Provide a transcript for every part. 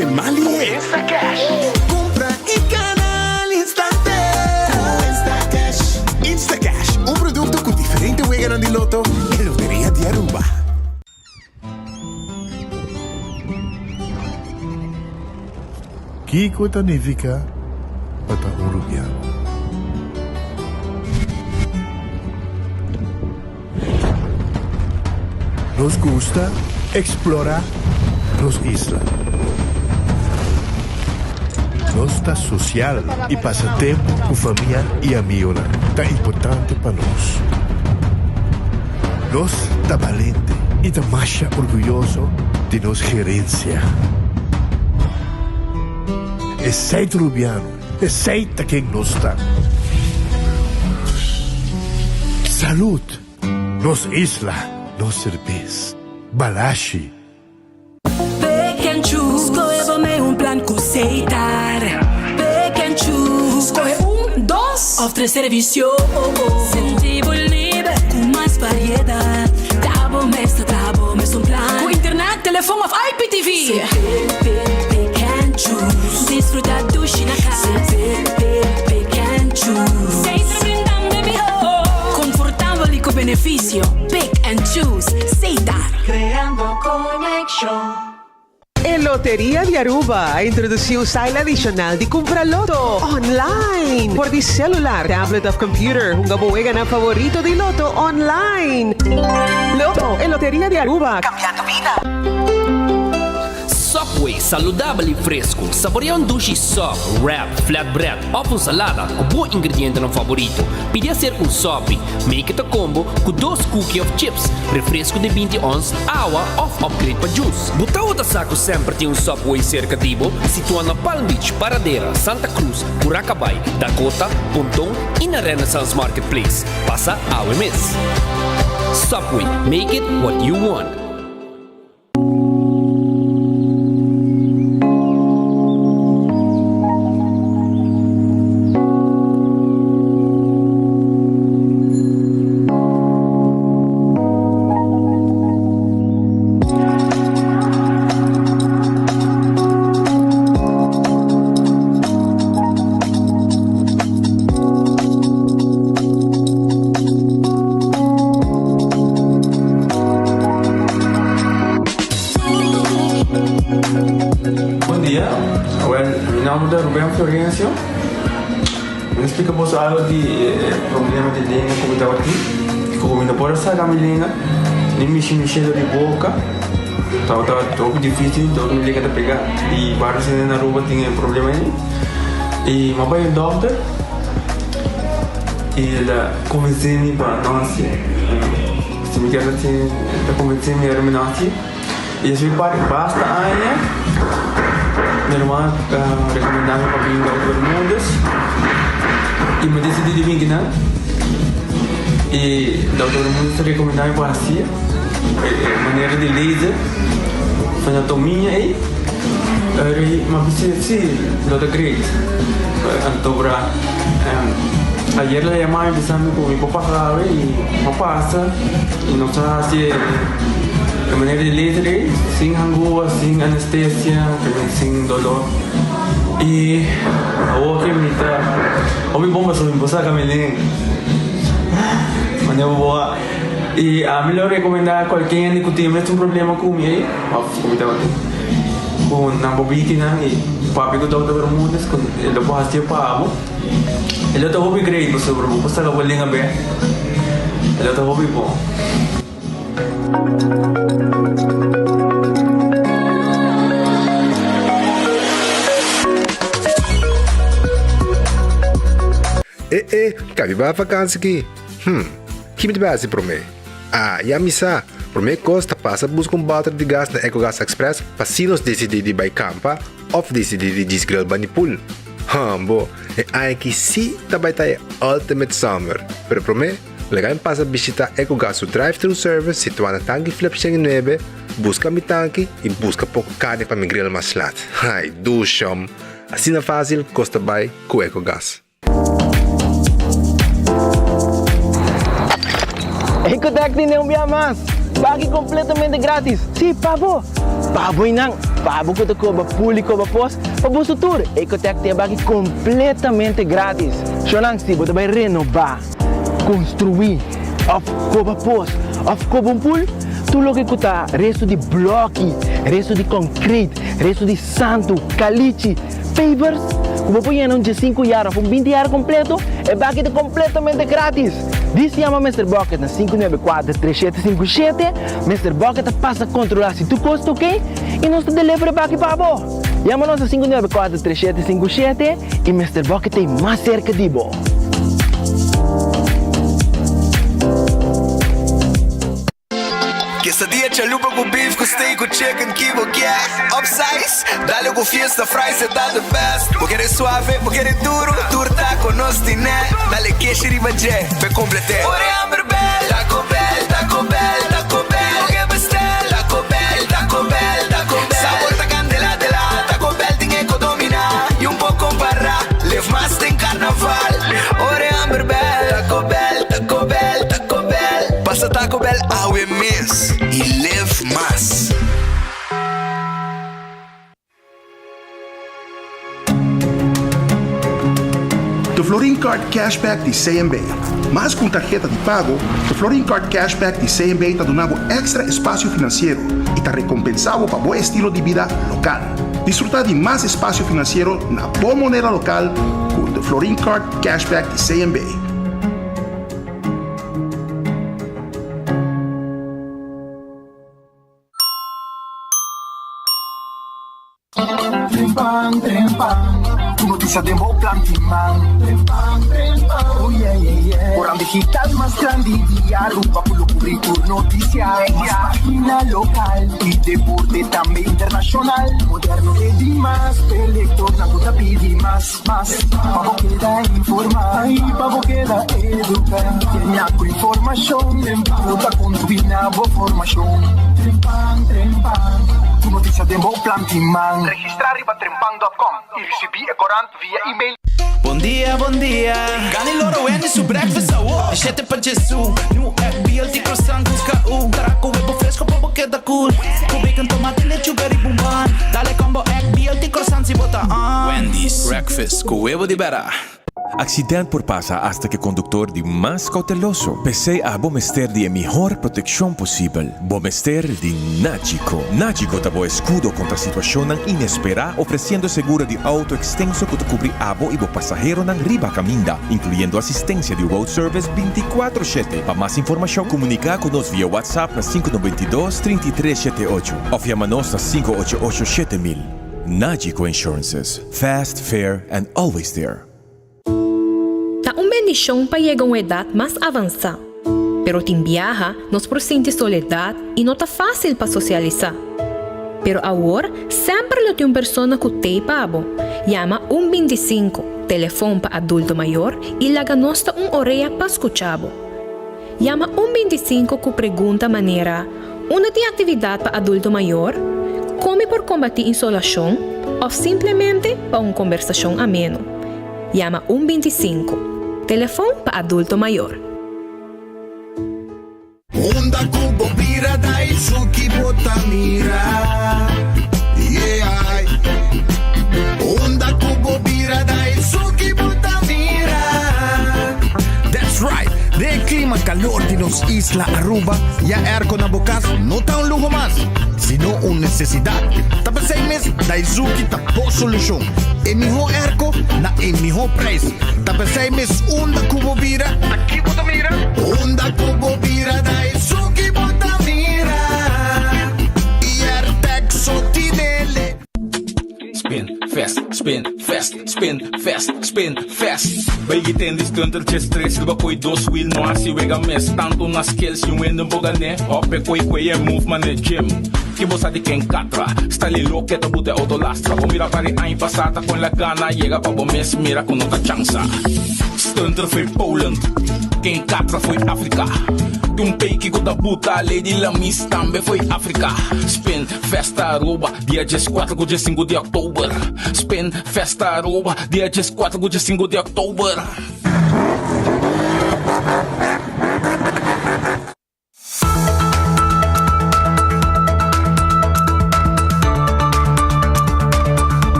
Bate mali e! Kumpra i gana al instante ku Instacash. Instacash, un produkto ku diferente weganan di loto e Loteria di Aruba. Kiko ta nifiká pa ta un rubiano? Nos gusta eksplorá nos isla. Nos ta sosial i pasa tempu ku famia i amigonan ta importante pa nos. Nos ta balente i ta masha orguyoso di nos gerensia. Esei ta Rubiano, esei ta ken nos ta. Salud! Nos isla, nos serbes. Balashi. Pick and choose, skohe bo mee un plan ku Setar. Pick and choose, skohe un, dos òf tres servisio. Sinti bo liber ku mas variedat. Ta bo mes ta traha bo mes un plan. Ku internet, telefon òf IPTV. Pick, pick, pick and choose. Disfruta dushi na kas. Pick, pick, pick and choose. Setar brindando e mihó. Konfortabel i ku benefisio. Pick and choose. Setar. Creando conexion. E Loteria di Aruba a introduci un style adicional di cumpra loto online. Por di celular, tablet of computer, hunga bo weganan favorito di loto online. Loto, e Loteria di Aruba, cambiando bida. Subway, saludabel i fresku. Saborea un dushi sub, wrap, flatbread òf un salada ku bo ingredientenan favorito. Pidi aser un sopi. Make it a combo ku dos cookie òf chips, refresku di 20 ons, awa òf upgrade pa juice. Bo tabata sa ku semper tin un Subway serka di bo? Situá na Palm Beach, Paradera, Santa Cruz, Curacabai, Dakota, Ponton i na Renaissance Marketplace. Pasa awe mes. Subway, make it what you want. Bon dia, awel mi nomber ta Ruben Florencio. Mi ta splika boso algo di e problema di lenga ku mi tabatin. Ku mi no por a saka mi lenga, ni mishi mi shelo di boka. Tabata hopi dificil, dor mi lenga ta pega. I varios hende na Aruba tin e problema ei. I mi a bai un dokter i el a konvensé mi pa no hasié. Si mi kier hasié, el ta konvensé mi ora mi no hasié. I esei parti basta aña mi ruman a rekomendá mi pa bin Dokter Bermudez i mi disidí di bin kinan. I Dokter Bermudez ta rekomendá mi pa hasié e manera di laser fenotomia ei. Ora mi a bisa si lo ta great. Anto bra ayer el a yama mi bisa mi ku mi por pasa awe i mi a pasa i nos a hasi e manera di laser ei sin hangua, sin anestesia, sin dolor i awor ke mi ta hopi bon pasobra mi por saka mi lenga manera bo a i ami lo rekomenda kualke hende ku tin mes un problema ku mi ei òf ku mi tabatin ku nan por bini kinan i papia ku Dòkter Bermudez ku e lo por hasié pa bo e lo ta hopi great pasobra bo por saka bo lenga bèk e lo ta hopi bon. E e, kabi bai vakansi ki? Hm, ki mi ta bai hasi promé? Ah, ya mi sa! Promé kos ta pasa buska un bòter di gas na Ecogas Express pa si nos disidí di bai kampa òf disidí di djis grill bani pool. Hòmbo, e aña aki sí ta bai ta e ultimate summer! Pero promé, laga mi pasa bishitá Ecogas su drive-thru service situá na Tanki Flip 109, buska mi tanki i buska poko karni pa mi grill mas lat. Ai, dushòm! Asina fásil kos ta bai ku Ecogas. Ecotec tine un bia mas! Baki completamente gratis! Si, pa bo! Pa bo einan, pa bo ku ta koba pul i koba pos, pa boso tur, Ecotec ta e baki kompletamente gratis. Shownan, si bo ta bai renobá, konstruí òf koba pos òf koba un pul, tur loke ku ta restu di blòki, restu di kònkreit, restu di santu, kalichi, pavers, ku bo por yena un diesinku yar òf un binti yar kompleto, e baki ta kompletamente gratis. Dis yama Mister Bucket na 594 3757. Mister Bucket ta pasa kontrolá si tur kos ta oké i nos ta deliver e baki pa bo. Yama nos na 594 3757 i Mister Bucket ta ei mas serka di bo. Quesadilla chalupa cu beef cu steak cu chicken ki bo kier Upsize, dale cu fiesta fries e ta the best Bo kere suave, bo kere duro, tur taco nos tine Dale keshi riba dje, p'e complete Ora e hamber bel, Taco Bell, Taco Bell, Taco Bell Bo ke bestel, Taco Bell, Taco Bell, Taco Bell Sabor ta candela de la, Taco Bell tin e co domina Y un poco compara, lef mas den carnaval Ora e hamber bel, Taco Bell, Taco Bell, Taco Bell Pasa Taco Bell awe mes y live mas. De Florin Card Cashback di CMB. Mas ku un tarheta di pago, de Florin Card Cashback di CMB ta duna bo èkstra espasio finansiero i ta rekompensá bo pa bo estilo di bida lokal. Disfrutá di mas espasio finansiero na bo moneda lokal ku de Florin Card Cashback di CMB. Trempan, trempan, ku notisia den bo plan di man. Trempan, trempan, oh yeah, yeah, yeah. Koran digital mas grandi di Aruba ku lo kubri tur notisia. Mas pagina lokal i deporte tambe internashonal. Moderno te dimas, p'e lektornan ku ta pidi mas. Mas, pa bo keda informá i pa bo keda eduká. Yena ku informashon ku ta kontribuí na bo formashon. Trempan, trempan, ku notisia den bo plan di man. Registrá riba trempan dòt kòm i risibí e korant via email. Bon dia, bon dia. Gani loro Wendy su breakfast awo. Di shete pa Jesu. New egg, BLT croissant ku KU. Tara ku webo fresco pa bo keda cool. Ku bacon, tomate, lechuga riba un bun. Dale combo egg, BLT croissant si bo ta on. Wendy's breakfast ku webo di bera. Accident por pasa hasta cu e conductor di mas cauteloso. P'esey abo mester di e mihor proteccion posibel. Bo mester di Nagico. Nagico ta bo escudo contra situacionnan inespera ofreciendo seguro di auto extenso cu ta cubri abo y bo pasaheronan riba caminda, incluyendo asistencia di road service binticuatro shete. Pa mas informacion comunica cu nos via WhatsApp na sinku noventa i dos, trinta i tres shete ocho of yama nos na sinku ocho ocho shete mil. Nagico Insurances, fast, fair and always there. Ta un bendishon pa yega un edat mas avansá. Pero tin biaha nos por sinti soledat i no ta fásil pa sosialisá. Pero awor semper lo tin un persona ku t'ei pa bo. Yama un bintisinku, telefon pa adulto mayor, i laga nos ta un orea pa skucha bo. Yama un bintisinku ku pregunta manera, Unda tin aktividat pa adulto mayor? Kon mi por kombatí insolashon? Òf simplemente pa un kombersashon ameno. Yama un bintisinku, telefon pa adulto mayor. Unda ku bo bira da e suki bo ta mira Yeah Unda ku bo bira da e suki bo ta mira That's right! Den e clima calor di nos isla Aruba, ya airco na bo cas no ta un luho mas, sino un necesidad. Ta p'esey mes Daizuki ta bo solucion. E miho airco na e miho prijs. Ta p'esey mes unda cu bo bira, ta ki bo ta mira? Unda cu bo bira, ta esun ki bo ta mira. Airtec so tinele. Spin fast, spin fast, spin fast, spin fast. Bay ten di stunter djes tres riba koy dos wheel no hasi wega mes. Tanto na skills yung wende bo gane. Op e koy koy e move mane gym. Ki bo sa di ken katra? Style loke ta bute auto lastra. Bo mira pari aña pasa ta con la gana. Yega pa bo mes mira ku no ta chansa. Stunter foi Poland. Ken katra foi Afrika. Tin un peiki ku ta buta Lady Lamis tambe foi Afrika. Spin festa Aruba dia djeskuatro ku djesinku di oktober. Spin festa Aruba dia djeskuatro ku djesinku di oktober.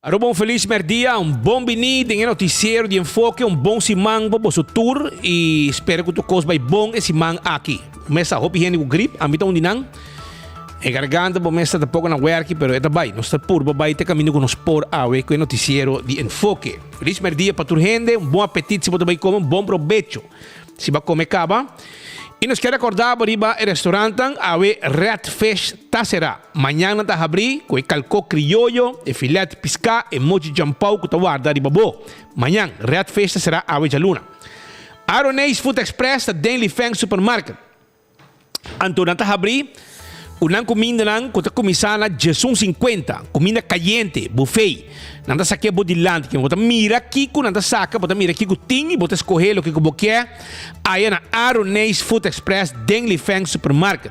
Aruba un felis merdia, un bon bini den e noticiero di Enfoke, un bon siman pa boso tur y spera cu tur cos bay bon e siman aki. Mesa hopi hende cu grip, ami ta un di nan. E garganta bo mester ta poco na werki pero e ta bay. Nos ta purba bay te caminda cu nos por awe cu e noticiero di Enfoke. Felis merdia pa tur hende, un bon apetit si bo ta bay come, un bon probecho si bo a come caba. Y nos kier recorda bo riba e restaurantnan awe Red Fish ta cera. Mañan nan ta habrí ku e kalkó krioyo, e filet piská, e mochi djampou ku ta warda riba bo. Mañan, Red Fish ta será awe djaluna. Aroneis Food Express ta den Lifeng Supermarket. Anto nan ta habrí ku nan kumindanan ku ta kuminsá na djesun sinkuenta, kuminda kayente, bufé. Nan ta sak'é bo dilanti. Bo ta mira kiko nan ta saka, bo ta mira kiko tin i bo ta skohé loke ku bo kier aya na Aroneis Food Express den Lifeng Supermarket.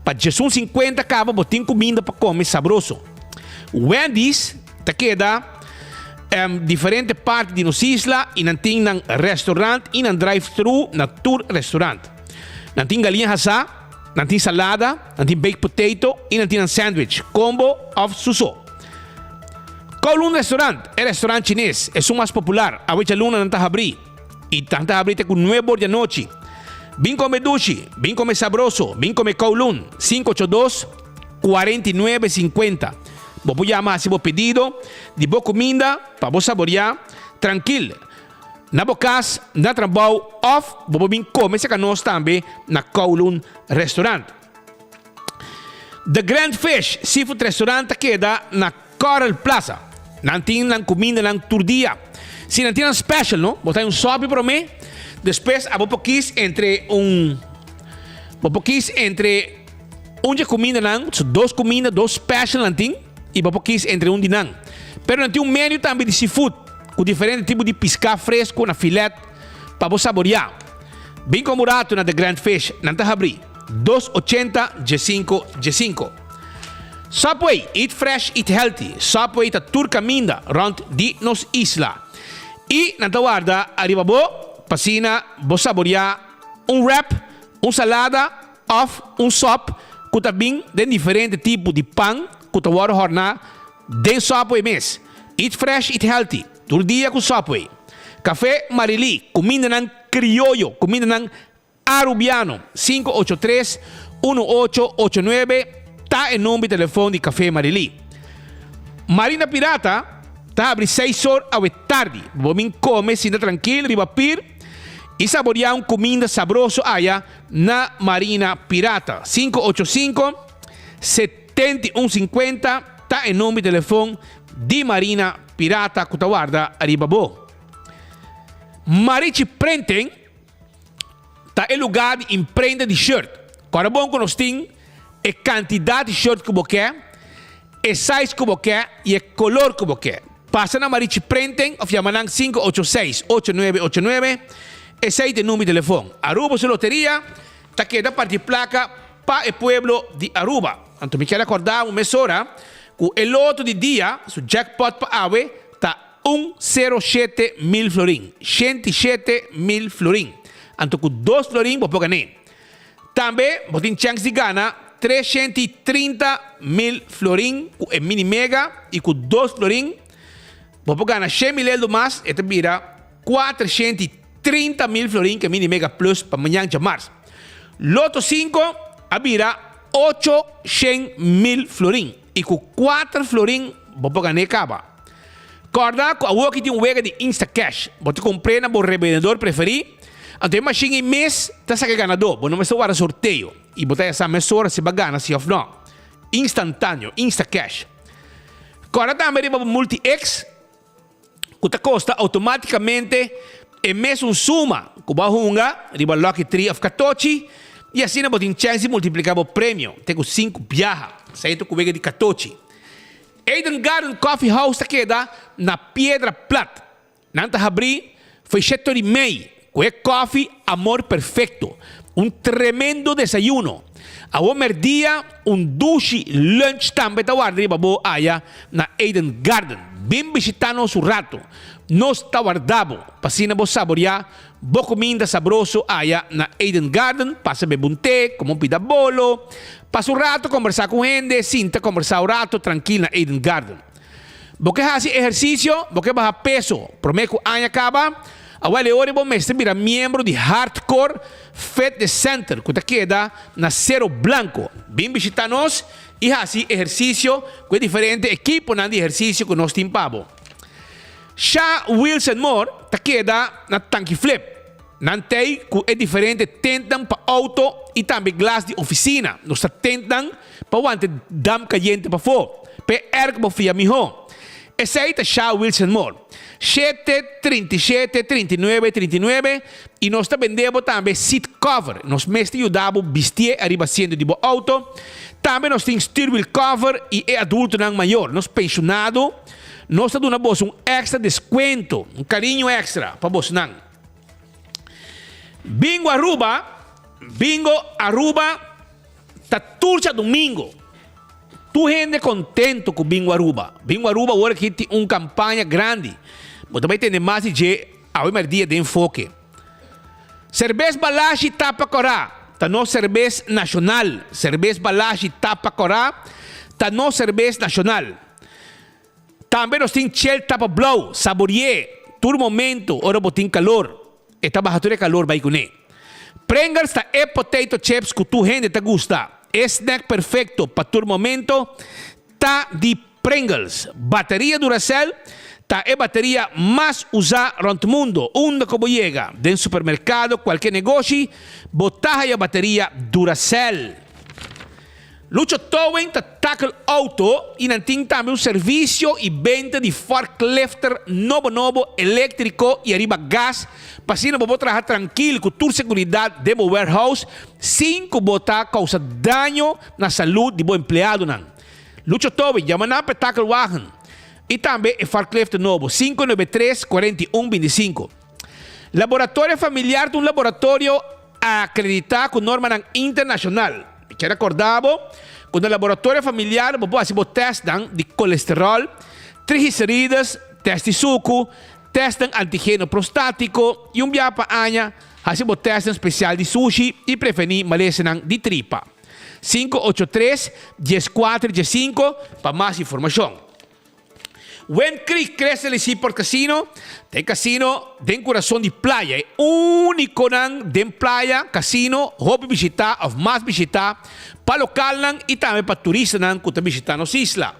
Pa djesun sinkuenta kaba bo tin kuminda pa kome sabroso. Wendy's ta keda em diferente parti di nos isla i nan tin nan restaurant i nan drive-thru na tur restaurant. Nan tin galiña hasá, nan tin salada, nan tin baked potato i nan tin nan sandwich, combo òf suso. Kowloon Restaurant, e restaurant chines, esun mas popular, awe djaluna nan ta habrí. I nan ta habri te ku nuebe or di anochi. Bin kome dushi, bin kome sabroso, bin kome Kowloon, 582, 49 50. Bo por yama hasi bo pedido di bo kuminda pa bo saboriá trankil na bo kas, na trabou òf bo por bin kome serka nos tambe na Kowloon Restaurant. The Grand Fish Seafood Restaurant ta keda na Coral Plaza. Nan tin nan kumindanan tur dia. Si nan tin nan special no, bo ta un sopi promé, despues abo por kis entre un bo por kis entre un dje kumindanan, so dos kuminda, dos special nan tin i bo por kis entre un di nan. Pero nan tin un menu tambe di seafood ku diferente tipo di piská fresku na filet pa bo saboriá. Bin komo ratu na The Grand Fish, nan ta habrí. Dos ochenta djesinko djesinko. Subway, eat fresh, eat healthy. Subway ta tur kaminda rònt di nos isla. I nan ta warda ariba bo pa asina bo saboriá un wrap, un salada òf un sòp ku ta bin den diferente tipo di pan ku ta wòrdu hòrná den Subway mes. Eat fresh, eat healthy. Tur dia ku Subway. Kafé Marilí, kumindanan krioyo, kumindanan Arubiano, 583 1889 ta e number di telefon di Café Marilí. Marina Pirata ta habri seis or awe tardi. Bo bin come sinta trankil riba pir y saborea un cuminda sabroso aya na Marina Pirata. 585 7150 ta e number di telefon di Marina Pirata cu ta warda riba bo. Marichi Printing. Ta e lugá di imprenta di shirt. Kòrda bon ku nos tin e kantidat di shirt ku bo ke, e size ku bo ke i e kolor ku bo ke. Pasa na Marichi Printing òf yama nan 586 8989, esei ta e number di telefon. Aruba su loteria ta keda parti plaka pa e pueblo di Aruba. Anto mi kier akòrda bo mesora ku e loto di dia su jackpot pa awe ta. Un sero shete mil florin, shenti shete mil florin. Anto ku dos florin bo por gané. Tambe bo tin chèns di gana 330 mil florin ku e mini mega i ku dos florin bo por gana shen mil eldo mas, e ta bira 430 mil florin ku e mini mega plus pa mañan djamars. Loto sinku a bira 800 mil florin i ku kuater florin bo por gané kaba. Kòrda ku awor ki tin un wega di Instacash. Bo ta kumpr'é na bo rebendedor preferí, anto e mashin ei mes ta saka e ganadó. Bo no mester warda sorteo i bo ta ya sa mesora si bo a gana si òf nò. Instantáneo, Instacash. Kòrda tambe riba bo Multi-X ku ta kosta outomátikamente e mesun suma ku bo a hunga riba Lucky Tree òf Katochi i asina bo tin chèns di multipliká bo premio te ku sinku biaha. Esei ta ku wega di Katochi. Eden Garden Coffee House ta keda na Piedra Plat. Nan ta habrí fo'i sheto di mei ku e kòfi Amor Perfecto, un tremendo desayuno. Awor mèrdia un dushi lunch tambe ta warda riba bo aya na Eden Garden. Bin bishitá nos un rato. Nos ta warda bo pa asina bo saboriá Bo kuminda sabroso aya na Eden Garden, pasa bebe un te, kome un pida bolo, pasa un rato kombersá ku hende, sinta kombersá un rato trankil na Eden Garden. Bo ke hasi ehersisio, bo ke baha peso promé ku aña kaba? Awel e ora bo mester bira miembro di Hardcore Fitness Center ku ta keda na Sero Blanco. Bin bishita nos i hasi ehersisio ku e diferente ekiponan di ehersisio ku nos tin pa bo. Sha Wilson Moore ta keda na Tanki Flip. Nan t'ei ku e diferente tentnan pa outo i tambe glas di ofisina. Nos ta tentnan pa wanta dam kayente pafó, p'e èrk bo fia mihó. Esei ta Sha Wilson Moore. Shete, 37, 39, 39 I nos ta bende bo tambe seat cover. Nos mes ta yuda bo bistié ariba asiento di bo outo. Tambe nos tin stuurwiel cover i e adultonan mayor, nos penshonado, nos ta duna boso un èkstra deskuento, un kariño èkstra pa bosonan. Bingo Aruba, Bingo Aruba ta tur djadumingo. Tur hende contento cu Bingo Aruba. Bingo Aruba awor aki tin un campaña grandi. Bo ta bay tende mas di dje awe merdia den Enfoke. Cerbes Balashi Tapa Cora ta nos cerbes nacional. Cerbes Balashi Tapa Cora ta nos cerbes nacional. Tambe nos tin Chel Tapa Blou, saborié tur momento ora bo tin calor. E ta baha tur e calor bai cuné. Pringles ta e potato chips cu tur hende ta gusta. E snack perfecto pa tur momento ta di Pringles. Bateria Duracell ta e bateria mas usa rond mundo. Unda cu bo yega, den supermercado, cualke negoshi, bo ta haya bateria Duracell. Lucho Towing ta tackle auto y nan tin tambe un servicio y benta di forklifter nobo nobo electrico y ariba gas pa asina bo por traha trankil cu tur seguridad den bo warehouse sin cu bo ta causa daño na salud di bo empleadonan. Lucho Towing, yama nan pa e tackle wagen y tambe e forklifter nobo, 593 41 25. Laboratorio Familiar ta un laboratorio Akreditá ku normanan internashonal. Mi kier rekordá bo ku na laboratorio familiar bo por hasi bo tèstnan di kolesteròl, triglicerides, tèst di suku, tèstnan antigeno prostátiko i un biaha pa aña hasi bo tèstnan spesial di sushi i prevení malesanan di tripa. 583 14 15 pa mas informashon. Wind Creek Crystal y Seaport Casino ta e casino den curason di playa, e uniconan den playa casino hopi bishita of mas bishita pa localnan y tambe pa turistanan cu ta bishita nos isla.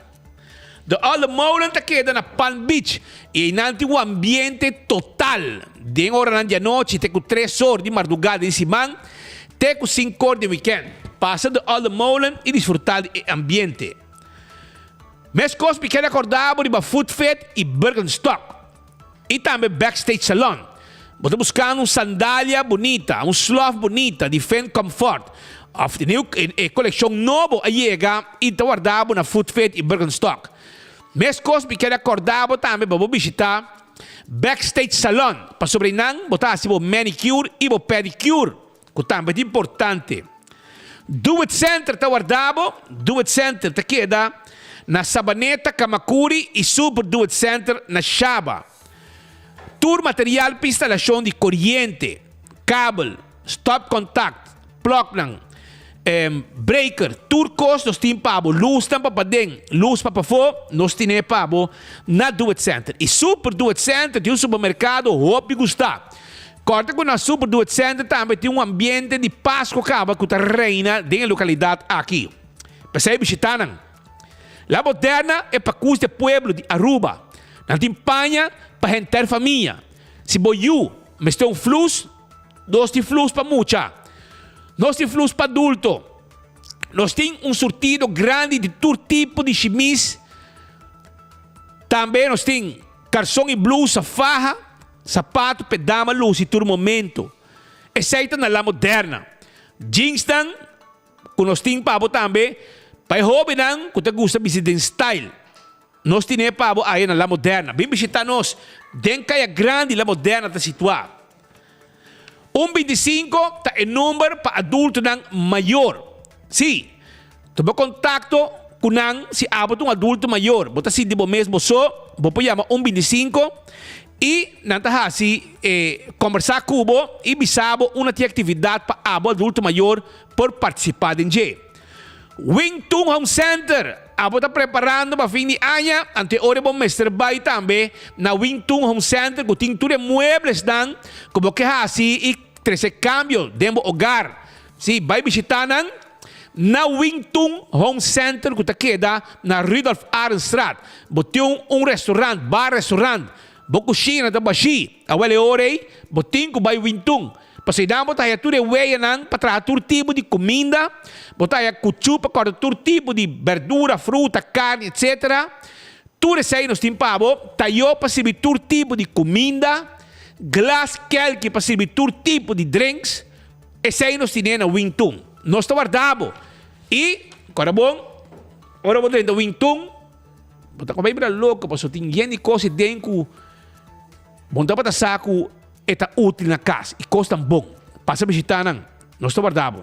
De Olde Molen ta keda na Palm Beach y eynan tin un ambiente total den oranan di anochi te cu tres or di marduga den siman te cu cinco or den weekend. Pasa De Olde Molen y disfruta di e ambiente. Meskos mi keda korda bo riba Foot Fit i Birkenstock i tambe Backstage Salon. Bo ta buskando un sandalia bunita, un slof bunita di Finn Comfort òf di new e kolekshon nobo a yega i ta warda bo na Foot Fit i Birkenstock. Meskos mi keda korda bo tambe pa bo bishita Backstage Salon pasobra einan bo ta hasi bo manicure i bo pedicure. Ku tambe ta importante. Do It Center ta warda bo. Do It Center ta keda na Sabaneta, Kamakuri i Super Do It Center na Shaba. Tur material pa instalashon di koriente, kabel, stopcontact, plòknan, breaker, tur kos nos tin pa bo. Lusnan pa paden, lus pa pafó, nos tine pa bo na Do It Center. I Super Do It Center tin un supermerkado hopi gustá. Kòrda ku na Super Do It Center tambe tin un ambiente di Pasko kaba ku ta reina den e lokalidat aki. P'esei bishitá nan. La Moderna e pakus di e pueblo di Aruba. Nan tin paña pa henter famia. Si bo yu mester un flus, nos tin flus pa mucha. Nos tin flus pa adulto. Nos tin un surtido grandi di tur tipo di shimis. Tambe nos tin karson i blusa, faha. Sapato p'e dama lusi tur momento. Esei ta na La Moderna. Jeansnan ku nos tin pa bo tambe pa e hobennan ku ta gusta bisti den style. Nos tine pa bo aya na La Moderna. Bin bishita nos den Kaya Grandi La Moderna ta situá. Un 25 ta e number pa adultonan mayor. Sí, tuma kontakto ku nan si abo ta un adulto mayor. Bo ta sinti bo mes bo so, bo por yama un 25 i nan ta hasi e kombersá ku bo i bisa bo una tin aktividat pa abo adulto mayor por partisipá den dje. Wing Tun Home Center, abo ta preparando pa fin di aña, anto e ora bo mester bai tambe na Wing Tun Home Center ku tin tur e mueblesnan ku bo ke hasi i trese kambio den bo ogar. Sí, bai bishitá nan na Wing Tun Home Center ku ta keda na Rudolf Arendstraat. Bo tin un restaurant, bar restaurant, bo kushina ta bashí, awel e ora ei bo tin ku bai Wing Tun. Pasobra einan bo ta haya tur e weyanan pa traha tur tipo di kuminda, bo ta haya kuchú pa kòrta tur tipo di berdura, fruta, karni, etsetera. Tur esei nos tin pa bo, tayó pa sirbi tur tipo di kuminda, glas kelki pa sirbi tur tipo di drinks. Esei nos tine na Wing Tun. Nos ta warda bo. I, kòrda bon, ora bo drenta Wing Tun, bo ta kòmbe bira loko pasobra tin yen di kos den ku bo no tabata sa ku e ta útil na kas i kos tan bon. Pasa bishitá nan. Nos ta warda bo.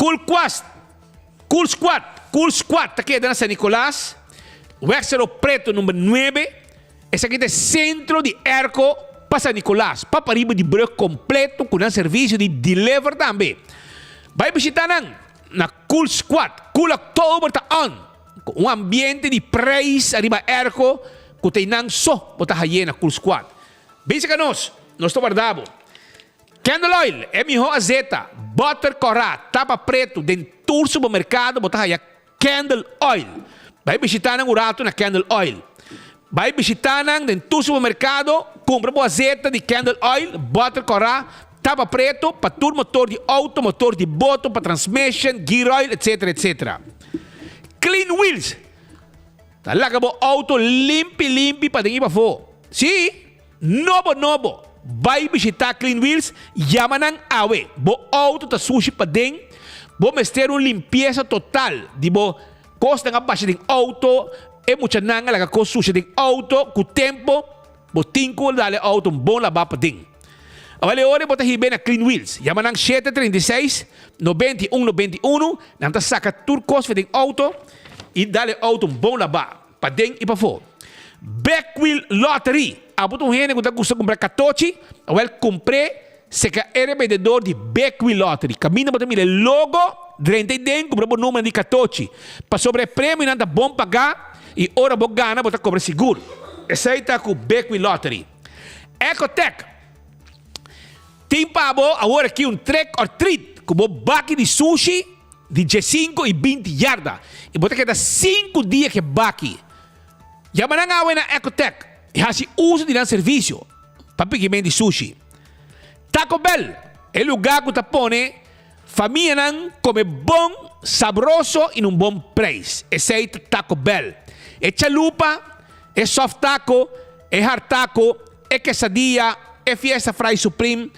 Cool Quast, Cool Squad, Cool Squad ta keda na San Nicolas, Weg Cerro Preto number nuebe. Esaki ta e sentro di airco pa San Nicolas, pa pariba di brug completo cu nan servicio di deliver tambe. Bay bishita nan na Cool Squad. Cool October ta on! Cu un ambiente di prijs ariba airco cu ta eynan so bo ta haye na Cool Squad. Bin cerca nos, nos ta warda bo. Candle Oil, e miho azeta, butter cora, tapa preto den tur supermercado bo ta haya Candle Oil. Bai bishitá nan un ratu na Candle Oil. Bai bishitá nan den tur supermerkado, kumpra bo azeta di Candle Oil, bòter kòrá, tapa preto, pa tur motor di outo, motor di boto, pa transmission, gear oil, etc. Etc. Clean Wheels ta laga bo outo limpi limpi paden i pafó. Sí! Nobo nobo! Bai bishitá Clean Wheels, yama nan awe. Bo outo ta sushi paden, bo mester un limpiesa total di bo kosnan a basha den outo, e muchanan a laga kos sushi den outo, ku tempo bo tin ku dal e outo un bon labá paden. Awel e ora bo ta hib'é na Clean Wheels, yama nan shete 36 91 91, nan ta saka tur kos for den outo i dal e outo un bon labá. Paden i pafó. Backwheel Lottery. Abo ta un hende ku ta gusta kumpra katochi? Awèl kumpr'é seka e rebendedor di Backwheel Lottery. Kaminda bo ta mira e logo, drenta ei den kumpra bo numernan di katochi. Pasobra e premionan ta bon pagá i ora bo gana bo ta kobra sigur. Esei ta ku Backwheel Lottery. Ecotech tin pa bo awor aki un trick or treat ku bo baki di sushi. Di diesinco y binti yarda y bo ta keda cinco dia ke baki. Yama nan awe na Ecotech y haci uso di nan servicio pa pikimen di sushi. Taco Bell, e lugar cu ta pone famianan come bon, sabroso y na un bon prijs. Esey ta Taco Bell. E chalupa, e soft taco, e hard taco, e quesadilla, e fiesta fry supreme,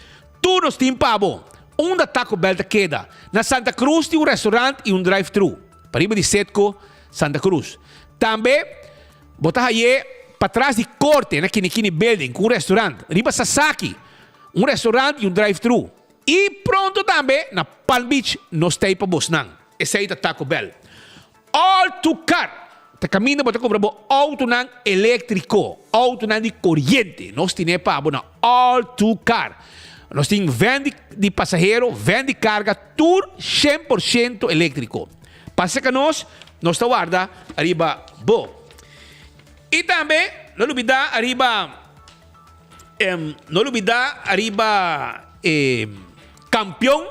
Tur nos tin pa bo. Unda Taco Bell ta keda? Na Santa Cruz tin un restaurant y un drive-thru, pariba di Setco Santa Cruz. Tambe bo ta haye patras di Corte na Kinikini Building cu un restaurant, riba Sasaki un restaurant y un drive-thru. Y pronto tambe na Palm Beach nos ta ey pa bosnan. Esey ta Taco Bell. All to Car ta kaminda bo ta kumpra bo outonan eléktriko, outonan di koriente. Nos tine pa bo na All to Car. Nos tin vèn di di pasahero, vèn di karga, tur 100% eléktriko. Pasa ka nos, nos ta warda ariba bo. I tambe no lubidá ariba no lubidá ariba e kampion,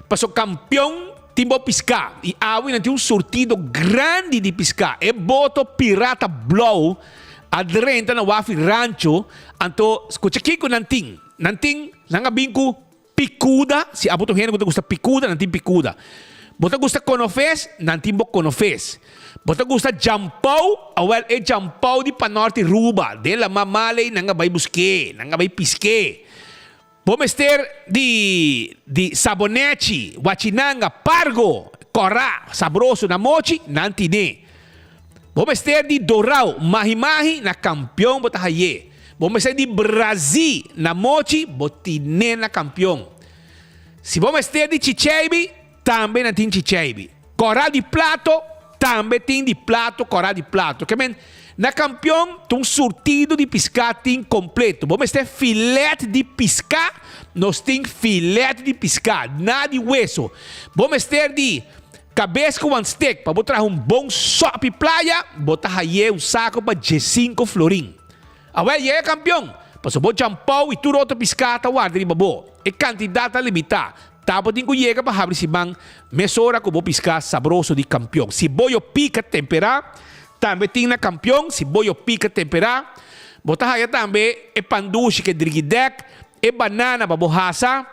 paso kampion tin bo piská i awe nan tin un surtido grandi di piská. E boto Pirata Blou a drenta na Wafi Rancho, anto skucha kiko nan tin. Nan tin, nan a bin ku Picuda, si abo ta un hende ku ta gusta picuda, nan tin picuda. Bo ta gusta konofes, nan tin bo konofes. Bo ta gusta djampou, awel e djampou di panorti Ruba, den Lamá Maley nan a bai busk'é, nan a bai pisk'é. Bo mester di di sabonechi, wachinanga, pargo, kòrá, sabroso na mochi, nan tin'é. Bo mester di dorau, mahi-mahi, na kampion bo ta hay'é. Bo mester di brazí, na mochi, bo tin'é na kampion. Si bo mester di chicheibi, tambe nan tin chicheibi. Kòrá di plato, tambe tin di plato, kòrá di plato. Ke men, na kampion ta un surtido di piská tin kompleto. Bo mester filèt di piská, nos tin filèt di piská, na di weso. Bo mester di. Kabes ku wan stek pa bo traha un bon sòpi playa, bo ta haye un sako pa diesinko florin. Awel yega kampion, pasobra bo champou i tur otro piská ta warda riba bo. E kantidat ta limitá. Ta bo tin ku yega pa habri siman mesora ku bo piská sabroso di kampion. Siboyo pika temperá tambe tin na kampion, siboyo pika temperá. Bo ta haya tambe e pandushi ku e drigidèk, e banana pa bo hasa.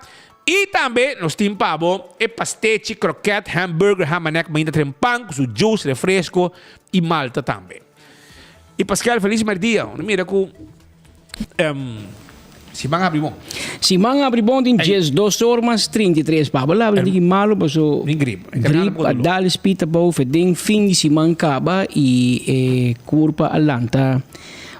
I tambe nos tin pa bo e pastechi, kroket, hamburger, hamanek, mainta tren pan ku su juice, refresco i malta tambe. I Pascal, felis merdia. Nos mira ku siman habri bon. Siman habri bon tin 12 or mas 33 pa bo labra diki malo paso grip a dal spita bou den fin di siman kaba i e kurpa a lanta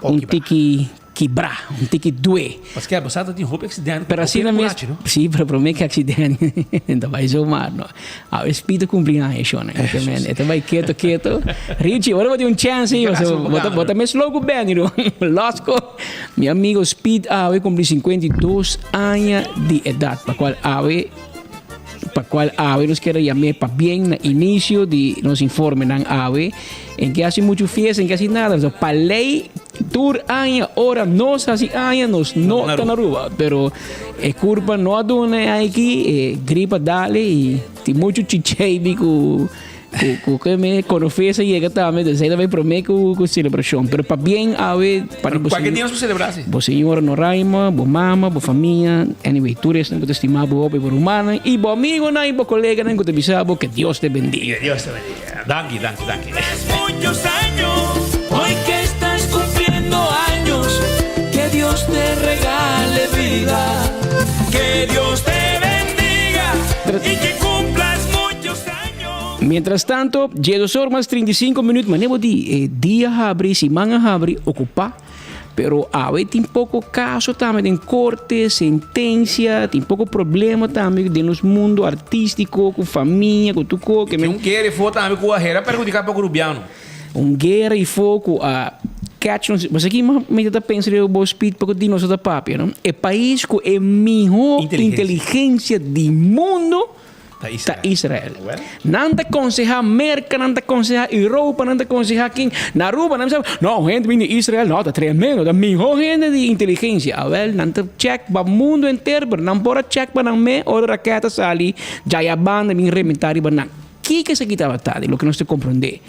un tiki Kibrá, un tiki dué. Paske bo sa ta tin hopi aksidente Pero asina mes, sí, pero promé ke aksidente ta bai zomaar no. Awe Speed ta kumpli aña shona. Ke men, e ta bai keto keto. Richie, ora bo tin un chance ei, paso bo ta bo ta mes slow ku Benny no. Losco, mi amigo Speed awe kumpli 52 aña di edat, pa kual awe pa kual awe nos kier a yam'é pabien na inisio di nos informenan awe. En ke hasi muchu fiesta, en ke hasi nada. So, pa ley, tur aña, ora nos hasi aña, nos no ta na Aruba. Pero e curpa no a duna e aiki, e gripa dale y tin muchu chichebi cu cu cu ke me kono fiesta yega tambe, dus ei ta bay prome cu cu celebracion. Pero pabien awe pa Pero cualkier dia nos por celebra si. Bo señora Noraima, bo mama, bo famia, anyway, tur esnan cu ta stima bo hopi, bo rumannan y bo amigonan y bo coleganan cu ta bisa bo que Dios te bendiga. Que Dios te bendiga. Danki, danki, danki. Muchos años, hoy que estás cumpliendo años, que Dios te regale vida, que Dios te bendiga y que cumplas muchos años. Mientras tanto, djedos or mas 35 minuut, mane bo di, e dia habri, siman a habri, ocupa. Pero awe tin poco caso tambe den corte, sentencia, tin poco problema tambe den nos mundo artistico, cu famia, cu tur co. Tin un guera efo tambe cu a hera perhudica poco Rubiano. Un guera efo cu a catch nos. Bo sa ki mi ta pensa riba bo speed poco di nos ta papia, no? E pais cu e miho inteligencia di mundo ta Israel. Nan ta konsehá Merka, nan ta konsehá Europa, nan ta konsehá ken. Na Aruba nan bisa, no, hende bini di Israel, no, ta tremendo, ta mihó hende di inteligensia. Awel, nan ta chèk pa mundu henter, pero nan por a chèk pa nan me ora rakèt a sali djaya banda bin rementá riba nan. Kiko esaki tabata di loke nos ta komprondé?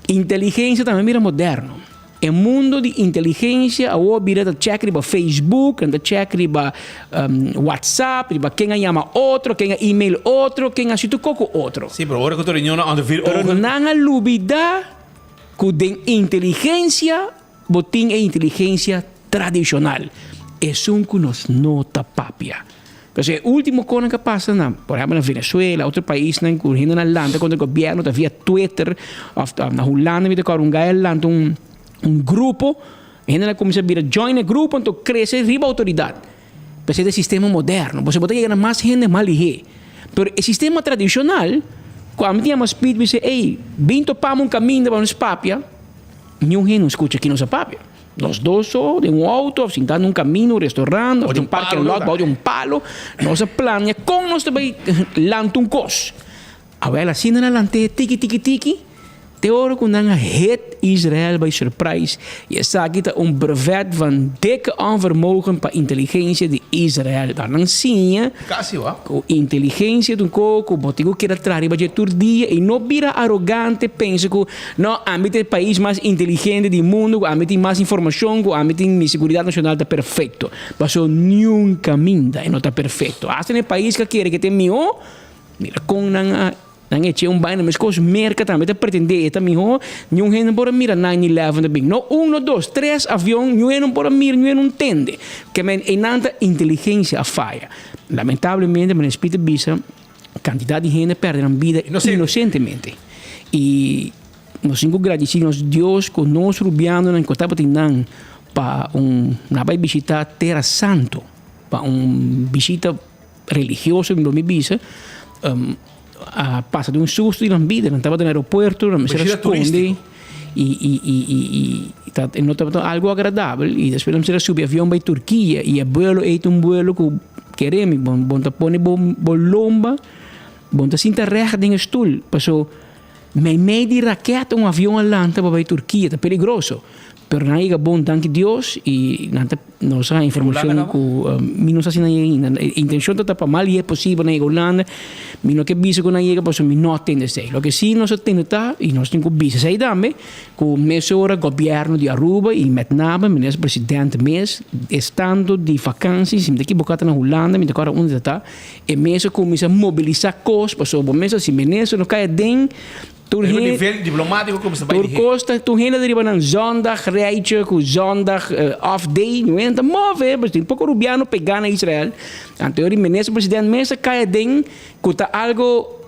Inteligensia tambe bira moderno. E mundo di inteligencia awor bira ta check riba Facebook, nan ta check riba WhatsApp, riba ken a yama otro, ken a email otro, ken a haci tur co cu otro. Sí, pero ora cu ta reunionnan onder vier Pero ogen. nan a lubida cu den inteligencia bo tin e inteligencia tradicional, esun cu nos no ta papia. Pasobra e ultimo konan ku a pasa na, por ehempel na Venezuela, otro paisnan ku hendenan lanta kontra gobièrnu ta via Twitter òf na Hulanda mi ta kòrda un guy a lanta un un grupo, hendenan a kuminsá bira join e grupo anto krese riba outoridat. Pasobra e ta e sistema moderno, pasobra bo ta yega na mas hende mas lihé. Pero e sistema tradishonal ku ami ta yama Speed mi bisa ey bin topa mi un kaminda pa nos papia, niun hende no skucha ki nos a papia. Nos dos so den un auto of sintá na un camino, un restaurant of den un parking lot bao di un palo. Nos a plania con nos ta bay lanta un cos. Awel asina nan a lant'é tiki tiki tiki te ora cu nan a hit Israel by surprise y esaki ta un brevet van dikke onvermogen pa inteligencia di Israel. Dar nan siña cu inteligencia ta un co cu bo tin cu keda traha riba dje tur dia y no bira arogante pensa cu No, ami ta e pais mas inteligente di mundu, ku ami tin mas informashon, ku ami tin mi seguridat nashonal ta perfekto. Paso niun kaminda e no ta perfekto. Asta na e pais ku a kere ku e ta e mihó, mira kon nan a nan eche un baina. Meskos Merka tambe ta pretendé e ta mihó, niun hende no por a mira nine eleven ta bin. No un, no dos, tres avion, niun hende no por a mira, niun hende no ntende. Ke men einan ta inteligensia a faya. Lamentablemente, manera Speed a bisa, Kantidat di hende pèrdè nan bida inosentemente. I nos tin ku gradisí nos Dios ku nos rubianonan ku tabatin nan pa un nan bai bishitá Tera Santo pa un bishita religioso lo mi bisa a pasa den un susto di nan bida. Nan tabata na aeropuerto nan mester a skonde i i i i i no tabata algu agradabel i despues nan mester a subi avion bai Turkia i e buelo ei ta un buelo ku Kere mi, bo, bo ta pone bo, bo lomba, Bo no ta sinta recht den e stul, paso meimei di raket un avion a lanta pa bai Turkia, ta peligroso. Pero nan a yega bon, danki Dios, y nan ta nos a haña informacion cu mi no sa si nan yega ainda. E intencion ta ta pa mal yega posibel nan yega Hulanda, mi no ke bisa cu nan yega pasobra mi no a tende esey. Loke si nos a tende ta, y nos tin cu bisa esey tambe, Cu mesora gobierno di Aruba y met name minister president mes estando di vakantie, si mi ta ekiboca ta na Hulanda, mi ta acorda unda ta ta, e mes a cuminsa mobilisa cos pasobra bo mes a si minister no cay aden tur Riba hende nivel diplomatico cuminsa bay tur di hende. cos ta tur hende ta riba nan zondag rijtje cu zondag off day no hende ta move pasobra tin poco Rubiano pega na Israel anto e minister president mes a cay aden cu ta algo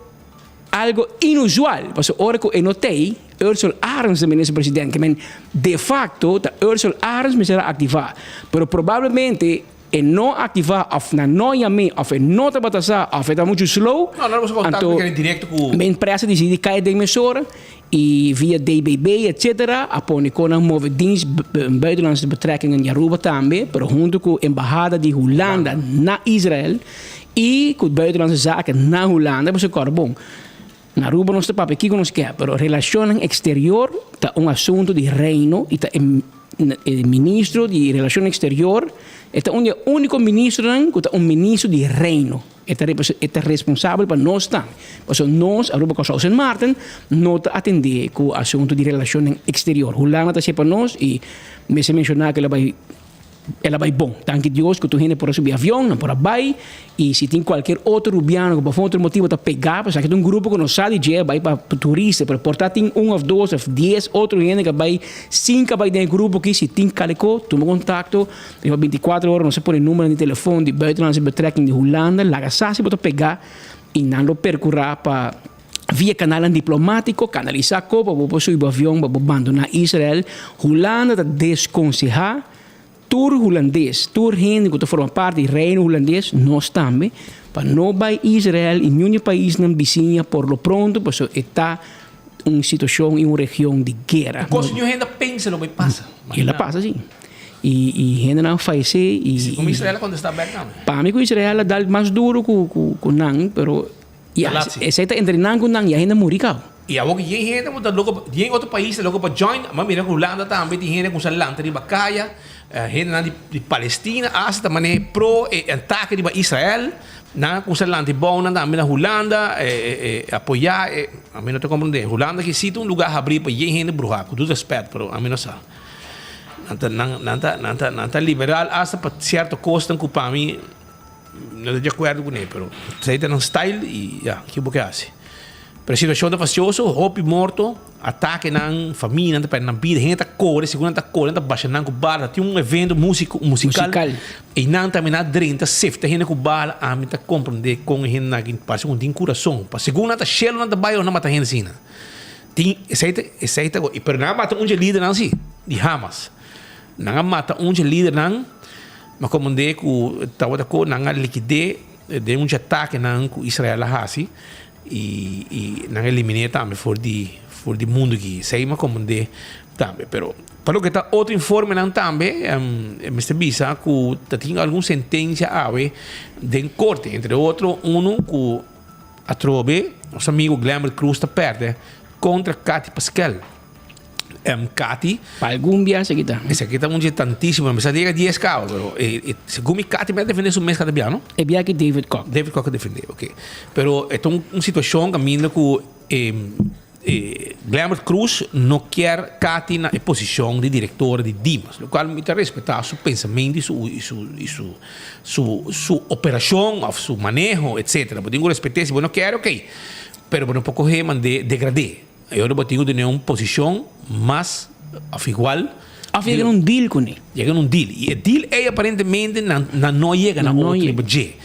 Algo inusual, pasobra ora ku e no t'ei, Ursel Arends ta minister president, ke men de facto ta Ursel Arends mester a aktivá, pero probablemente e no aktivá òf nan no yam'é òf e no tabata sa òf e ta muchu slow, No, no nos anto kontakto kende direkto ku. men presa disidi kai den mesora i via DBB etcetera a pone kon nan move Dienst Buitenlandse Betrekkingen di Aruba tambe, pero huntu ku Embahada di Hulanda na Israel I ku buitenlandse zaken na Hulanda bo kòrda bon. Na Aruba nos ta papia kiko nos ke, pero relashonnan eksterior ta un asuntu di Reino i ta e e ministro di relashon eksterior e ta un di e úniko ministronan ku ta un ministro di Reino. E ta e ta responsabel pa nos tambe. Pasobra nos, Aruba, Kòrsou, Sint Maarten, no ta atendé ku asuntu di relashonnan eksterior. Hulanda ta hasié pa nos i mester menshoná ku el a bai. El a bai bon. Danki Dios ku tur hende por a subi avion, nan por a bai. I si tin kualkier otro rubiano ku pa otro motibu ta pegá, pasobra aki ta un grupo ku no sa di dje, a bai pa turista, pero por ta tin un òf dos òf dies otro hende ku a bai sin ku a bai den e grupo aki, si tin kalikó, tuma kontakto riba bintikuater ora nos a pone numbernan di telefon di Buitenlandse Betrekking di Hulanda, laga sa si bo ta pegá i nan lo perkurá pa. Via kanalnan diplomátiko, kanalisá ko pa bo por subi bo avion pa bo bandoná Israel. Hulanda ta deskonsehá tur hulandes, tur hende ku ta forma parti di Reino Hulandes, nos tambe, pa no bai Israel i niun di e paisnan bisiña por lo pronto pasobra e ta un situashon i un region di guera. Kos niun hende a pensa lo bai pasa. I el a pasa si. I i hendenan a fayesé i. Segun Israel a kontestá bèk tambe. Pa mi ku Israel a dal mas duru ku nan, pero. Ya, esei ta entre nan ku nan, ya hende muri kau. I awor ku yen hende ku ta loko, yen otro pais ta loko pa join, m'a mira ku Hulanda tambe tin hende ku sa lanta riba kaya, hendenan di Palestina asta ta manera pro e atake riba Israel, nan a kuminsá lanta e bounan tambe na Hulanda, apoyá e, ami no ta komprendé, Hulanda ki si ta un lugar habrí pa yen hende bruhá, ku tur rèspèt, pero ami no sa. Nan ta, nan ta, nan ta, nan ta liberal asta pa sierto kosnan ku pa mi. No ta di akuerdo kuné, pero esei ta nan style i ya, ke bo ke hasi. Pero e situashon ta fastioso, hopi morto, atakenan, famianan ta pèrdè nan bida, hende ta kore, segun nan ta kore nan ta basha nan ku bala, tin un evento músiko, musikal, i nan tambe nan a drenta sefta hende ku bala, ami ta komprendé kon e hendenan aki parse ku no tin kurason, pa segun nan ta shelu nan ta bai o nan mata hende asina. Tin, esei ta, esei ta, pero nan a mata un dje lidernan si, di Hamas. Nan a mata un dje lidernan. Ma komand'é ku tabata ku nan a likid'é den un djatakenan ku Israel a hasi i i nan a elimin'é tambe for di for di mundu aki. Esei mi a komand'é tambe. Pero pa loke ta otro informenan tambe mester bisa ku ta tin algun sentensia awe den korte, entre otro unu ku atrobe nos amigu Glenbert Cruz ta pèrdè kontra Cathy Paskel. Cathy. Pa algun bia esaki ta. Esaki ta un dje tantísimo. Mi sa yega dies kaba, pero segun mi Cathy mi a defende su mes kada bia, no? E bia aki David Kok. David Kok a defende, ok. Pero e ta un situashon kaminda ku Glenbert Cruz no kier Cathy na e posishon di direktor di Dimas, lokual mi ta respetá su pensamentu i su i su i su su su operashon òf su maneho etsetera. Bo tin ku respet'é, si bo no kier ok, pero bo no por kohe mand'é degrad'é. E ora bo tin ku tene un posishon mas òf igual. Òf yega na un deal kuné. Yega na un deal. I e deal ei aparentemente nan nan no yega na otro riba dje.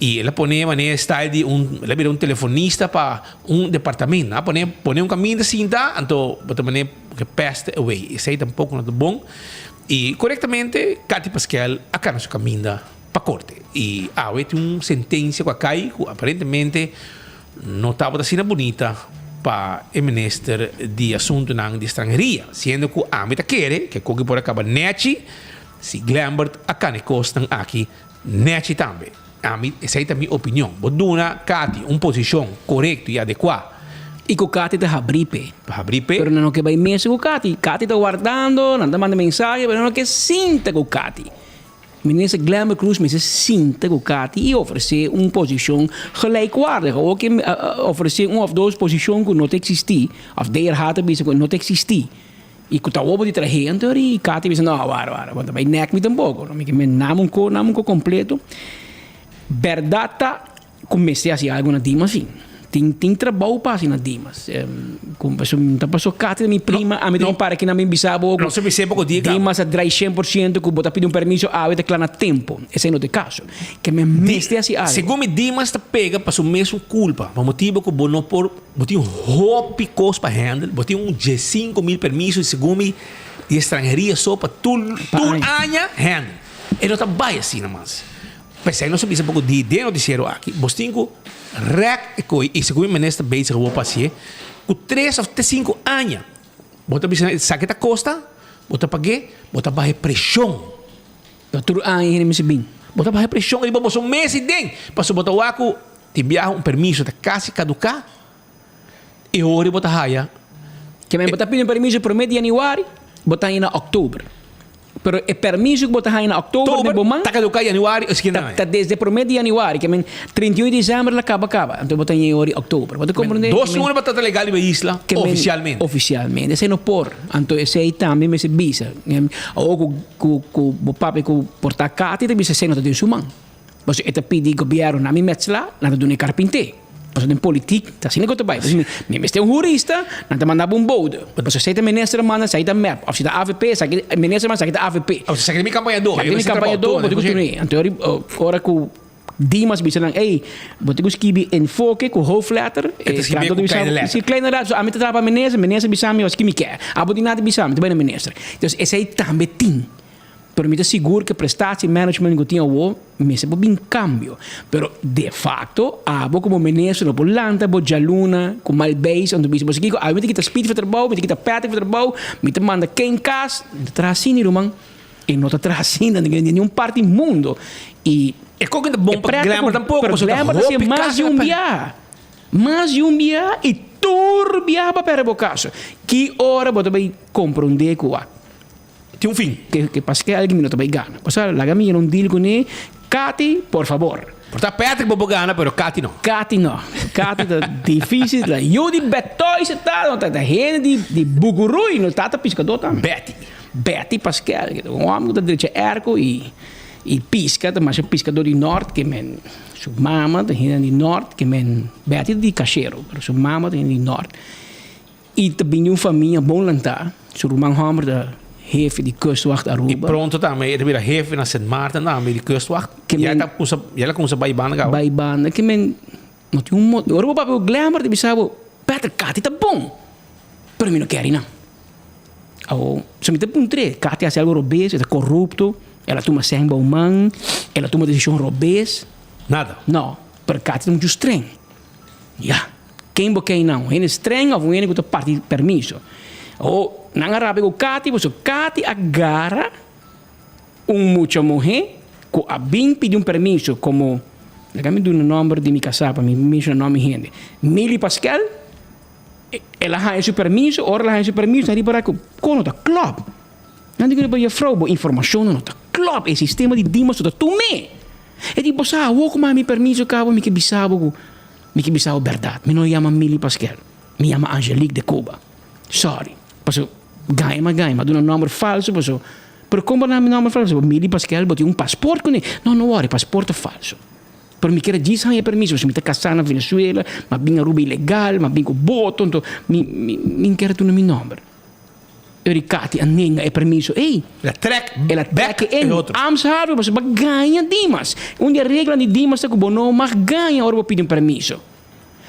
I el a pone manera style di un, el a bira un telefonista pa un departamento. Nan a pone pone un kaminda sinta, anto bo ta manera ke peste away. Esei tampoko no ta bon. I korektamente Cathy Paskel a kana su kaminda pa korte. I awe tin un sentensia ku a kai ku aparentemente No tabata asina bunita pa e minister di Asuntunan di Estranheria, siendo ku ami ta kere ku e koki por a kaba nèchi si Glenbert a kani kosnan aki nèchi tambe. Ami, esei ta mi opinion. Bo duna Kati un posishon korekto i adekuá. I ku Kati ta habrí p'e. Ta habrí p'e. Pero nan no ke bai mesa ku Kati. Kati ta wardando, nan ta manda mensahe, pero nan no ke sinta ku Kati. Minister Glenbert Croes mester sinta ku Kati i ofresé un posishon gelijkwaardig. Awor ke ofresé un òf dos posishon ku no ta eksistí, òf DRH ta bisa ku no ta eksistí. I ku ta wobo di trahe anto i Kati bisa no wara wara bo ta bai nek mi tampoco no mi ke men nam un ko nam un ko completo berdad ta ku mester hasi algo na Dimas si tin tin trabou pa hasi na Dimas ku paso mi ta paso Kati ta mi prima ami ta bin para aki nan bin bisa bo ku Dimas a drai 100% ku bo ta pidi un permiso awe ta kla na tempo esei no ta e kaso ke men mester hasi algo. Segun mi Dimas ta pega pa su mesun kulpa pa motibo ku bo no por Bo tin hopi kos pa handle, bo tin un diesinco mil permiso y segun mi di estranheria so pa tur tur aña handle. E no ta bay asina mas. P'esei nos a bisa poko di den noticiero aki, bos tin ku rek e koe y segun mi minister bezig awor pa hacié, ku tres of te cinco aña bo ta bisa esaki ta kosta, bo ta pag'é, bo ta baha e presion. Pa tur aña hende mester bin. Bo ta baha e presion riba boso mes y den, pasobra bo ta wak ku Tin biaha un permiso ta casi caduca e ora bo ta haya. Ke men bo ta pidi un permiso prome di januari, bo ta haya na october. Pero e permiso ku bo ta haya na october den bo man. Ta caduca januari o siguiente aña. Ta desde prome di januari, ke men 31 di december la caba caba, anto bo ta haya ora di october. Bo ta comprende? Dos luna bo ta ta legal riba e isla oficialmente. Oficialmente. Esei no por. Anto esei tambe mester bisa. Awor ku ku ku bo papia ku por ta Kati ta bisa esei no ta den su man. Pasobra e ta pidi gobierno na mi metsla, nan ta duna e karpinté. Pasobra den politik ta asina ku ta bai. Pasobra mi mester un hurista, nan ta manda bo un bode. Pasobra esei ta minister a manda, esei ta mep. Of si ta avp, esaki minister a manda, esaki ta avp. Of esaki ta mi kampañadó. Esaki ta mi kampañadó, bo tin ku tune. Anto ora ku Dimas bisa nan, ey, bo tin ku skibi enfoke ku hoofdletter. E ta skibi ku kleine letter. Si, kleine letter. So ami ta traha pa minister, minister bisa mi esaki mi ke. Abo di nada bisa mi, ta bai na minister. Entonces esei tambe tin. Pero mi ta sigur ku e prestatie management ku tin awo mester por bin kambio. Pero de facto abo komo minister no por lanta bo djaluna ku mal beis anto bisa bo kiko awe mi ta kita Speed for trabou, mi ta kita Patrick for trabou, mi ta manda ken kas. No ta traha asina ruman. E no ta traha asina den ningun parti mundo. I E koki ta bon pa Glamour tampoco pasobra ta hopi mas di un biaha. Mas di un biaha i tur biaha pa perde bo kaso. Ki ora bo ta bai kompronde ku wak? Tin un fin. Ke paske algin mi no ta bai gana. Osea, laga mi yena un deal kuné, Katy, por fabor. Por ta Patrick bo por gana, pero Katy no. Katy no. Katy ta dificil. Ta yu di Betoy se ta, no ta hende di di Buguruy, no tata piscador tambe. Betty. Betty Paskel, un homber ku ta drecha airco i i pisca, ta masha piscador di nort ke men su mama ta hende di nort ke men Betty ta di Cashero, pero su mama ta hende di nort. I ta bini un famia bon lantá. Su ruman hòmber ta hefe di Kustwacht Aruba. I pronto tambe e ta bira hefe na Sint Maarten tambe di Kustwacht. Ke Ya men. ta kumsa, ya la kumsa bai banda kaba. Bai banda. Ke men no tin un mo-, ora bo papia ku Glenmar ta bisa bo, Patrick, Kati ta bon, pero mi no keri nan. Awo, so mi ta puntr'é, Kati hasi algu robes, e ta korupto, el a tuma sèn bou man, el a tuma desishon robes? Nada. No, pero Kati ta muchu streng. Ya. Ken bo ken nan? Un hende streng of un hende ku ta parti permiso? O nan a rabia ku Kati pasobra Kati a gara un mucha muhé ku a bin pidi un permiso komo, laga mi duna nòmber di mi kasá pa mi menshona nòmber di hende, Mili Paskel, el a haña su permiso, ora el a haña su permiso nan ripará ku kon no ta klòp. Nan di ku juffrouw bo informashonnan no ta klòp, e sistema di Dimas no ta tum'é. E di bo sa awor ku mi a haña mi permiso kaba mi ke bisa bo ku. Mi ke bisa bo bèrdat, mi no yama Milly Paskel, mi yama Angelique de Cuba. Sorry, paso gaña mi a gaña, mi a duna nòmber falso paso, pero kon bo a duna mi nòmber falso? Pasobra Milly Paskel bo tin un pasport kuné. No, no wòri, pasport ta falso. Pero mi kier a djis haña permiso pasobra mi ta kasá na Venezuela, mi a bin Aruba ilegal, mi a bin ku boto, anto mi mi mi kier a duna mi nòmber. Eri Kati a nenga e permiso ei. El a trek El a bek trek e e otro. Ambtshalve pasobra bo a gaña Dimas. Un di e reglanan di Dimas ta ku bo no mag gaña ora bo pidi un permiso.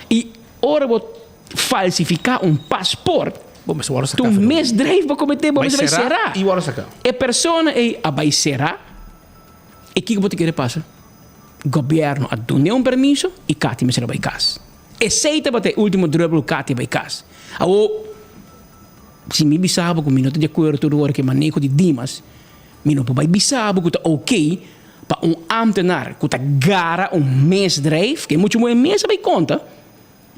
I ora bo falsifiká un pasport, Bo mester wòrdu ta saká un for di. misdrijf bo kometé, bo Bai mester bai será será. i wòrdu saká. E persona ei a bai será i kiko bo ta kere pasa? Gobièrnu a dun'é un permiso i Kati mester a bai kas. Esei tabata e último druppel ku Kati a bai kas. Awor. Si mi bisa bo ku mi no ta di akuerdo tur ora ku e maneho di Dimas, mi no por bai bisa bo ku ta oke. Pa un ambtenaar ku ta gara un misdrijf, ke muchu moe mes a bai konta,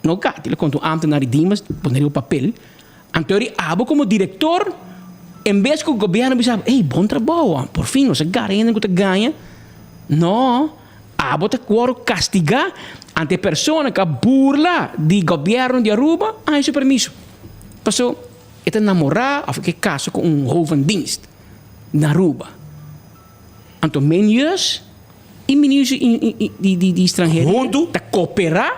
no Kati, el a konta un ambtenaar di Dimas, pone riba papel, anto eri abo komo direktor, en bes ku gobièrnu bisa bo, ey, bon trabou, por fin nos a gara hende ku ta gaña, no, abo ta wòrdu kastigá ante e persona ku a burla di gobièrnu di Aruba a haña su permiso, paso e ta namorá òf e ke kasa ku un hoofd van dienst na Aruba. Anto Menjus i Ministro di Stranheria Huntu? ta koperá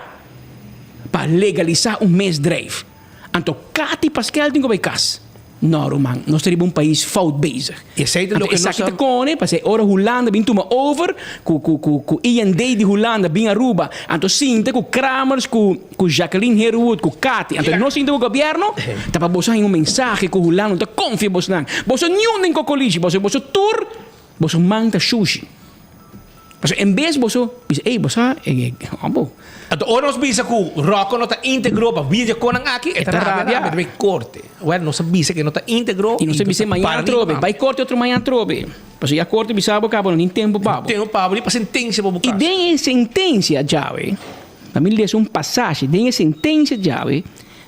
pa legalisá un misdrijf. Anto Kati Paskel tin ku bai kas. No ruman, nos ta riba un pais fout bezig. Esei ta Anto loke nos esaki a. ta kone pasei ora Hulanda bin tuma over ku ku ku ku IND di Hulanda bin Aruba anto sinta ku Kramers ku ku Jacqueline Herwood ku Kati anto no sinta ku gobierno ta pa boso haña un mensahe ku Hulanda no ta konfia bosnan. Boso niun den kokolishi boso boso tur boso man ta shushi. Pasobra en bes boso bisa ey bo sa e abo. Anto ora nos bisa ku Rocco no ta íntegro pa bia dje konan aki e ta rabia rabia ta bai korte. Wèl nos a bisa ku e no ta íntegro I nos a bisa mañana atrobe bai korte otro mañana atrobe. Pasobra ya korte bisa bo kaba no tin tempu pa bo. Tempu pa bo ni pa sentensia pa bo I kas. den e sentensia djawe pa mi lesa un pasashi den e sentensia djawe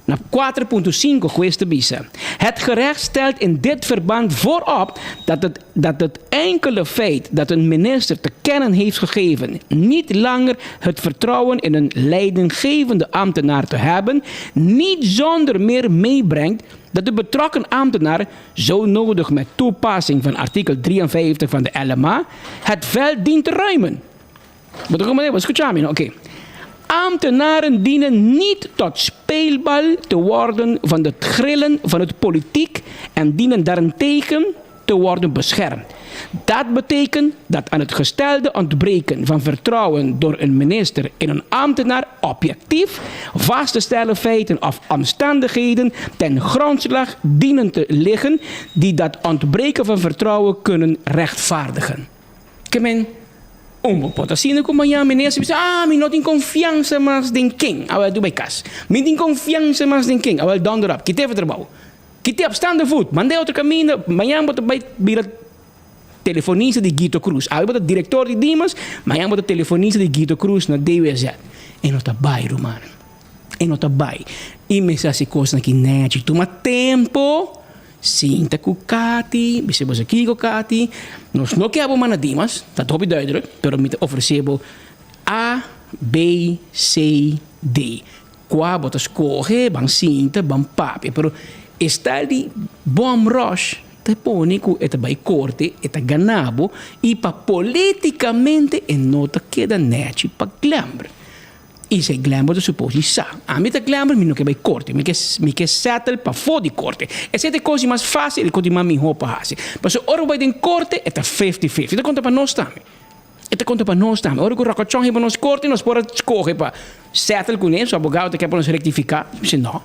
Na 4.5 hues ta bisa, Het gerecht stelt in dit verband voorop dat het dat het enkele feit dat een minister te kennen heeft gegeven niet langer het vertrouwen in een leidinggevende ambtenaar te hebben, niet zonder meer meebrengt dat de betrokken ambtenaar, zo nodig met toepassing van artikel 53 van de LMA, het veld dient te ruimen. Bo ta comprende? Bo scucha mi no? Oké. Ambtenaren dienen niet tot speelbal te worden van de grillen van het politiek en dienen daarentegen te worden beschermd. Dat betekent dat aan het gestelde ontbreken van vertrouwen door een minister in een ambtenaar objectief vast te stellen feiten of omstandigheden ten grondslag dienen te liggen die dat ontbreken van vertrouwen kunnen rechtvaardigen. Ke men un bo por ta asina ku mañan minister bisa, ah, mi no tin konfiansa mas den ken, awel tu bai kas. Mi tin konfiansa mas den ken, awel donder op, kit'é for trabou. Kit'é op staande voet, mand'é otro kaminda, mañan bo ta bai bira telefonista di Guito Cruz. Awe bo ta direktor di Dimas, mañan bo ta telefonista di Guito Cruz na DWZ. E no ta bai, rumannan. E no ta bai. I mester hasi kosnan ki nèchi. Tuma tempo. Sinta ku Kati, bisa boso kiko Kati, nos no ke abo manda Dimas, ta hopi duidelijk, pero mi ta ofrece bo A, B, C, D. Kua bo ta skohe, ban sinta, ban papia, pero e style di bom rush ta pone ku e ta bai korte, e ta gana bo i pa politikamente e no ta keda nechi pa Glenbert. I se Glenbert ta supos di sa. Ami ta Glenbert, mi no ke bai korte. Mi ke mi ke settle pafó di korte. Esei ta e kos di mas fásil i e kos di mas mihó pa hasi. Pasobra ora bo bai den korte e ta fifty fifty. E ta konta pa nos tambe. E ta konta pa nos tambe. Ora ku Ròkòchòn hiba nos korte nos por a skohe pa settle kuné, su abogado ta ke pa nos rektifiká. Mi bisa no,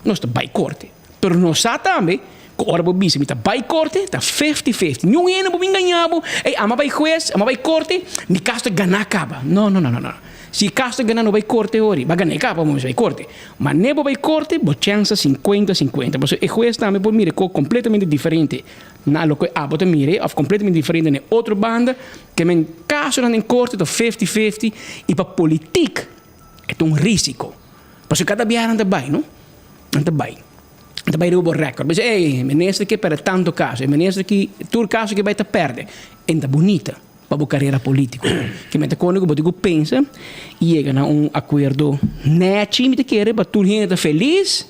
nos ta bai korte. Pero nos sa tambe ku ora bo bisa mi ta bai korte ta fifty fifty. Niun hende bo bin gaña bo, ey ama bai hues, ama bai korte, mi kas ta ganá kaba. No, no, no, no, no. Si kas ta ganá no bai korte hori. Ba ganá e kaba bo mester bai korte. Ma ne bo bai korte bo chèns ta sinkuenta sinkuenta. Pasobra e hues tambe por mira e kos kompletamente diferente na loke abo ta mira òf kompletamente diferente na e otro banda. Ke men kasonan den korte ta fifty fifty i pa politik e ta un risiko. Pasobra kada biaha nan ta bai, no? Nan ta bai. Nan ta bai riba bo record. Bo bisa, ey, minister ke perde tanto kaso. E minister ki, tur kaso ke bai ta perde. E no ta bunita pa bo karera politiko. Ke men ta kone ku bo tin ku pensa i yega na un akuerdo nechi, mi ta kere, pa tur hende ta felis.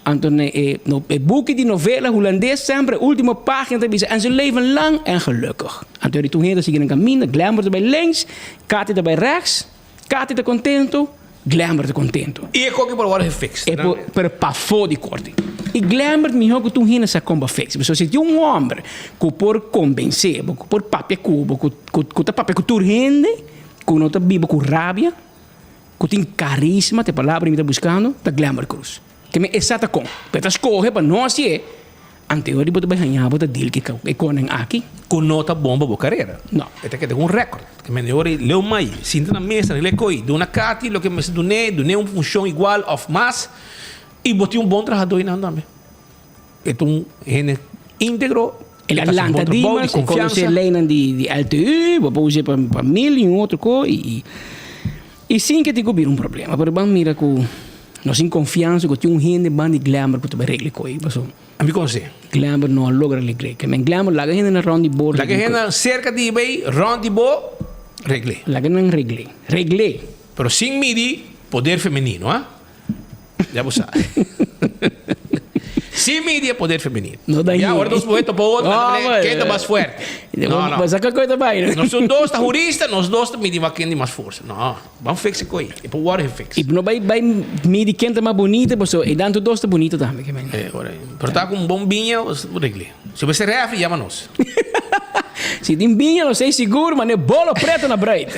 Anto na e, e buki di novela hulandes semper e ultimo pagina ta bisa, en ze leven lang en gelukkig. Anto tur hende ta sigui nan kaminda, Glenbert ta bai links, Katy ta bai rechts. Katy ta contento, Glenbert ta contento. I e koki por wòrdu gefixt. E por, pero pafó di korte. I Glenbert mihó ku tur hende sa kon pa fix. Pasobra si tin un hòmber ku por kombensé bo, ku por papia ku bo, ku ku ta papia ku tur hende, ku no ta biba ku rabia, ku tin karisma, ta e palabra mi ta buskando, ta Glenbert Cruz. Te men e sa ta kon. Pero e ta skohe pa no hasié. Anterior di bo ta bai haña bo ta deal ki e konen aki. Ku no ta bon pa bo karera. No. E ta keda ku un rèkòrt. Te men e ora ei leu mai, sinta na mesa, regla e koi, duna Kati loke mester dun'é, dun'é un funshon igual òf mas, i bo tin un bon trahadó einan tambe. E ta un hende íntegro. El a lanta Dimas, e conoce leynan di LTU, bo por use pa mil y un otro co y y sin ke tin cu bira un problema. Pero ban mira cu nos tin confiansa cu tin un hende ban di Glamour cu ta bay regla e coy paso. Ami conoce. Glamour no a logra regle. Ke men Glamour laga hendenan rond di bo Laga hendenan cerca di bay rond di bo regle. Laga nan regle. Regle. Pero sin midi poder femenino, ha? Ya bo sa. Sin midi e poder femenino. No da Ya, ora nos mujer topa otro, No, nan ta ken ta mas fuerte. No, no. Bo sa kiko ta bai. Nos tur dos ta hurista, nos dos ta midi ken di mas forsa. No, ban fix e koi. E por wòrdu gefixt. I no bai bai midi ken ta mas bunita, pasobra e dan tur dos ta bunita tambe. Ke men. Eh, ora. Pero ta ku un bon biña, bo regl'é. Si bo mester refri, yama nos. Si tin biña, nos ei sigur, mane bolo preto na bruid.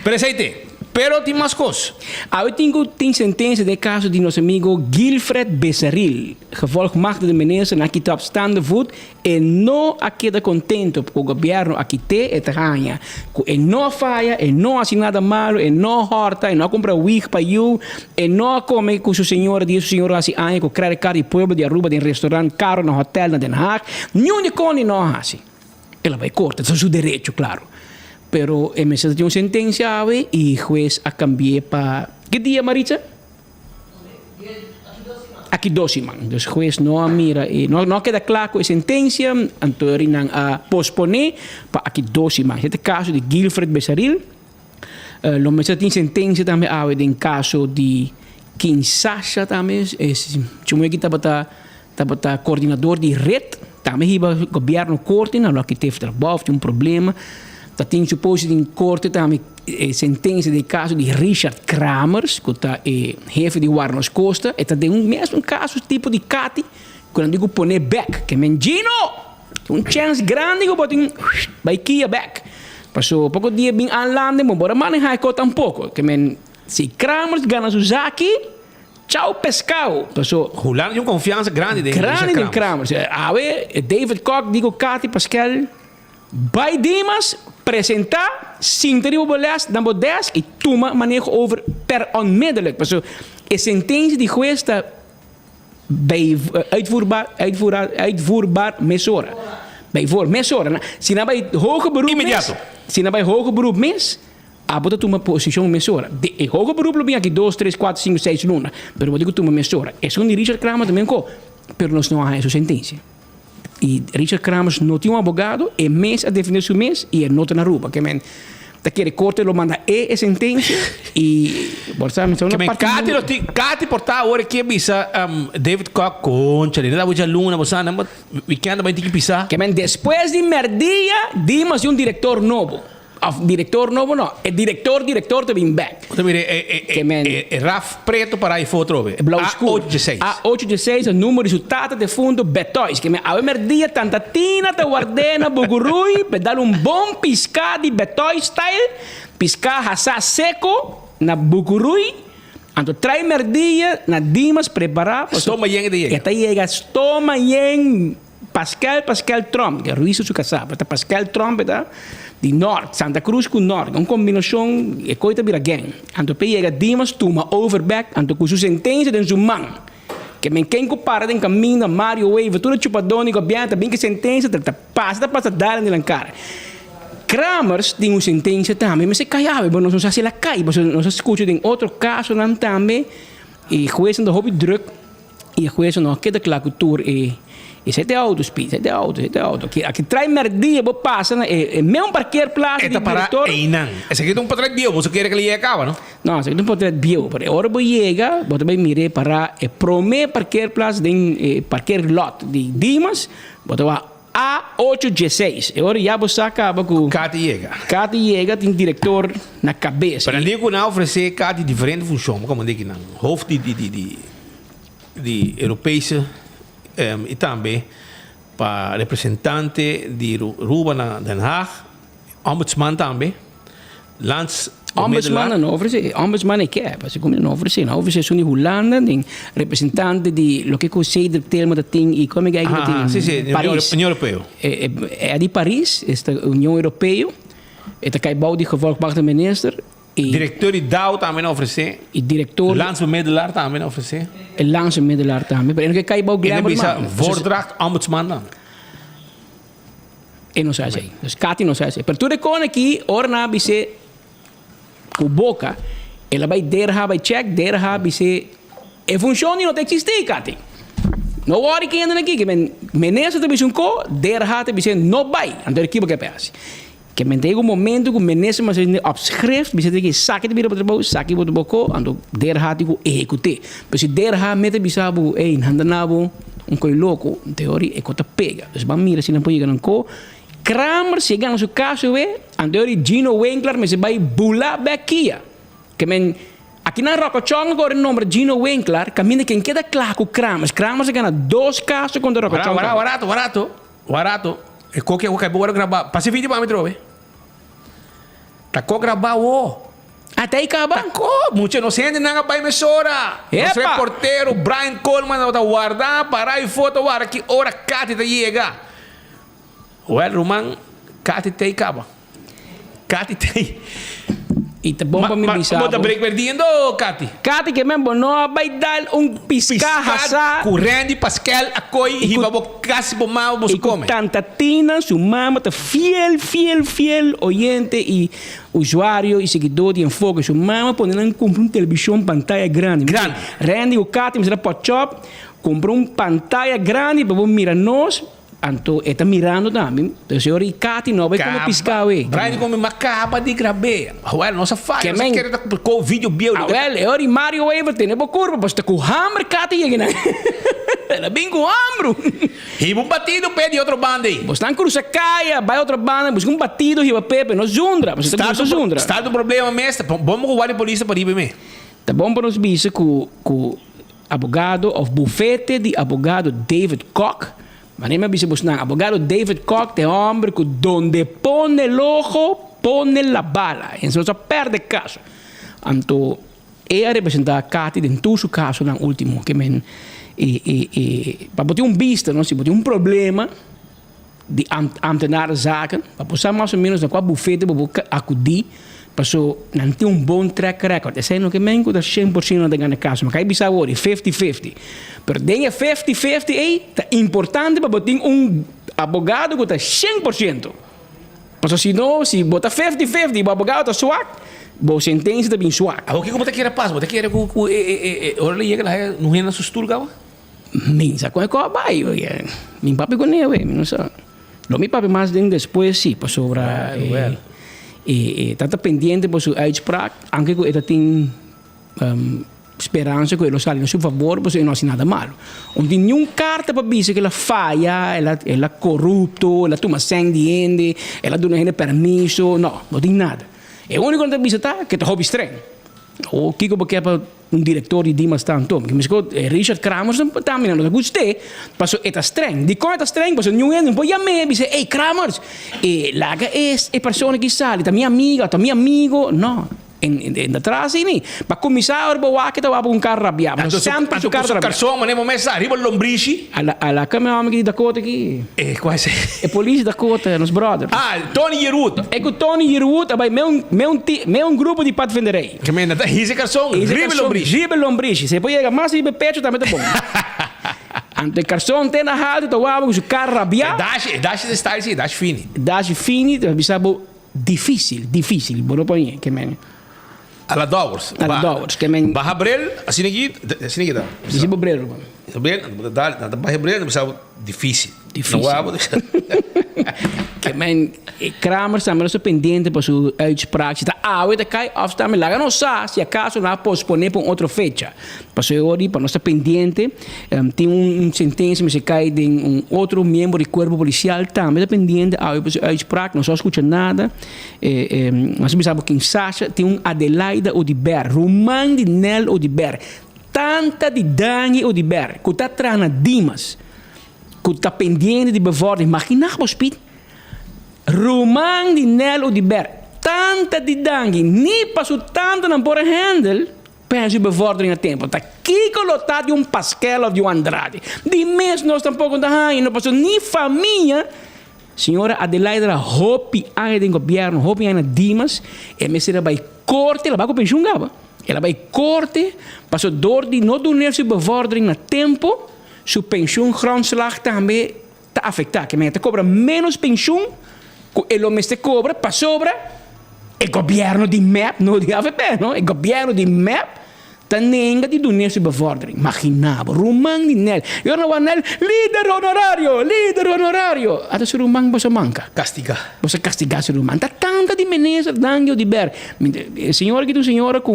Pero esei te. Pero tin mas kos. Awe tin ku tin sentensia den e kaso di nos amigo Guilfred Besaril. Gevolgmachtigde minister nan a kita op staande voet. E no a keda kontento ku gobièrnu a kit'é. E ta haña ku e no a faya, e no a hasi nada malu, e no a hòrta, e no a kumpra wig pa yu, e no a kome ku su señora di su señora hasi aña ku credit card di pueblo di Aruba den restaurant karo na hotel na Den Haag. Niun di kon e no a hasi. El a bai korte, ta su derecho, klaro. Pero e mester ta tin un sentensia awe i hues a kambi'é pa ki dia, Maritza? Aki dos siman. Dus hues no a mira e, no a keda kla ku e sentensia, anto eri nan a posponé pa aki dos siman. Esei ta e kaso di Guilfred Besaril. Lo mester tin sentensia tambe awe den kaso di Kinsasha tambe. E chumé ki tabata tabata koordinador di ret, tambe hiba gobièrnu korte, nan lo a kit'é trabou, tin un problema. Ta tin suposi den korte tambe e sentensia den kaso di Richard Kramers, ku ta e hefe di Warnos Costa. E ta den un mesun kaso tipo di Kati, ku nan tin ku pone bèk. Ke men Gino! Un chèns grandi ku bo tin bai kia bèk. Paso poko dia bin aanlanden, bo por a manehá e kos tampoko. Ke men si Kramers gana su zaki, chau peskao. Paso. Hulanda tin un konfiansa grandi den Grandi den Kramers. Awe David Kok di ku Kati Paskel bai Dimas presentá, sinta riba bo lès na bo dèsk i tuma maneho over per onmiddellijk. Paso e sentensia di hues ta. Bij uitvoerbaar, uitvoerbaar, uitvoerbaar mesora. Bijvoor mesora. Si nan bai hoger beroep Inmediato. mes, si nan bai hoger beroep mes, abo ta tuma posicion mesora. De, e hoger beroep lo bin aki dos, tres, kuater, sinku, seis luna, pero bo tin ku tuma mesora. Esun di Richard Kramer tambe ko, pero nos no a haña su sentencia. I Richard Kramers no tin un abogado, e mes a defende su mes i e no ta na Aruba. Ke men ta kere korte lo manda e e sentensia i bo sa mi sa una parti Kati lo tin, Kati por ta awor e ke bisa David Kok, concha di bo djaluna bo sa nan weekend a bai tiki pisa. Ke men despues di merdia Dimas di un director nobo. Of director nobo no, e director director ta bin bek. Bo ta mira e e e e raf preto para ei for atrobe. E blauw skur. A ocho dieseis. A ocho dieseis e numero di su tata defunto Betois. Ke men awe merdia tanta Tina ta ward'é na Bugurui pe dal un bon piská di Betois style, piská hasá seko na Bugurui. Anto trai merdia na Dimas prepará pasobra. Stoma yen e ta yega. E ta yega stoma yen. Pascal Pascal Tromp, ke Ruiz su kasá, pero ta Pascal Tromp e ta di Nort, Santa Cruz ku Nort, un kombinashon e koi ta bira gang. Anto p'e yega Dimas tuma over bek, anto ku su sentensia den su man. Ke men ken ku para den kaminda, Mario Wever, tur e chupadon di gobièrnu ta bin ku sentensia ta pasa ta pasa dal den nan kara. Kramers tin un sentensia tambe, mester kai awe, pero nos no sa si el a kai, pasobra nos a skucha den otro kasonan tambe e huesnan ta hopi druk. I e hueso no a keda kla ku tur e e sete outo, Speed, sete outo, sete outo. Aki aki trai merdia bo pasa na e e meun parkeerplaats E di ta para direktor. einan. Esaki ta un potret bieu, boso kere ku el yega kaba, no? No, esaki ta un potret bieu, pero e ora bo yega, bo ta bai mir'é para e promé parkeerplaats den e parkeerlot di Dimas, bo ta wak A ocho dieseis. E ora ya bo sa kaba ku. Kati yega. Kati yega tin direktor na kabes. Pero nan di ku nan a ofresé Kati diferente funshon, bo komo di kinan hoofd di di di di di Europese i tambe pa representante di Ruba na Den Haag, ombudsman tambe, lands Ombudsman nan no ofresé, ombudsman e ke, pasobra ku nan no ofresé, nan ofresé esun di Hulanda, den representante di loke ku Cedric Telma ta tin i kome ku ta tin Si, si, Paris. Union Europeo. E e di Paris, esta Union Europeo, e ta kai bou di gevolgmachtigde minister. I Direkteur di dao tambe nan ofresé. I direktor. Landsbemiddelaar tambe nan ofresé. E landsbemiddelaar tambe, pero e no ke kai bou E nan Glamour bisa man. voordracht ombudsman tambe. E no sa esei. Dus Kati no sa esei. Pero tur e kon aki, ora nan a bis'é ku boka, el a bai derha bai chèk, derha bis'é e funshon di no ta eksistí, Kati. No wòri kende nan aki, ke men minister ta bisa un ko, derha ta bis'é no bai. Anto e kibo ke a hasi. Ke men ta yega un momento ku minister mester hende op schrift bisa tin esaki ta bira bo trabou, esaki bo ta bo ko, anto derha tin ku ehekut'é. Pero si derha mester ta bisa bo, ey, nan ta na bo un koi loko, anto e ko ta pega. Dus ban mira si nan por yega nan ko. Kramer si e gana su kaso we, anto Gino Winkler mester bai bula bek kia. Ke men, aki nan Rokochon a kore nomber Gino Winkler, kaminda ken keda kla ku Kramers. Kramers a gana dos kaso kontra Rokochon. Wara, wara, warato, warato, warato. E koki a kai bo wòrdu grabá. Pasa e video pa mi trobe. Ta ko grabá wo. Ah, ta ei kaba? Ta ko. Mucha nos hendenan a bai mesora. Nos reportero Brian Coleman tabata warda, para e foto wara ki ora Katy ta yega. Wèl ruman, Katy ta ei kaba. Katy tei. I ta bon pa mi bisa bo. Bo ta break perdiendo, Katy. Katy ke men bo no a bai dal un piská hasá. Ku Randy Paskel a koi i hiba bo kas bo mama bo su kome. I ku tanta Tina su mama ta fiel fiel fiel oyente i usuario i seguidor di Enfoke. Su mama pone nan kumpra un televishon pantaya grandi. Grandi. Randy ku Katy mester a pòchòp kumpra un pantaya grandi pa bo mira nos. Anto e ta mirando tambe. Entonces ora i Katy no bai come pisca awe. Brian come ma caba di grab'é. Awel nos a faya, nos a kere ta cu video bieu. Awel e ora i Mario Wever tene bo curpa pasobra ta cu hamber Katy yega nan. El a bin cu hambru. Hiba un batido p'e di otro banda ei. Bosnan cruza caya bai otro banda busca un batido hiba p'e pe no zundra pasobra ta gusta zundra. Sta un problema mes, bon bo cu guardia polis ta pa riba me. Ta bon pa nos bisa cu cu. Abogado of bufete di abogado David Kock, Manera mi a bisa bosnan, abogado David Kock ta e homber cu donde pone el ojo, pone la bala. Ense nos a perde caso. Anto e a representa Katy den tur su casonan ultimo. Ke men e e e pa bo tin un bista no, si bo tin un problema di ambtenarenzaken, pa bo sa mas o menos na kua bufete bo por akudí, paso nan tin un bon track record. Esei no ke men ku ta 100% nan ta gana kaso, mi ka bisa awor e fifty-fifty. Pero den e fifty-fifty ei ta importante pa bo tin un abogado ku ta 100%. Paso si no, si bo ta fifty-fifty i bo abogado ta swak, bo sentensia ta bin swak. Awor kiko bo ta kere pasa? Bo ta kere ku e ora lo yega lo haya un hende na su stul kaba? Mi sa kon e kos bai oye. Mi papia ku newe, mi no sa. Lo mi papia mas den despues si, pasobra e ta ta pendiente pa su uitspraak, aunke ku e ta tin speransa ku e lo sali na su fabor, pasobra e no hasi nada malo. No tin niun karta pa bisa ku el a faya, el a korupto, el a tuma sèn di hende, el a duna hende permiso, no, no tin nada. E úniko ku nan ta bisa ta ku e ta hopi streng. O kiko bo ke pa un director di Dimas ta anto? Mi miskot Richard Kramers tambe nan no ta gust'é paso e ta streng. Dikon e ta streng? Paso niun hende no por yam'é i bis'é, ey Kramers, e laga e e persona aki sali, ta mi amiga, ta mi amigo. No, e no ta así ni. Pa kuminsá ora bo wak e ta wak ku un kara rabiá. Paso semper su kara ta rabiá. Anto su karson manera bo mes sa riba lombrishi. A la kame hòmber di Dakota aki. E kua esei? E polis di Dakota, nos bròder. Ah, Tony Yearwood. E ku Tony Yearwood a bai me un me un ti me un grupo di padvinderij. Ke menda ta hisa e karson riba e lombrishi. Riba e lombrishi. Si e por yega mas riba e pecho tambe ta bon. Anto e karson te na haltu ta wak ku su kara rabiá. E dashi, e dashi ta style si, e dashi fini. E dashi fini ta bisa bo difisil, difisil. Bo no por ñe ke men. A la Dowers. A la Dowers. Ke men. Baha bril, asina aki, asina aki ta. Disi bo bril, ruman. Bo bril, bo ta dal, nan ta baha e bril, nan bisa bo difisil. Difisil. Nan wak bo. Ke men, e Kramers tambe lo sta pendiente pa su uitspraak. Si ta awe ta kai of tambe laga nos sa si acaso nan a pospone pa un otro fecha. Pasobra e ora di pa nos ta pendiente, tin un sentencia mester kai den un otro miembro di cuerpo policial tambe ta pendiente awe pa su uitspraak. Nos no a scucha nada. Nos a bisa bo kin Sasha tin un Adelaida Oduber, ruman di Nel Oduber, tanta di Dani Oduber, ku ta traha na Dimas, ku ta pendiente di bevordering. Magina bo, Speed. Ruman di Nel Oduber, tanta di Dani, ni pa su tantanan por a handle pa su bevordering na tempo. Ta kiko lo ta di un Paskel of di un Andrade? Di mes nos tampoko ta haña, no pasobra ni famia. Señora Adelaida a hopi aña den gobierno, hopi aña na Dimas, e mester a bay corte, el a bay cu pensioen caba, el a bay corte pasobra door di no dun'el su bevordering na tempo, su pensioen grondslag tambe. ta afektá, ke men e ta kobra ménos penshun ku e lo mester kobra pasobra e gobièrnu di mep, no di avp no, e gobièrnu di mep ta nenga di dun'é su bevordering. Maginá bo, ruman di Nel, i ora nan wak Nel, lider honorario, lider honorario! Ata su ruman boso manka. Kastigá. Boso kastigá su ruman. Ta tanta di minister Dangio di Ber. E señora aki ta un señora ku.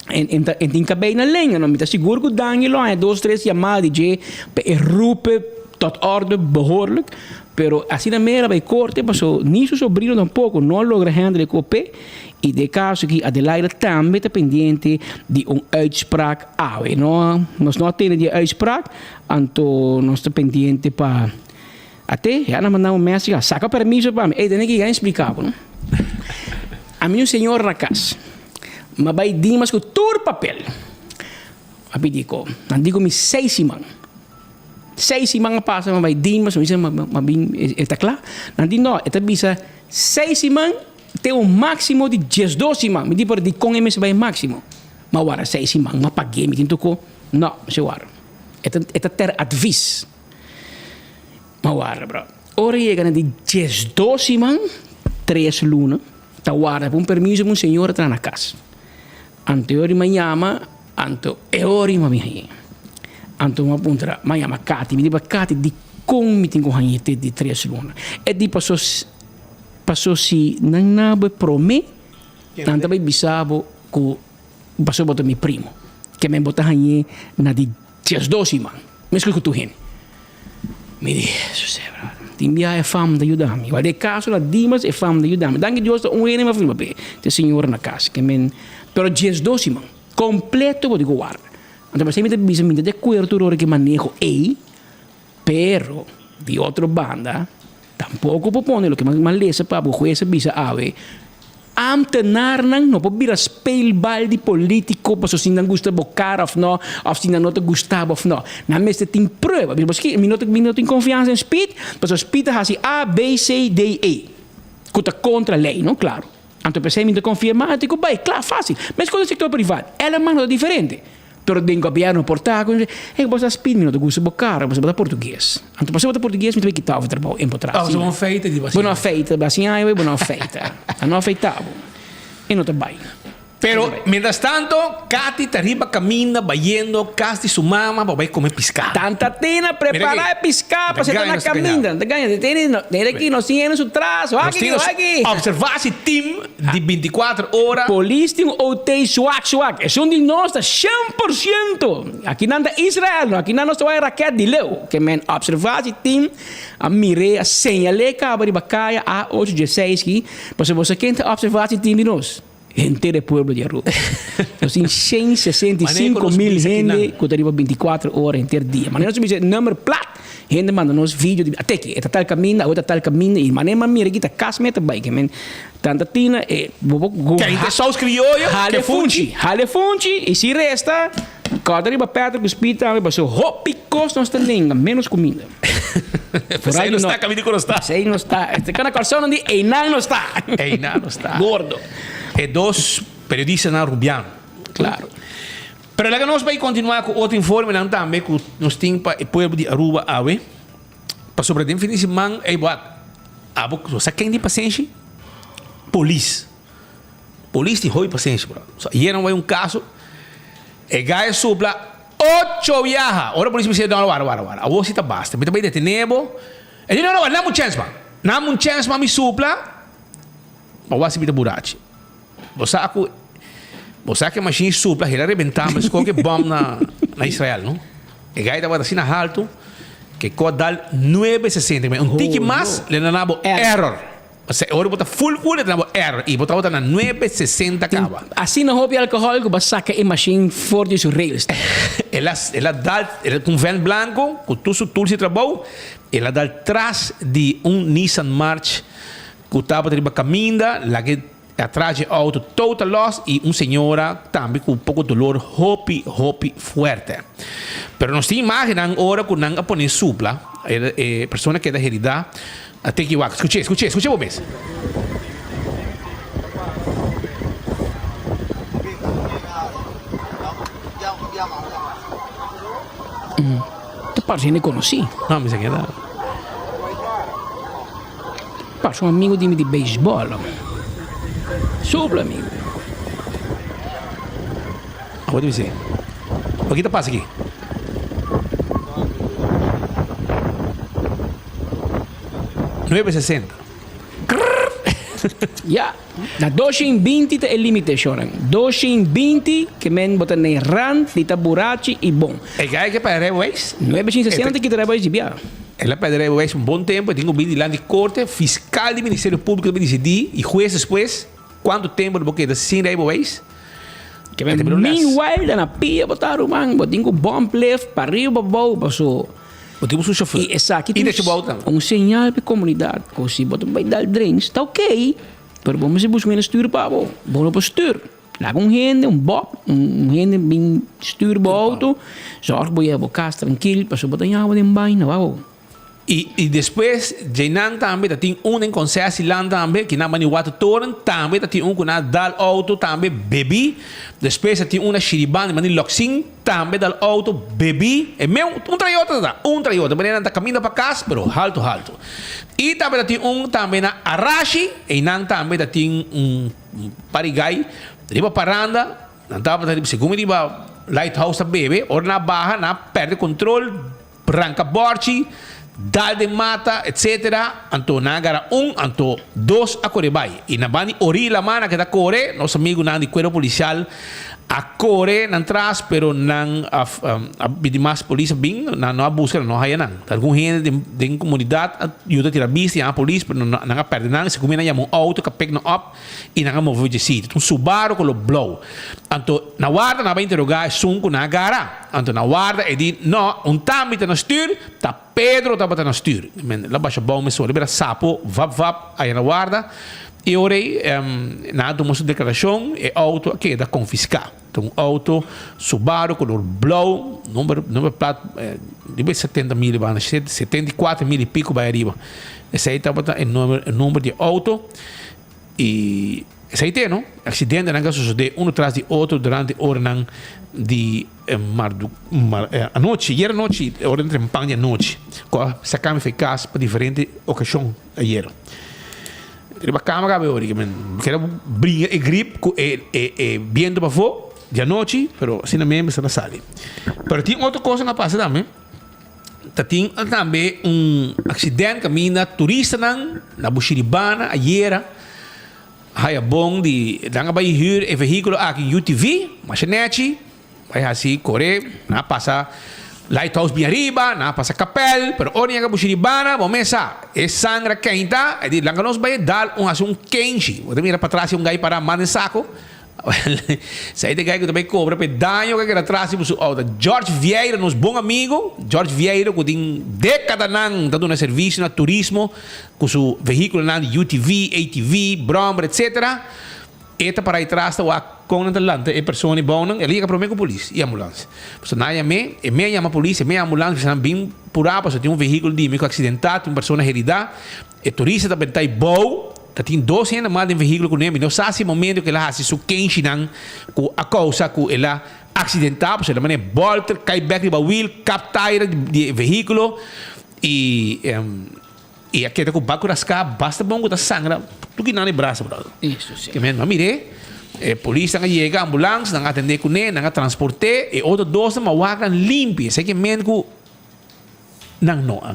En ta en tin kabei na lenga no mi ta sigur ku Dangui lo haña dos tres yamada di dje pa e rupe tot orde behoorlijk pero asina mera bai korte paso ni su sobrino tampoco no a logra handle e kope y den e kaso aki Adelaida tambe ta pendiente di un uitspraak awe no nos no a tende di e uitspraak anto nos ta pendiente pa Ate ya nan manda un message a saca permiso pa mi. Ey tene ki ya explica bo no. Ami un señor na cas. Ma bay Dimas cu tur papel. A pidi co. Nan di cu mi seis siman. Seis siman a pasa ma bay Dimas mi bisa ma bin e ta cla. Nan di no e ta bisa seis siman te un maximo di diesdos siman. Mi di pero dicon e mester bay maximo. Ma wara seis siman ma pague mi tin tuco. No mi si wara. E ta e ta ter advies. Ma warda bro. Ora yega na di diesdos siman, tres luna, ta warda pa un permiso pa un señora traha na kas. Anto e ora mi a yama, anto e ora mi a bin hañ'é. Anto mi a puntra, mi a yama Kati, mi di pa Kati dikon mi tin ku hañ'é te di tres luna? E di paso paso si nan na bo e promé, nan ta bai bisa bo ku paso bo ta mi primo, ke men bo ta hañ'é na di diesdos siman. Meskos ku tur hende. Mi di, Sosé brother, tin biaha e fam ta yuda mi. Wak den e kaso na Dimas e fam ta yuda mi. Danki Dios ta un hende mi a firma p'e, ta e señora na kas. Ke men, pero diesdos siman kompleto bo tin ku warda. Anto pasei mi ta bisa mi ta di akuerdo tur ora ku e maneho ei, pero di otro banda Tampoco por pone loke mi a lesa pa bo hues a bisa awe, Ambtenarnan no por bira speelbal di politico pasobra si nan gusta bo cara of no, of si nan no ta gusta bo of no. Nan mester tin prueba. Bisa bo ski, mi no ta mi no tin confiansa den Speed pasobra Speed ta haci A, B, C, D, E, cu ta contra ley, no? Claro. Anto p'esey mi ta confia mas, anto cu bay, cla, facil. Mescos den sector privat, Elman no ta diferente. Pero den gobierno por ta cu hey bo sa speed mi no ta gusta bo cara bo ta portugues anto pasobra bo ta portugues mi ta bay kita bo trabou en por tras Oh, bo no feita di bo no feita bo haci aña bo no feita a no afeita bo e no ta bay. Pero mientras tanto Katy ta riba caminda bayendo cas di su mama pa bay come pisca. Tanta Tina prepara e pisca pa se ta na caminda. Ta gaña Tene aki nos tin hende su tras wak aki wak aki. Observatie team Di binticuater ora. Polis tin un OT swak swak. Esun di nos ta shen por ciento. Aki nan ta Israel no. Aki nan nos ta wak raket di leu. Ke men observatie team a mir'é a señal'é kaba riba kaya A ocho dieseis ki. Pasobra bo sa ken ta observatie team di nos? Henter e pueblo di Aruba. Nos tin 165 mil hende ku ta riba binticuater ora henter dia. Manera nos a bisa e number plat. Hende manda nos video di ateki e ta tal kaminda awe ta tal kaminda i manera mi a mira aki ta kas mi ta bai ke men tanta tina e bo bo go Kende saus krioyo hale ke funchi funchi. hale funchi i si resta kòrda riba Patrick ku Speed tambe pasobra hopi kos nos ta nenga menos kuminda. P'esei nos ta kaminda ku nos ta. P'esei nos ta este kana Kòrsou nan di einan nos ta. Einan nos ta. Gordo. E dos periodistanan rubiano. Klaro. Pero laga nos bai continua cu otro informenan tambe cu nos tin pa e pueblo di Aruba awe. Pasobra den fin di siman, ey wak, abo bo sa ken tin pasenshi? Polis. Polis tin hopi pasenshi bro. So ayer nan bai un caso, e guy a supla ocho biaha. Ora polis bisa no, wara, wara, wara, awor si ta basta, mi ta bai detene bo. E di no, no, wara, nami un chens man. Nami un chens man mi supla, pa wak si mi ta burachi. Bo sa ku bo sa ku e mashin supla hel a rebentá meskos ku e bòm na na Israel no. E gai tabata asina haltu ku e kò dal nuebe sesenta un tiki mas le na bo error. Osea e ora bo ta full full e ta na bo error i bo tabata na nuebe sesenta kaba. Asina hopi alkohòl ku bo a saka e mashin for di su rails. El a el a dal el ku un vèn blanko ku tur su tools di trabou el a dal tras di un Nissan March ku tabata riba kaminda laga e Atras dje auto total loss y un señora tambe cu poco dolor hopi hopi fuerte. Pero nos tin imagennan ora cu nan a pone supla e persona keda herida a teki wak. Scuche scuche scuche bo mes. Ta parse hende conoci. No mi sa keda. Parse un amigo di mi di beisbòl. Super amigo. Awor ta bis'é, Bo ki ta pasa aki? Nuebe sesenta. Krrr! Ya, na 220 ta e limite, shornan. 220 ke men bo ta ne rand di ta burachi i bon. E guy ke perde rijbewijs? 960 ta kita rijbewijs di bia. El a perde rijbewijs un bon tempo, e tin ku bini dilanti korte, fiskal di Ministerio Públiko ta bin disidí i hues despues kuantu tempo lo bo keda sin rijbewijs. Ke men meanwhile ta na pia bo ta ruman, bo tin ku bump lift pa riba pa bou paso. Bo tin ku su chauffeur. I esaki ta un señal pa e komunidat ku si bo ta bai dal drinks ta ok, pero bo mester buska un hende stuur pa bo. Bo no por stuur. Laga un hende, un bòb, un hende bin stuur bo outo, zòrg bo yega bo kas trankil pasobra bo ta yama den baina wou. I despues djeinan tambe ta tin un den Concessieland tambe, ki nan bani Watertoren, tambe ta tin un ku nan a dal outo tambe bebí. Despues ta tin un na Shiribana di bani Loksin, tambe dal outo bebí. E meu un tra i otro ta ta, un tra i otro. Manera nan ta kaminda pa kas, pero haltu haltu. I tambe ta tin un tambe na Arashi, einan tambe ta tin un parigai riba paranda, nan tabata riba segun mi riba Lighthouse ta bebe, ora nan a baha nan a perde kontrol, Ranka bòrchi, dal den mata, etc. Anto nan a gara un, anto dos a kore bai. I na banda di ori la mana ke ta kore, nos amigunan di kuerpo polisial a kore nan tras, pero nan a a bini mas polis a bin, nan no a buska, nan no a haya nan. Algun hende den den komunidat a yuda tira bista, yama polis, pero nan a pèrdè nan. Segun mi nan yama un outo ku a pik nan òp i nan a move dje sitio. Ta un Subaru kolor blou. Anto na warda nan a bai interogá esun ku nan a gara. Anto na warda e di, No, un tambe ta na stür, ta Pedro tabata na stür. Men el a basha bou mesora, el bira sapo vap vap aya na warda. I ora ei nan a tuma su deklarashon, e outo a keda konfiská. Ta un outo Subaru kolor blou, number number plat riba e setenta mil i banda, 74 mil i piko bai ariba. Esei tabata e number e number di e outo. I esei te no, aksidentenan ka sosodé unu tras di otro durante oranan di mardu anochi, ayer anochi, ora di trempan di anochi, ku a saka mi for e kas pa diferente okashon ayer. Riba kama kabe ora ki mi kere bringa e grip ku e e biento pafó di anochi, pero asina mes mi sta sali. Pero tin otro kos ku a pasa tambe. Ta tin tambe un accident caminda turistanan na Bushiribana ayera haya bon di nan a bay huur e vehiculo aki UTV masha nechi bay haci core nan a pasa Lighthouse bien ariba nan a pasa Kapel pero ora yega Bushiribana bo mes sa e sangra keinta e di laga nos bay dal un haci un kenchi bo ta mira patras un gay para manda e saco. Esei ta e guy ku ta bai kobra pa e daño ku a keda tras di su outo. George Vieira, nos bon amigo, George Vieira ku tin dekadanan ta duna servisio na turismo ku su vehíkulonan di UTV, ATV, brommer etsetera. E ta para atrás ta wak kon nan ta lanta e persona i bounan. El a yega promé ku polis i ambulans. Pasobra nan a yam'é, e me a yama polis, e me a ambulans bisa nan bin purá pasobra tin un vehíkulo di mi ku a aksidentá, tin un persona heridá. E turista ta benta i bou, ta tin dos hende mas den vehíkulo ku ne, mi no sa si e momento ku el a hasi su kenshinan ku a kousa ku el a aksidentá, pasobra el a manera bòlter, kai bèk riba wil, kap taira di e vehíkulo i i a keda ku baku raská basta bon ku ta sangra tur kinan di brasa, bròder. Ke men, m'a mir'é, e polisnan a yega, ambulans, nan a atendé kuné, nan a transport'é, e otro dosnan m'a wak nan limpi, esei ke men ku. Nan no a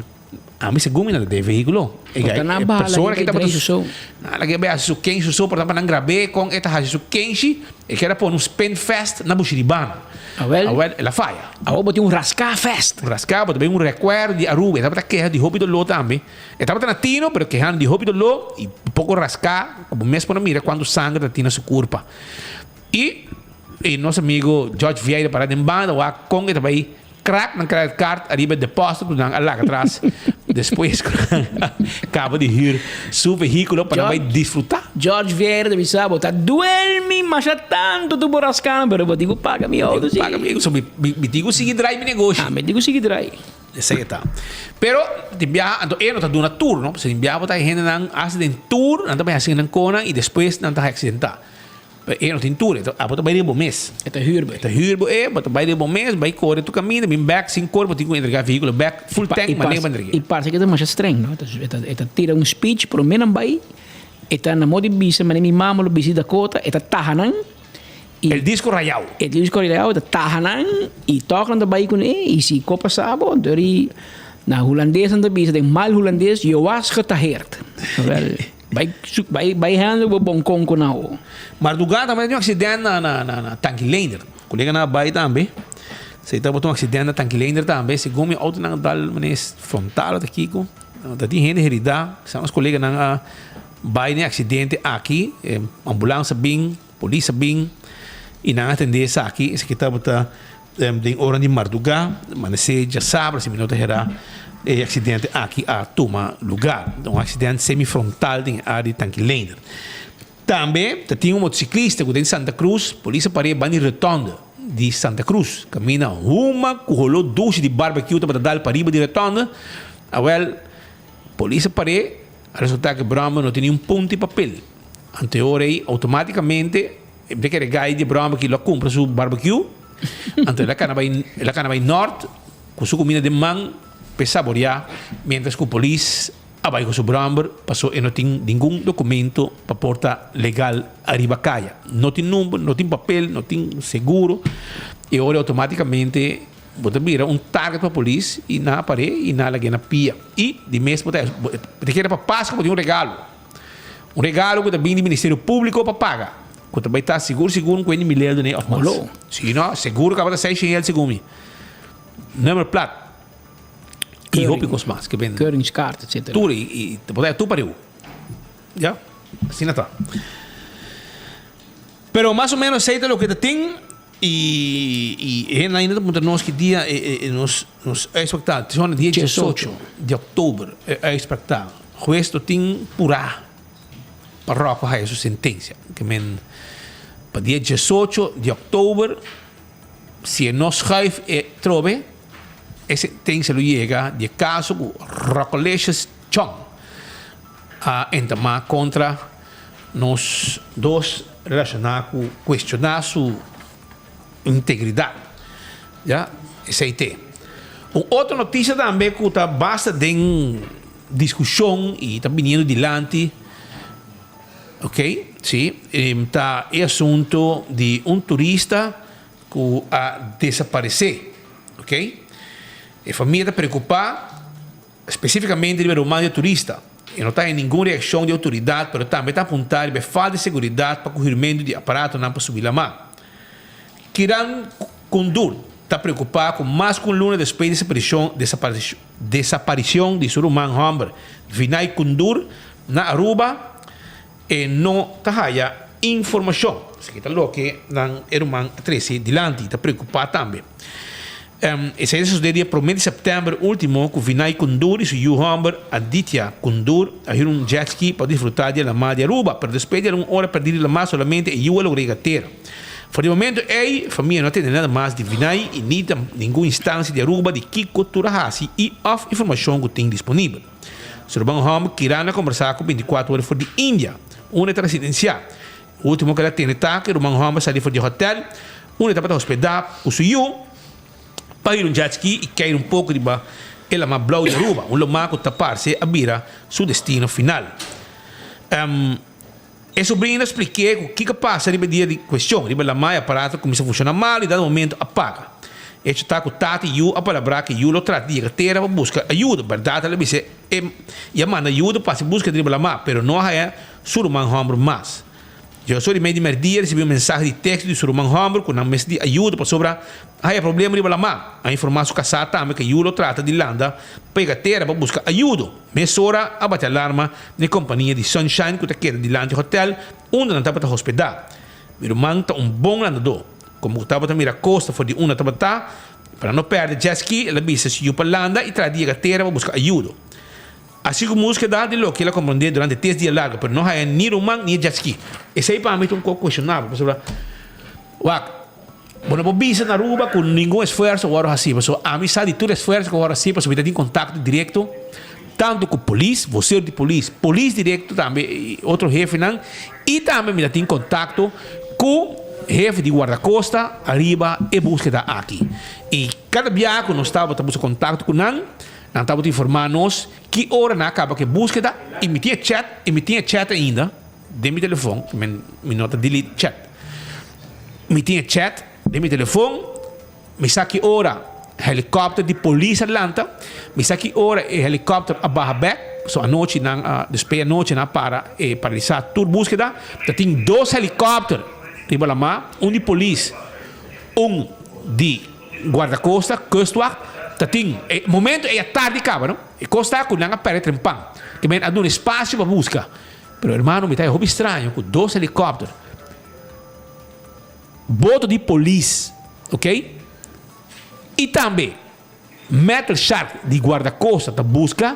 ami segun mi nan ta den vehículo. E Por ta nan bala persona ke ki tabata drei su so. Nan a laga hasi su kenshi su so por ta pa nan grab'é kon e ta hasi su kenshi. E keda pone un spin fest na Bushiribana. Awel. Awel el a faya. Awor bo tin un raská fest. Un raská bo ta bin un rekuerdo di Aruba. E tabata keha di hopi doló tambe. E tabata na tino pero kehando di hopi doló i poko raská ku bo mes por a mira kuantu sanger ta tin na su kurpa. I e nos amigo George Vieira para den banda wak kon e ta bai Krak nan credit card ariba e deposito ku nan a laga atras despues ku nan a kaba di hür su vehíkulo pa nan bai disfrutá. George Vieira ta bisa bo ta duel mi masha tantu tur bo raská pero bo tin ku paga mi outo si. Paga mi so mi mi tin ku sigui drai mi negoshi. Ah mi tin ku sigui drai. Esei e ta. Pero tin biaha anto e no ta duna tur no pasobra tin biaha bo ta hay hendenan hasta den tur nan ta bai hasi nan konan i despues nan ta accidentá. Pero e no tin tur, e abo ta bai riba bo mes. E ta huur bo. E ta huur bo e, bo ta bai riba bo mes, bai kore tur kaminda, bin bek sin kore, bo tin ku entrega vehíkulo bek full tank, manera bo entrega. I parse ku e ta masha streng, no? E ta tira un speech promé nan bai, e ta na modo di bisa manera mi mama lo bisa di Dakota, e ta taha nan. El disco rayao. E disco rayao, e ta taha nan i tòg nan ta bai kuné i si ko pasa bo, anto ri na hulandes nan ta bisa den mal hulandes, je was getaheerd. Wel. Bai bai bai handle bo bon con cu nan ho. Mardugá tambe tin un accident na na na na Tanki Leender. Colega nan a bai tambe. Si tabata un accident na Tanki Leender tambe. Segun mi autonan a dal mane frontal ota kiko. Ta tin hende herida. Sa nos coleganan a bai den accidente aki. Ambulance a bin, polis a bin y nan a atende esaki. Esaki tabata Den ora di mardugá, manesé djasabra, si mi no ta herá, e aksidente aki a tuma lugá. Un aksident semifrontal den e área di Tanki Leender. Tambe ta tin un motosiklista ku den Santa Cruz, polis a par'é banda di rotonde di Santa Cruz, kaminda huma ku holó dushi di barbecue tabata dal pariba di rotonde. Awèl, polis a par'é, a resultá ku e bròmer no tin niun punto di papel. Anto e ora ei, outomátikamente, E bira kere gai di broma ki lo a kumpra su barbecue, anto el a kana bai el a kana bai nort ku su kuminda den man p'e saboriá, miéntras ku polis a bai ku su bròmber paso e no tin ningun dokumento pa por ta legal ariba kaya. No tin number, no tin papel, no tin seguro, e ora outomátikamente bo ta bira un target pa polis i nan a par'é i nan a lag'é na pia. I di mes bo ta bo ta kere pa Pasku bo tin un regalo. Un regalo ku ta bin di Ministerio Públiko pa paga, ku ta bai ta sigur sigur un kuenta di miler dun'é òf mas. Olo. Si no, seguro kaba ta seis shen el segun mi. Nummer plat. I hopi kos mas ke ben. Keuringskaart, etcetera. Tur i i ta por ta tur pariu. Ya, asina ta. Pero mas o menos esei ta loke ta tin i i hende ainda ta puntra nos ki dia e e nos nos uitspraak ta. Te dia diesocho di òktober e uitspraak ta. Hues lo tin purá pa Rocco haya su sentensia. Ke men pa dia diesocho di òktober si e no schuif e trobe e sentensia lo yega di e kaso ku Roccolicious Chong a entamá kontra nos dos relashoná ku kuestioná su integridat. Ya, esei te. Un otro notisia tambe ku ta basta den diskushon i ta biniendo dilanti, ok, si, ta e asunto di un turista ku a desaparesé, ok. E famia ta preokupá. Spesífikamente riba e ruman di e turista. E no ta haña ningun reakshon di outoridat pero tambe ta apuntá riba e falta di seguridat pa ku hürmentu di aparatonan pa subi lamá. Kiran Kundur ta preokupá ku mas ku un luna despues di desaparishon di su ruman hòmber Vinay Kundur na Aruba e no ta haya informashon. Esaki ta loke nan e ruman a trese dilanti i ta preokupá tambe. Esei ta sosodé dia promé di sèptèmber último ku Vinay Kundur i su yu hòmber Aditya Kundur a hür un jetski pa disfrutá di e lamá di Aruba. Pero despues di algun ora pèrdí di lamá solamente e yu a logra yega tera. For di momento ei famia no a tende nada mas di Vinay i ni ta ningun instansia di Aruba di kiko tur a hasi i òf informashon ku tin disponibel. Su ruman hòmber Kiran a kombersá ku bintikuater ora for di India, unda e ta residensiá. Último ku el a tende ta ku e ruman hòmber sali for di e hotèl unda e tabata hospedá ku su yu pa hür un jet ski i keir un poko riba e lamá blou di Aruba, un lomá ku ta parse a bira su destino final. E sobrino a splik'é ku kiko a pasa riba e dia di kuestion. Riba lamá e aparato a kuminsá funshoná malu i dado momento a paga. Echo ta ku tata i yu a palabrá ku e yu lo trata di yega tera pa buska ayuda. Bèrdat el a bisa e i a manda ayuda pa hasi buskeda riba lamá, pero no a haña su ruman hòmber mas. Joshua di mei di mèrdia risibí un mensahe di teksto di su ruman hòmber ku nan mester di ayuda pasobra a haña problema riba lamá. A informá su kasá tambe ku e yu lo trata di landa pa yega tera pa buska ayudo. Mesora a bati alarma na e kompania di Sunshine ku ta keda dilanti hotèl unda nan tabata hospedá. Mi ruman ta un bon landadó. Komo ku tabata mira kosta for di unda tabata, pa nan no pèrdè jet ski, el a bisa su yu pa landa i trata di yega tera pa buska ayudo. Asi ku muskeda di loke el a komprondé durante tres dia largu, pero no haya ni ruman ni e jet ski. Esei pa mi ta un kos kuestionabel, pasobra wak, bo no por bisa na Aruba ku ningun esfuerso wòrdu hasí, pasobra ami sa di tur esfuerso ku wòrdu hasí pasobra mi ta tin kontakto direkto. Tantu ku polis, vocero di polis, polis direkto tambe i otro hefenan i tambe mi ta tin kontakto ku hefe di guardakosta ariba e búskeda aki. I kada biaha ku nos tabata buska kontakto ku nan, nan tabata informá nos ki ora nan a kaba ku e búskeda i mi tin e chat i mi tin e chat ainda den mi telefon, mi no ta delete chat. Mi tin e chat den mi telefon. Mi sa ki ora helikòpter di polis a lanta, mi sa ki ora e helikòpter a baha bèk, pasobra anochi nan a, despues anochi nan a para e paralisá tur búskeda. Ta tin dos helikòpter riba lamá, un di polis, un di guardakosta, kustwacht. Ta tin, e momento ei a tardi kaba, no? E kos ta ku nan a pèrdè trempan, ke men a duna espasio pa buska. Pero hermano, mi ta hopi straño ku dos helikòpter. Boto di polis, ok? I tambe Metal Shark di guardacosta ta busca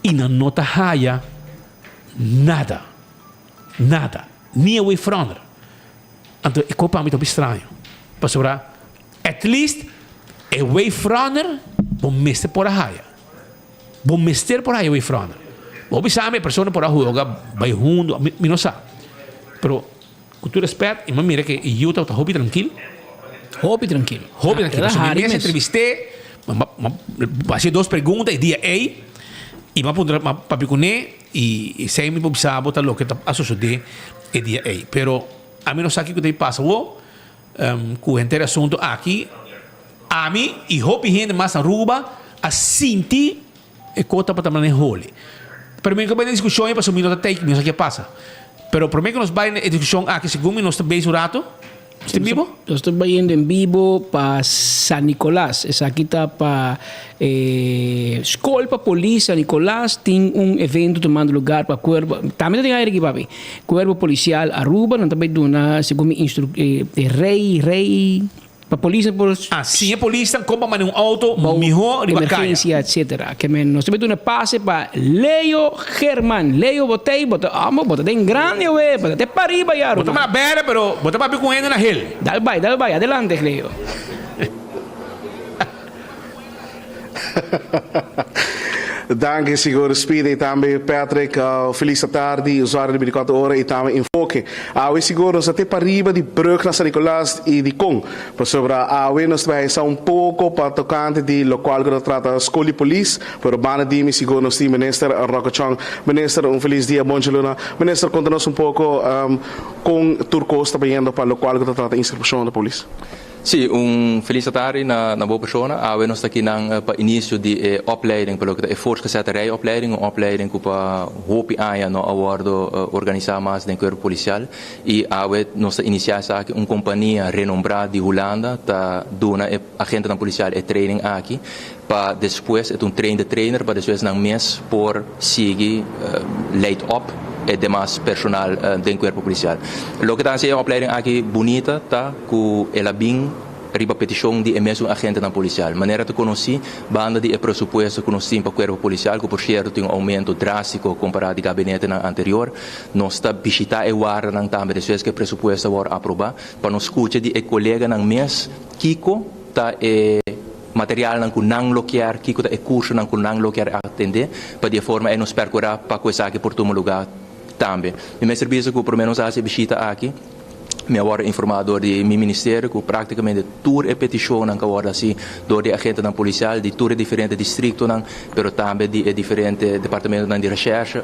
y nan no ta haya nada. Nada. Ni e wavefronter. Anto e kopa mi ta hopi straño. Pasobra at least e wavefronter bo mester por a haya. Bo mester por haya wavefronter. Bo bisa mi e persona por a hoga bay hundo, mi no sa. Pero. Ku tur respet, i mi a mira ku e yu tabata hopi trankil. Hopi trankil. Hopi trankil. Pasobra mi mes entrevist'é, mi a hasié dos pregunta e dia ei, i mi a puntra, mi a papia kuné, i esei mi por bisa bo ta loke ta a sosodé e dia ei. Pero ami no sa kiko ta pasa awor ku henter e asuntu aki. Ami i hopi hende mas na Aruba a sinti E kos tabata manera holi. Pero mi no ke bai na diskushon ei pasobra mi no ta tei, mi no sa ke pasa. Pero prome ku nos bai na e diskushon aki segun mi nos ta beis un rato. Nos ta en bibo? Nos ta bayendo en bibo pa San Nicolas. Esaki ta pa e skol pa polis San Nicolas. Tin un evento tumando lugar pa cuerpo, tambe ta den aire aki papi, Cuerpo Policial Aruba. Nan ta bai duna segun mi instru e rey, rey. Pa polisnan por. A siña polisnan kon pa mane un auto mihó riba kaya. Emergencia etcetera. Ke men nos ta duna pase pa Leo German. Leo bo tei bo ta amo bo ta den grandi awe bo ta te pariba ya Bo ta ruman. mara bèrdè pero bo ta papia ku hende na hel. Dal bai dal bai adelante Leo. Danki sigur Speedy y tambe Patrick. Feliz atardi usuario di 24 ora y tambe Enfoke. Awe sigur nos ta te pariba di brug na San Nicolas y dicon? Pasobra awe nos ta bay hesa un poco pa tocante di locual cu ta trata scol di polis, pero banda di mi sigur nos tin Minister Rocco Chong. Minister un feliz dia, bonchi luna. Minister conta nos un poco con tur cos ta bayendo pa locual cu ta trata inscripcion di polis. Sí, un felis atardi na na bo persona. Awe nos ta akinan pa inicio di e opleiding pa loke ta e voortgezette rijopleiding, un opleiding ku pa hopi aña no a wordo organisa mas den Cuerpo Policial. I awe nos ta inicia esaki, un compania renombra di Hulanda ta duna e agentenan policial e training aki pa despues, e ta un train the trainer, pa despues nan mes por sigui leid op e demas personal den Cuerpo Policial. Loke ta haci e opleiding aki bunita ta cu el a bin riba peticion di e mesun agentenan policial. Manera ta conoci, banda di e presupuesto cu nos tin pa Cuerpo Policial, cu por cierto tin un aumento drastico compara di gabinetenan anterior, nos ta bishita e wardanan tambe despues cu e presupuesto a worde aproba, pa nos scucha di e coleganan mes kico ta e materialnan ku nan lo kier, kiko ta e kursonan ku nan lo kier atendé, pa di e forma ei nos perkurá pa ku esaki por tuma lugá tambe. Mi mester bisa ku promé nos a hasi e bishita aki, mi a wòrdu informá dor di mi ministerio ku práktikamente tur e petishonnan ku a wòrdu hasí dor di e agentenan polisial di tur e diferente distriktonan, pero tambe di e diferente departamentonan di reshèrshe,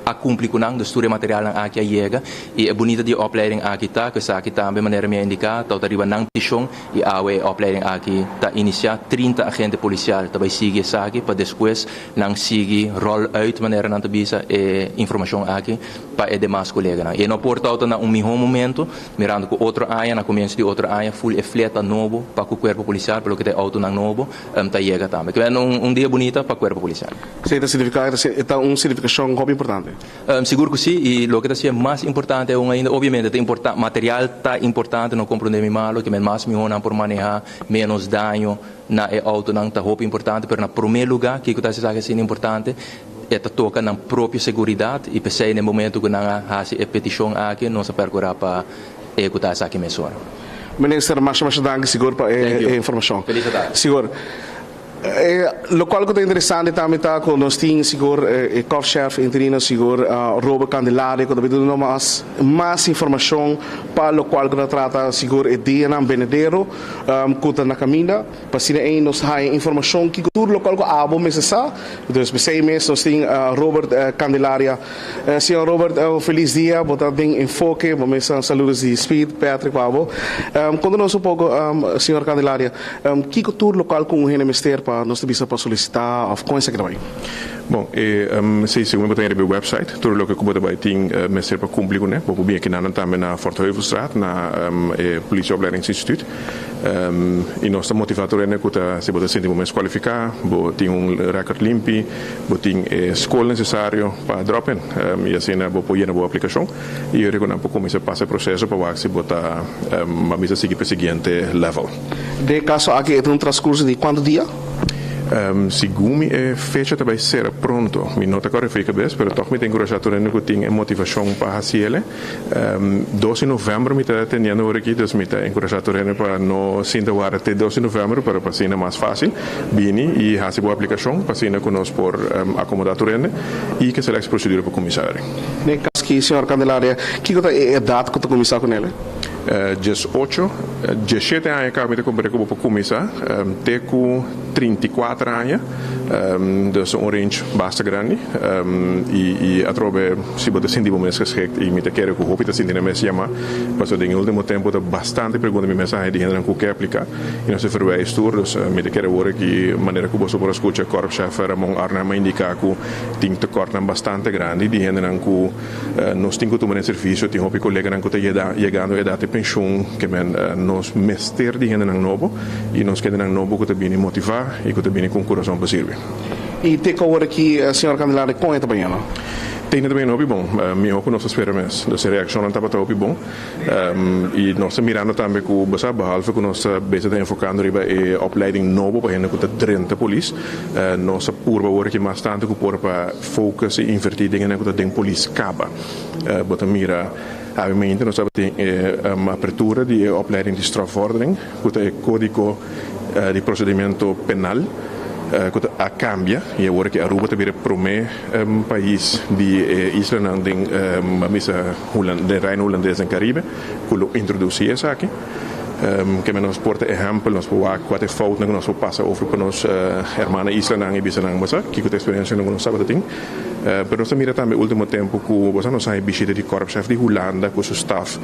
a cumpli cu nan, dus tur e materialnan aki a yega y e bunita di e opleiding aki ta cu esaki tambe manera mi a indica ta riba nan peticion y awe e opleiding aki ta inicia, 30 agente policial ta bay sigui esaki pa despues nan sigui roll uit manera nan ta bisa e informacion aki pa e demas coleganan y e no por ta na un miho momento mirando cu otro aña na comienzo di otro aña full e fleta nobo pa cu cuerpo policial pa loke ta e autonan nobo ta yega tambe. Un dia bunita pa cuerpo policial. Esei ta signifiká e ta un signifikashon hopi importante. Sigur ku si, i loke ta siña mas importante aun ainda, obviamente ta importa, material ta importante, no komprondé mi malo, ke men mas mihó nan por manehá, ménos daño na e outonan ta hopi importante, pero na promé lugá kiko ta hasi esaki asina importante, e ta toka nan propio seguridat i p'esei na e momento ku nan a hasi e petishon aki nos a perkurá pa ehekutá esaki mesora. Minister, masha masha danki sigur pa e informashon. Feliz atardi. Sigur. Locual cu ta interesante tambe ta cu nos tin sigur e korpschef interino sigur Robert Candelaria cu ta bay duna nos mas informacion pa locual cu ta trata sigur e dianan benedero cu ta na caminda. Pa asina ey nos haya informacion kico tur locual cu abo mester sa. Dus p'esey mes nos tin Robert Candelaria. Señor Robert, un feliz dia. Bo ta den Enfoke. Bo mes saludos di Speed, Patrick pa abo. Conta nos un poco, señor Candelaria, kico tur locual cu un hende mester pa nos ta bisa pa solicita of con esaki ta bay? Bon, e si, segun bo ta riba e website, tur loke ku bo ta bai tin mester pa kumpli kuné. Bo por bin akinan tambe na Fort Heuvelstraat na e Politieopleidingsinstituut. I nos ta motivá tur hende ku ta, si bo ta sinti bo mes kualifiká, bo tin un rèkòrt limpi, bo tin e skol nesesario pa dròp in. I asina bo por yena bo aplikashon i ora ku nan por kuminsá pasa e proseso pa wak si bo ta a bisa sigui pa e siguiente level. Den e kaso aki e ta un transkurso di kuantu dia? Segun mi e fecha ta bai sera pronto. Mi no ta kòrda for e kabes, pero tòg mi ta enkurashá tur hende ku tin e motivashon pa hasiel. Dos di november mi ta atendiendo ora aki, dus mi ta enkurashá tur hende pa no sinta warda te dos di november, pero pa asina mas fásil bini i hasi bo aplikashon pa asina ku nos por akomodá tur hende i ke selèks prosedura pa kuminsá ori. Den e kas aki, señor Candelaria, kiko ta e edat ku ta kuminsá ku nel? Diesocho, diesshete aña kaba mi ta komprende ku bo por kuminsá te ku 34 aña, dus un range basta grandi i atrobe si bo ta sinti bo mes geschikt i mi ta kere ku hopi ta sinti nan mes yamá pasobra den e ultimo tempu ta bastante pregunta mi mes a haña di hendenan ku ke apliká i nos ta verwijs tur dus mi ta kere awor aki manera ku boso por a skucha Korpschef Ramon Arnhem a indiká ku tin tekortnan bastante grandi di hendenan ku Nos tin ku tuma den servisio, tin hopi koleganan ku ta yegando edat di penshun, ke men nos mester di hendenan nobo i nos ke hendenan nobo ku ta bini motivá i ku ta bini ku un kurason pa sirbi. I te ku awor aki, señor Candelaria, kon e ta bañando? Te ta bañando hopi bon, mihó ku nos ta spera mes. Dus e reakshonnan tabata hopi bon. I nos ta mirando tambe ku, bo sa, behalve ku nos ta bes ta enfokando riba e opleiding nobo pa hende ku ta drenta polis, nos ta purba awor aki mas tantu ku por pa focus i invertí den hende ku ta den polis kaba. Bo ta mira, awe mainta nos tabatin e apertura di e opleiding di strafvordering, ku ta e kódigo di prosedimentu penal ku ta a kambia i awor aki Aruba ta bira e promé pais di e islanan den misa den Reino Hulandes den Karibe ku lo introdusí esaki. Ke men nos por ta ehèmpel, nos por wak kua ta e foutnan ku nos por pasa over pa nos hermana islanan i bisa nan bo sa kiko ta e eksperensianan ku nos tabata tin. Pero nos ta mira tambe último tempu ku bo sa nos haña bishita di Korpschef di Hulanda ku su staf.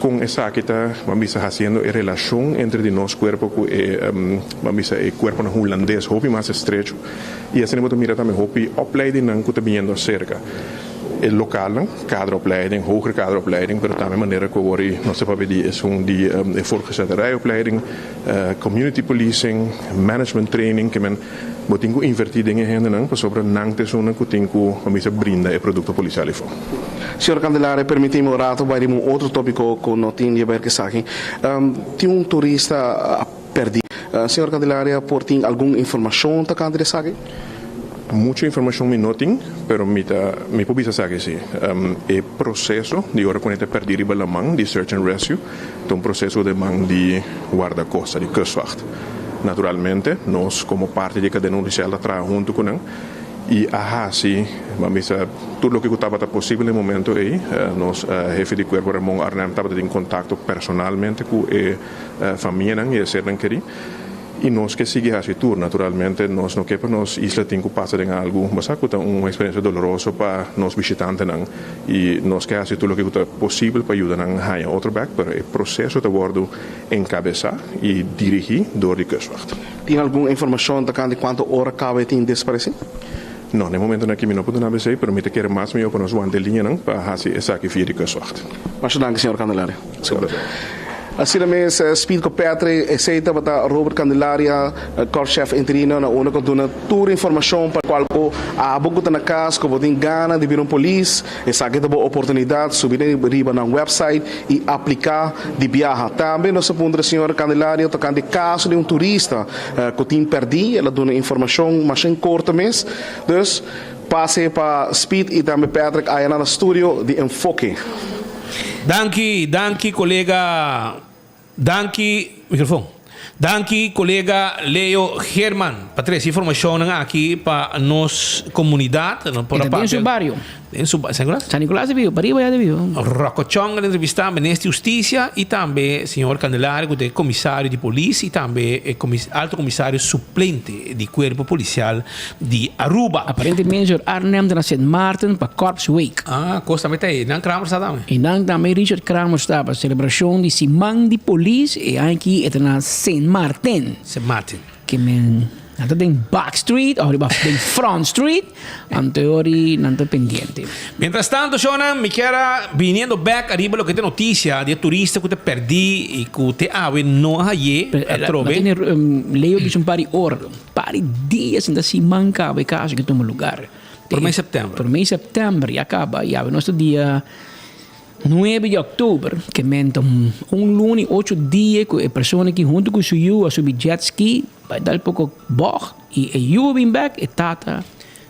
Kon esaki ta, ban bisa, hasiendo e relashon entre di nos kuerpo ku e, ban bisa, e kuerponan hulandes hopi mas estrecho. I asina bo ta mira tambe hopi opleidingnan ku ta biniendo aserka. E lokalnan, kaderopleiding, hogere kaderopleiding, pero tambe manera ku awor nos ta papia di esun di e voortgezette rijopleiding, community policing, management training, ke men bo tin ku invertí den e hendenan pasobra nan ta esunnan ku tin ku, ban bisa, brinda e produkto polisial afó. Señor Candelaria, permití mi un rato bai riba un otro tópiko ku no tin di haber ku esaki. Tin un turista a pèrdí. Señor Candelaria por tin algun informashon tokante di esaki? Mucho informashon mi no tin, pero mi ta mi por bisa esaki si. E proseso di ora ku nan ta pèrdí riba laman di search and rescue ta un proseso den man di wardakosta, di kustwacht. Naturalmente nos komo parti di e kadena hudisial ta traha huntu ku nan. I a hasi, ban bisa, tur loke ku tabata posibel na e momento ei. Nos hefe di kuerpo Ramon Arnhem tabata tin kontakto personalmente ku e famianan i e sernan kerí. I nos ke sigui hasi tur. Naturalmente nos no ke pa nos isla tin ku pasa den algu, bo sa, ku ta un eksperensia doloroso pa nos bishitantenan. I nos ke hasi tur loke ku ta posibel pa yuda nan haña otro bèk, pero e proseso ta wòrdu enkabesá i dirigí dor di Kustwacht. Tin algun informashon tokante kuantu ora kaba e tin desparesí? No, na e momentunan aki mi no por duna esei, pero mi ta kere mas mihó pa nos wanta e liñanan pa hasi esaki via di Kustwacht. Masha danki, señor Candelaria. Sigur plaser. Asina mes, Speedco Petri, esei tabata Robert Candelaria, korpschef interino, na unda ku a duna tur informashon pa kual ku abo ku ta na kas ku bo tin gana di bira un polis, Esaki ta bo oportunidat, subi riba nan website i apliká di biaha. Tambe nos a puntra señor Candelario tokante e kaso di un turista ku tin pèrdí. El a duna informashon masha en korto mes. Dus, pase pa Speed i tambe Patrick aya na studio di Enfoke. Danki, danki kolega. Danki, microfoon. Danki kolega Leo Geerman pa trese informashonnan aki pa nos komunidat. E ta den su bario. Den su San Nicolas? San Nicolas ta biba, pariba ya ta biba. Rocco Chong a entrevista Minister di Husticia y tambe señor Candelario cu ta e comisario di polis y tambe e alto comisario suplente di Cuerpo Policial di Aruba. Aparentemente señor Arnhem ta na Sint Maarten pa Corps Week. Ah, cos tambe ta ey. Nan Kramer sta tambe. Y nan tambe Richard Kramer sta pa celebracion di Siman di Polis e aña aki e ta na Sint Maarten. Sint Maarten. Ke men nan ta den Back Street of riba den Front Street, anteori nan ta pendiente. Mientras tanto, shownan, mi kier a biniendo bek ariba loke ta e noticia di e turista cu ta perdi y cu te awe no a haye atrobe. Nan tene Leo bisa un par di ora, un par di dia sinta siman caba e caso ke tuma lugar. Prome september. Prome september ya caba y awe nos ta dia Nuebe di òktober, ke men ta un luna i ocho dia ku e persona aki huntu ku su yu a subi jet ski bai dal poko bògt i e yu a bin bèk, e tata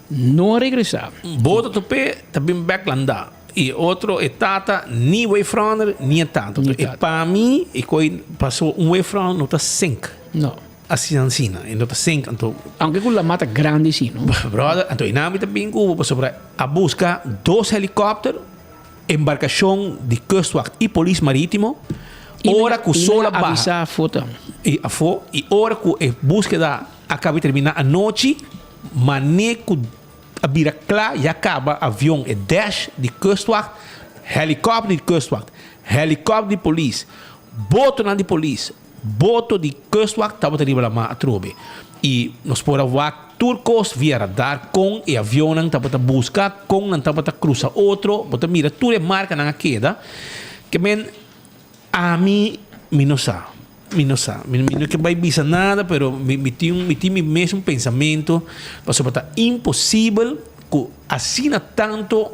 no a regresá. Boto top'é ta bin bèk landá i e otro e tata ni wefròner ni e tata. E pa mi e koi paso un wefròn no ta sink. No. Asina asina e no ta sink anto. Aunke ku lamá ta grandi si no. Brother anto e nan mi ta bin ku bo pasobra a buska dos helikòpter. Embarkashon di Kustwacht i Polis Marítimo ora ku sol a baha i afó i ora ku e búskeda a kaba di terminá anochi, mané ku a bira kla ya kaba avion e dash di Kustwacht, helikòpter di Kustwacht, helikòpter di polis, botonan di polis, Boto di Kustwacht tabata riba lamá atrobe i nos por a wak tur kos via radar kon e avionnan tabata buska, kon nan tabata krusa otro, bo ta mira tur e markanan a keda. Ke men ami mi no sa, mi no sa, mi no ke bai bisa nada pero mi mi tin mi tin mi mesun pensamentu pasobra ta imposibel ku asina tanto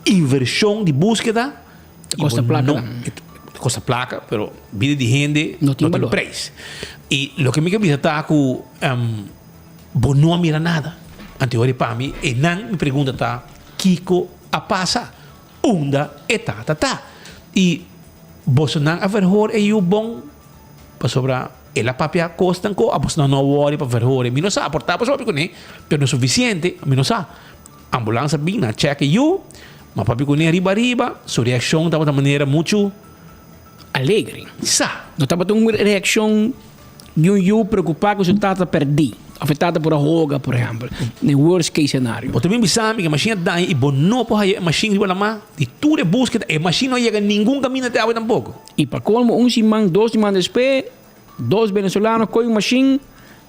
invershon di buskeda Ta kosta plaka no, Ta kosta plaka, pero bida di hende no tin prijs. I loke mi ke bisa ta ku bo no a mira nada. Anto ora pa mi einan mi pregunta ta kiko a pasa? Unda e tata ta? I bosonan a verhoor e yu bon? Pasobra el a papia kosnan ku abosonan no a wòri pa verhoor e. Mi no sa, por ta pasobra kuné, pero no sufisiente, mi no sa. Ambulans a bin, nan a check e yu, ma papia kuné riba riba, su reakshon tabata manera muchu Alegre. Sa. No tabata un reakshon di un yu preokupá ku su tata pèrdí, òf e tata por a hoga, por ehèmpel, den worst case scenario. Bo ta bin bisa mi ku e mashin a daña i bo no por haya e mashin riba lamá di tur e búskeda, e mashin no a yega ningun kaminda te awe tampoko. I pa kolmo un siman, dos siman despues, dos venezolano koe un mashin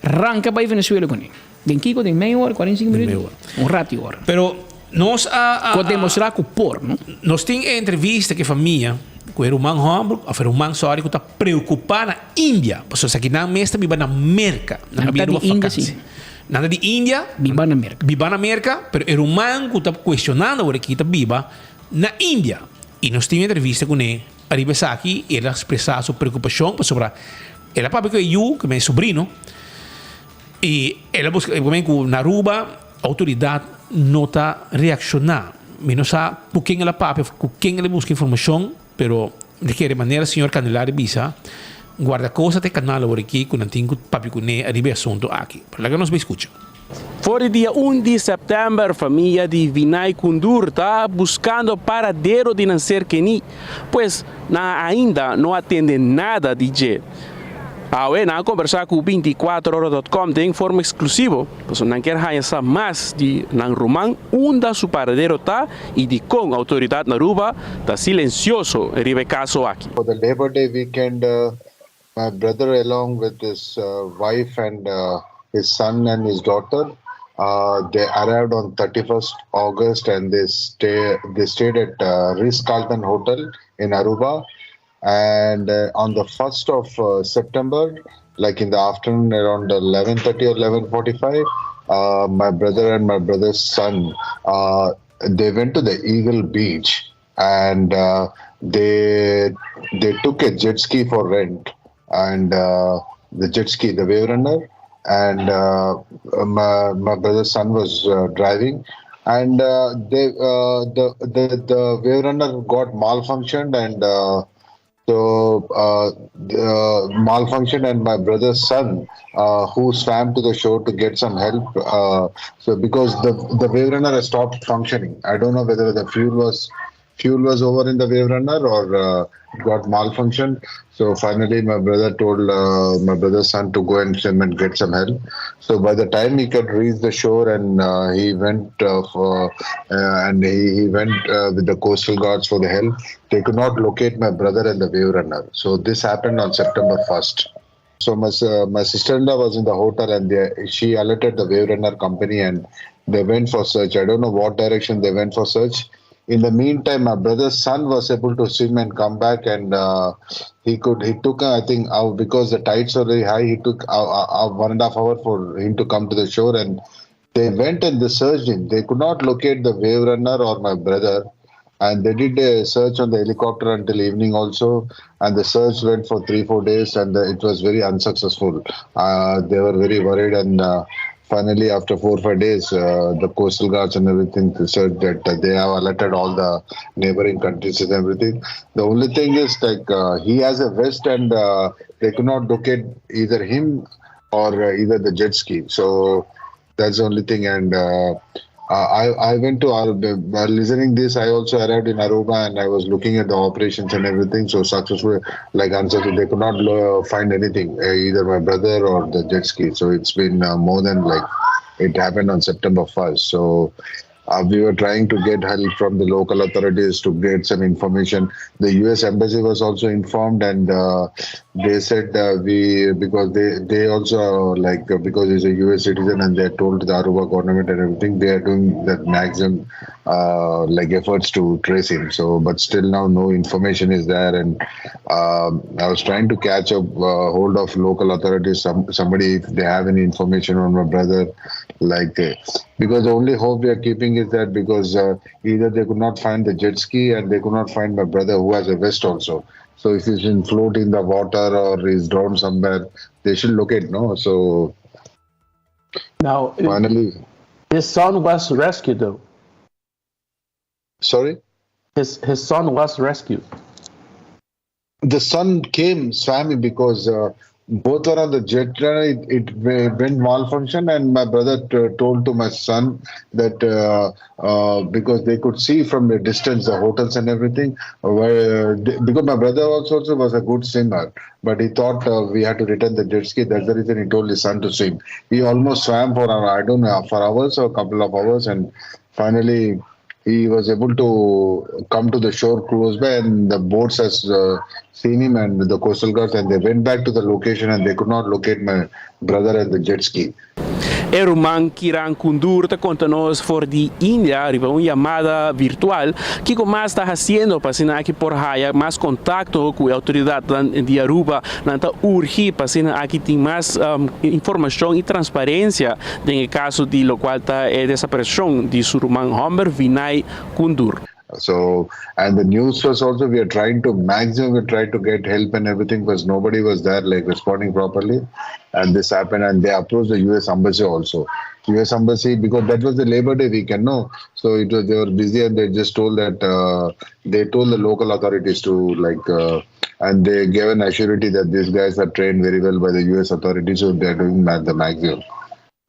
ranka bai Venezuela kuné. Den kiko? Den mei ora, 45 minuut? Un rati ora. Pero nos a. Ku a demostrá ku por, no? Nos tin e entrevista ku e famia, ku e ruman hòmber, òf e ruman, sòri, ku ta preokupá na India. Pasobra esaki nan mes ta biba na Merka. Nan ta di India, si. Nan ta di India. Biba na Merka. Biba na Merka, pero e ruman ku ta kuestionando awor aki ta biba na India. I nos tin un entrevista kuné ariba esaki i el a ekspresá su preokupashon pasobra el a papia ku e yu, ku e sobrino. I el a buska e momento ku na Aruba outoridat no ta reakshoná. Mi no sa ku ken el a papia òf ku ken el a buska informashon, pero di kere manera señor Candelario bisa, Guardacosta ta e kanal awor aki ku nan tin ku papia kuné ariba e asuntu aki. Pero laga nos bai skucha. For di dia un di sèptèmber famia di Vinay Kundur ta buskando paradero di nan ser kení, pues nan ainda no a tende nada di dje. Awe nan a kombersá ku binticuatrohora dot com den forma eksklusivo, pasobra nan kier haña sa mas di nan ruman, unda su paradero ta i dikon outoridat na Aruba ta silensioso riba e kaso aki. For the Labor Day weekend, my brother along with his wife and his son and his daughter, they arrived on 31st August and they stay they stayed at Ritz Carlton Hotel in Aruba. And uh, on the 1st of uh, September, like in the afternoon around 11.30 or 11.45, uh, my brother and my brother's son, uh, they went to the Eagle Beach and uh, they they took a jet ski for rent and uh, the jet ski, the wave runner, and uh, my, my brother's son was uh, driving and uh, they uh, the, the the wave runner got malfunctioned and uh, So uh, malfunction and my brother's son, uh, who swam to the shore to get some help. Uh, so because the the wave runner has stopped functioning, I don't know whether the fuel was fuel was over in the wave runner or uh, got malfunctioned. So finally, my brother told uh, my brother's son to go and swim and get some help. So by the time he could reach the shore and uh, he went uh, for, uh, and he, he went uh, with the coastal guards for the help, they could not locate my brother and the wave runner. So this happened on September 1st. So my my sister-in-law was in the hotel and they, she alerted the wave runner company and they went for search. I don't know what direction they went for search. In the meantime, my brother's son was able to swim and come back, and uh, he could. He took, I think, uh, because the tides were very high, he took uh, uh, 1.5 hour for him to come to the shore. And they went and they searched him. They could not locate the wave runner or my brother and they did a search on the helicopter until evening also and the search went for 3 4 days and uh, it was very unsuccessful uh, they were very worried and uh, finally after 4 5 days uh, the coastal guards and everything said that uh, they have alerted all the neighboring countries and everything the only thing is like uh, he has a vest and uh, they could not locate either him or uh, either the jet ski so that's the only thing. And uh, I I went to Aruba. While listening this, I also arrived in Aruba and I was looking at the operations and everything. So successful, like unsuccessful, they could not uh, find anything, uh, either my brother or the jet ski. So it's been uh, more than like it happened on September 1st. So uh, we were trying to get help from the local authorities to get some information. The U.S. embassy was also informed, and uh, they said uh, we because they they also like uh, because he's a U.S. citizen and they told the Aruba government and everything they are doing that maximum uh, like efforts to trace him. So, but still now no information is there, and um, I was trying to catch up uh, hold of local authorities. Some somebody if they have any information on my brother, like uh, because the only hope we are keeping is that because uh, either they could not find the jet ski and they could not find my brother who has a vest also. So if he's in float in the water or is drowned somewhere, they should locate, no? So now finally, his son was rescued though. Sorry? His his son was rescued. The son came swam because uh, both were on the jet runner. It, it went malfunction, and my brother t- told to my son that uh, uh, because they could see from the distance the hotels and everything. Where because my brother also, also was a good swimmer, but he thought uh, we had to return the jet ski. That's the reason he told his son to swim. He almost swam for uh, I don't know for hours or a couple of hours, and finally he was able to come to the shore close by and the boats has uh, seen him and the coastal guards and they went back to the location and they could not locate my brother and the jet ski E ruman Kiran Kundur ta konta nos for di India, riba un yamada virtual, kiko mas ta hasiendo pa asina aki por haya mas kontakto ku e outoridatnan di Aruba. Nan ta urgi pa asina aki tin mas informashon i transparensia den e kaso di lokual ta e desapareshon di su ruman hòmber Vinay Kundur. So, and the news was also we are trying to maximum we tried to get help and everything, because nobody was there like responding properly. And this happened, and they approached the U.S. embassy also. U.S. embassy because that was the Labor Day weekend, no? So it was they were busy, and they just told that uh, they told the local authorities to like, uh, and they gave an assurity that these guys are trained very well by the U.S. authorities, so they are doing the maximum.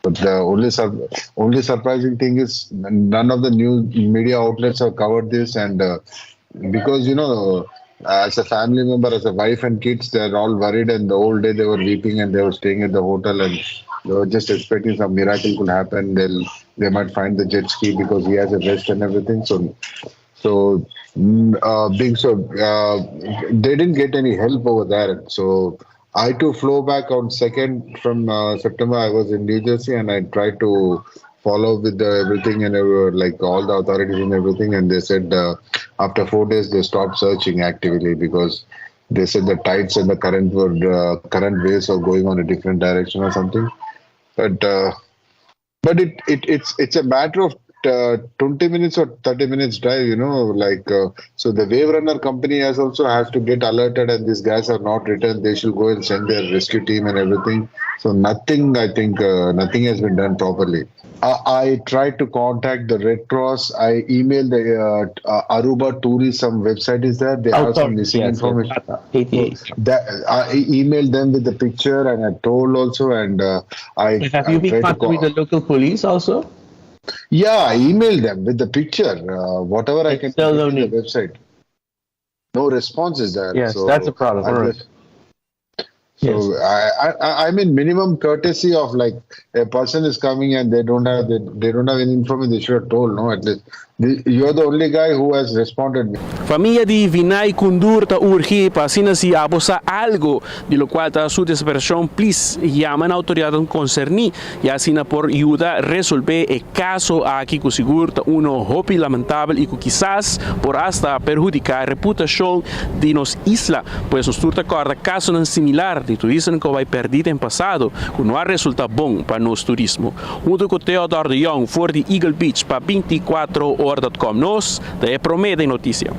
But the only sur- only surprising thing is none of the news media outlets have covered this, and uh, because you know, as a family member, as a wife and kids, they're all worried, and the whole day they were weeping and they were staying at the hotel and they were just expecting some miracle could happen. They'll they might find the jet ski because he has a vest and everything. So so mm, uh, big so uh, they didn't get any help over there. So I too flew back on second from uh, September. I was in New Jersey and I tried to follow with the everything and uh, like all the authorities and everything. And they said uh, after 4 days they stopped searching actively because they said the tides and the current were uh, current waves were going on a different direction or something. But uh, but it, it it's it's a matter of uh, 20 minutes or 30 minutes drive, you know, like uh, so the Wave Runner company has also has to get alerted, and these guys are not returned. They should go and send their rescue team and everything. So nothing, I think, uh, nothing has been done properly. I, I tried to contact the Red Cross. I emailed the uh, uh, Aruba Tourism website. Is there? They have some missing yes, yes. information. ATA. That I emailed them with the picture and I told also, and uh, I Have I you been tried to contacted with call. the local police also? Yeah, I emailed them with the picture, uh, whatever I can Still get no in the need. website. No response is there. Yes, that's a So problem. I All right. just so I, I I mean minimum courtesy of like a person is coming and they don't have they, they don't have any information they should have told no at least The- you're the only guy who has responded me. Famia di Vinay Kundur ta urgi pa asina si abo sa algo di locual ta su desaparición please yama na autoridadnan concerni y asina por yuda resolve e caso aki cu sigur ta uno hopi lamentabel y cu kisas por hasta perhudica reputacion di nos isla. Pues nos tur ta corda casonan similar di turistanan cu a bay perdi den pasado cu no a resulta bon pa nos turismo. Hunto cu Theodor de Jong for di Eagle Beach pa binticuatro ora dot com nos ta e prome den noticia.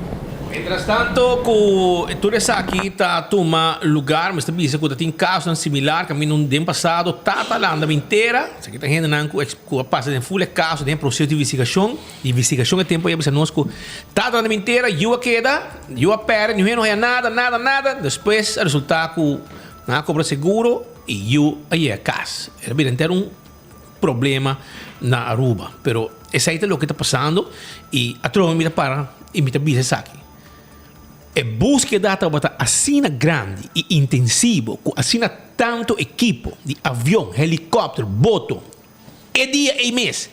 Mientras tanto cu tur esaki ta tuma lugar, mester bisa cu ta tin casonan similar caminda un den pasado tata landa bintera, esaki ta hendenan cu cu a pasa den ful e caso den e proceso di investigacion, di investigacion e tempo ei a bisa nos cu tata landa bintera, yu a keda, yu a perde, niun hende no haya nada, nada, nada, despues a resulta cu nan a cobra seguro y yu a yega cas. El a bira henter un problema na Aruba. Pero esei ta loke ta pasando y atrobe mi ta para y mi ta bisa esaki. E buskeda tabata asina grandi y intensivo cu asina tanto ekipo di avion, helicopter, boto e dia ei mes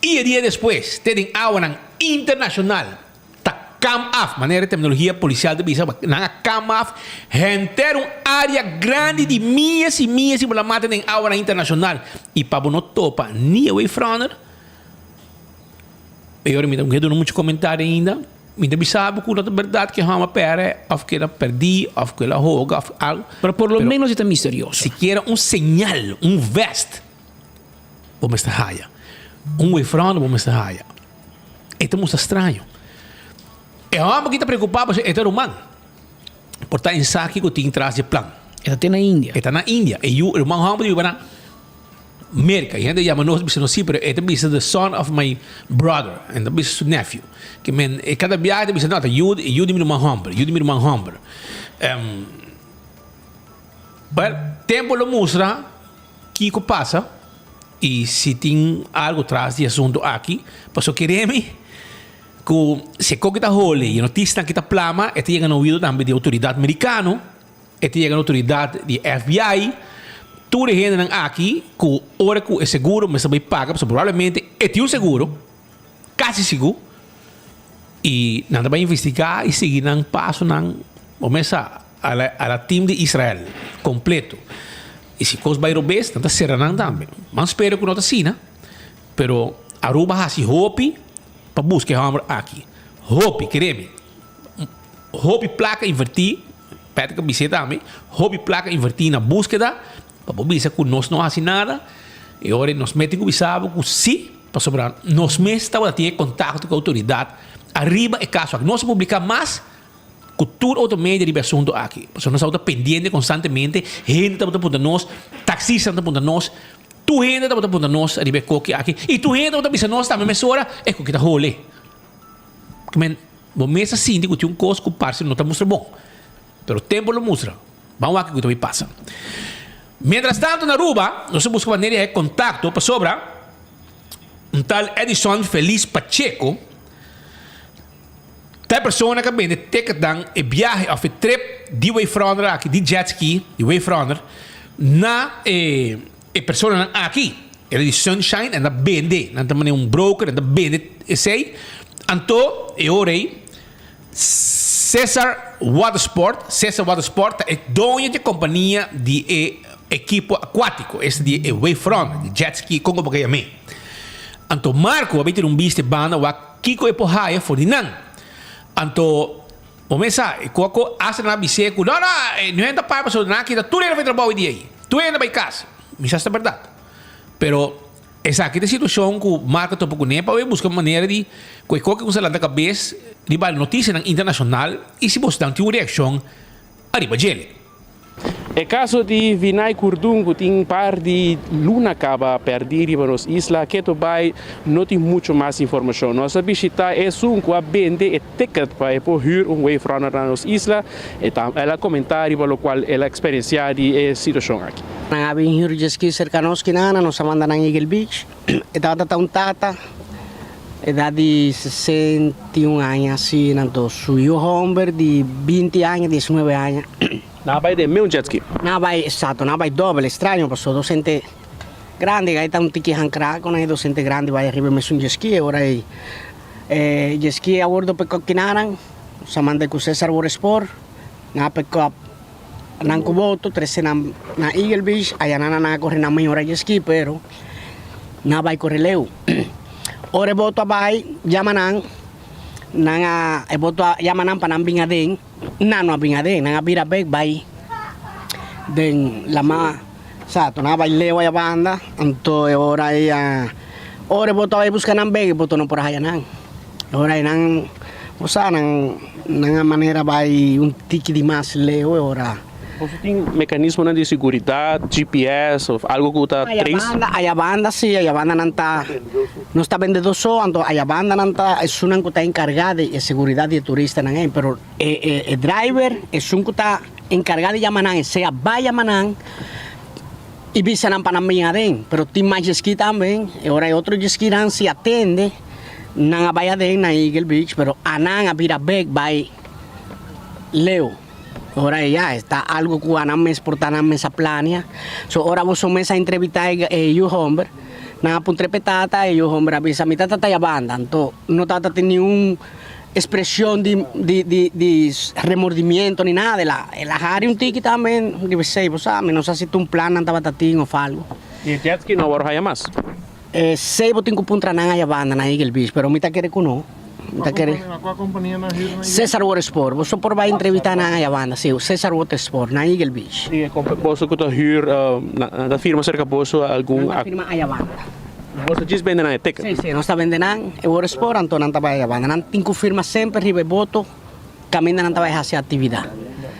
y e dia despues te den awanan internacional Ta kam af, manera e terminologia policial ta bisa, nan a kam af henter un area grandi di mias y mias y bo la mata den awanan internacional y pa bo no topa ni e wavefrunner. E ora mi ta duna mucho comentario ainda, mi ta bisa bo cu no ta berdad cu e home a perde of cu el a perdi of cu el a hoga of algo. Pero por lo menos e ta misterioso. Sikiera un señal, un vest bo mester haya, un wavefrunner bo mester haya. E ta mustra straño. E hòmber ki ta preokupá pasobra e ta ruman. Por ta esaki ku tin tras di e plan. E ta te na India. E ta na India. E yu, e ruman hòmber ta biba na Merka. E hende yama nos bisa nos si, pero e ta bisa the son of my brother. E ta bisa su nephew. Ke men e kada biaha e ta bisa no, ta yu, e yu di mi ruman hòmber, yu di mi ruman hòmber. Well, tempu lo mustra kiko pasa. I si tin algu tras di e asuntu aki, pasobra kere mi ku si e koki ta holi i e notisnan ki ta plama, e ta yega na oido tambe di outoridat merikano, e ta yega na outoridat di FBI, tur e hendenan aki ku ora ku e seguro mester bai paga, pasobra probablemente e tin un seguro, kasi sigur, i nan ta bai investigá i sigui nan pasonan, bo mes sa. A la a la team di Israel completo. Y si cos bay robes, nan ta cera nan tambe. Man spera cu no ta asina, pero Aruba haci hopi pa busca e homber aki. Hopi, kere mi. Hopi placa inverti, Patrick a bis'e tambe, hopi placa inverti na buskeda, pa bo bisa cu nos no haci nada, y ora nos mete cu bisa bo cu si, pasobra nos mes tabata tin e contacto cu autoridad ariba e caso aki. Nos a publica mas Ku tur otro media riba e asuntu aki. Pasobra nos tabata pendiente konstantemente, hende tabata puntra nos, taksistanan ta puntra nos, tur hende tabata puntra nos riba e koki aki i tur hende tabata bisa nos tambe mesora e koki ta hole. Men, bo mes a sinti ku tin un kos ku parse no ta mustra bon. Pero tempu lo mustra. Ban wak kiko ta bai pasa. Mientras tanto na Aruba nos a buska manera di haña kontakto pasobra un tal Edison Feliz Pacheco, Ta e persona ka bende ticketnan e biahe of e trip di wavefrunner aki, di jetski, di wavefrunner, na e e personanan aki. E ta di Sunshine en ta bende, nan ta mane un broker en ta bende esei. Anto e ora ei Cesar Watersport, Cesar Watersport ta e doño di e kompania di e ekipo akuatiko, esta di e wavefrunner, di jetski, kon ku bo ka yam'é. Anto Marco a bin tira un bista e banda wak. Kiko e por haya for di nan? Anto, bo mes sa, e ku a ko hasta nan a bis'é ku, No, no, no hende ta paga pasobra nan a kita tur hende for di trabou e dia ei. Tur hende a bai kas. Mi sa si ta bèrdat. Pero. Esaki ta e situashon ku Marco topa kuné pa bo buska manera di ku e koke ku sa lanta kabes riba notisianan internashonal i si bosnan tin un reakshon ariba djele. E kaso di Vinay Kurdun ku tin par di luna kaba pèrdí riba nos isla keto bai no tin mucho mas informashon. Nos a bishitá esun ku a bende e ticket pa e por hür un wave runner na nos isla. E ta el a komentá riba lokual el a eksperensiá di e situashon aki. Nan a bin hür djeski serka nos kinana, nos a manda nan Eagle Beach. E tabata ta un tata, edat di 61 aña asina, anto su yu homber di binti aña, diesnuebe aña. Nan a bai den meun jetski. Nan a bai, exacto, nan a bai dobel, estraño pasobra dos hende grandi, ai ta un tiki hankra ku nan e dos hende grandi bai ariba e mesun jetski, e ora ei e jetski a wordo pick up kinanan, nos a manda ku Cesar Watersport, nan a pick up nan ku boto, trese nan na Eagle Beach, aya nan a kore nan mehor a jetski, pero nan a bai kore leu. Ora e boto a bai, yama nan, nan a, e boto a yama nan pa nan bin aden, Nan no a bin aden, nan a bira bek bai den lama. Exacto, nan a bai leu aya banda, anto e ora ei a, ora e boto a bai buska nan bek, e boto no por a haya nan. E ora ei nan, bo sa, nan, nan a manera bai un tiki di mas leu e ora. Boso tin mekanismonan di siguridat, GPS of algo ku ta Aya trace? banda, aya banda si, aya banda nan ta, nos ta bende dos so, anto aya banda nan ta esunnan ku ta enkargá di e seguridat di e turistanan ei, pero e e e driver, esun ku ta enkargá di yama nan, esei a bai yama nan i bisa nan pa nan bin aden, pero tin mas djeski tambe, e ora e otro djeskinan si a tende, nan a bai aden na Eagle Beach, pero anan a bira bek bai leu. Ora e ya, ta algo cu anan mes por ta nan mes a plania. So ora boso mes a entrevista e e yu homber, nan a puntra e pe tata, e yu homber a bisa mi tata ta ya banda. Anto no tata tin niun expresion di di di di remordimiento ni nada. El a el a hari un tiki tambe, di bisa ey bo sa mi no sa si ta un plan nan tabata tin of algo. Y e jet ski no a wòrdu haya mas? E sey bo tin cu puntra nan aya banda na Eagle Beach, pero mi ta kere cu no. Mi ta kere. Cua compania nan huur na Eagle? Cesar Water Sport. Boso por bay entrevista nan aya banda, si, Cesar Water Sport na Eagle Beach. Y e compa boso cu ta huur, nan ta firma cerca boso algun. Nan ta firma aya banda. Boso djis bende nan e ticket? Si, si, nos ta bende nan e Water Sport, anto nan ta bay aya banda. Nan tin cu firma semper riba e boto. Caminda nan ta bay haci actividad.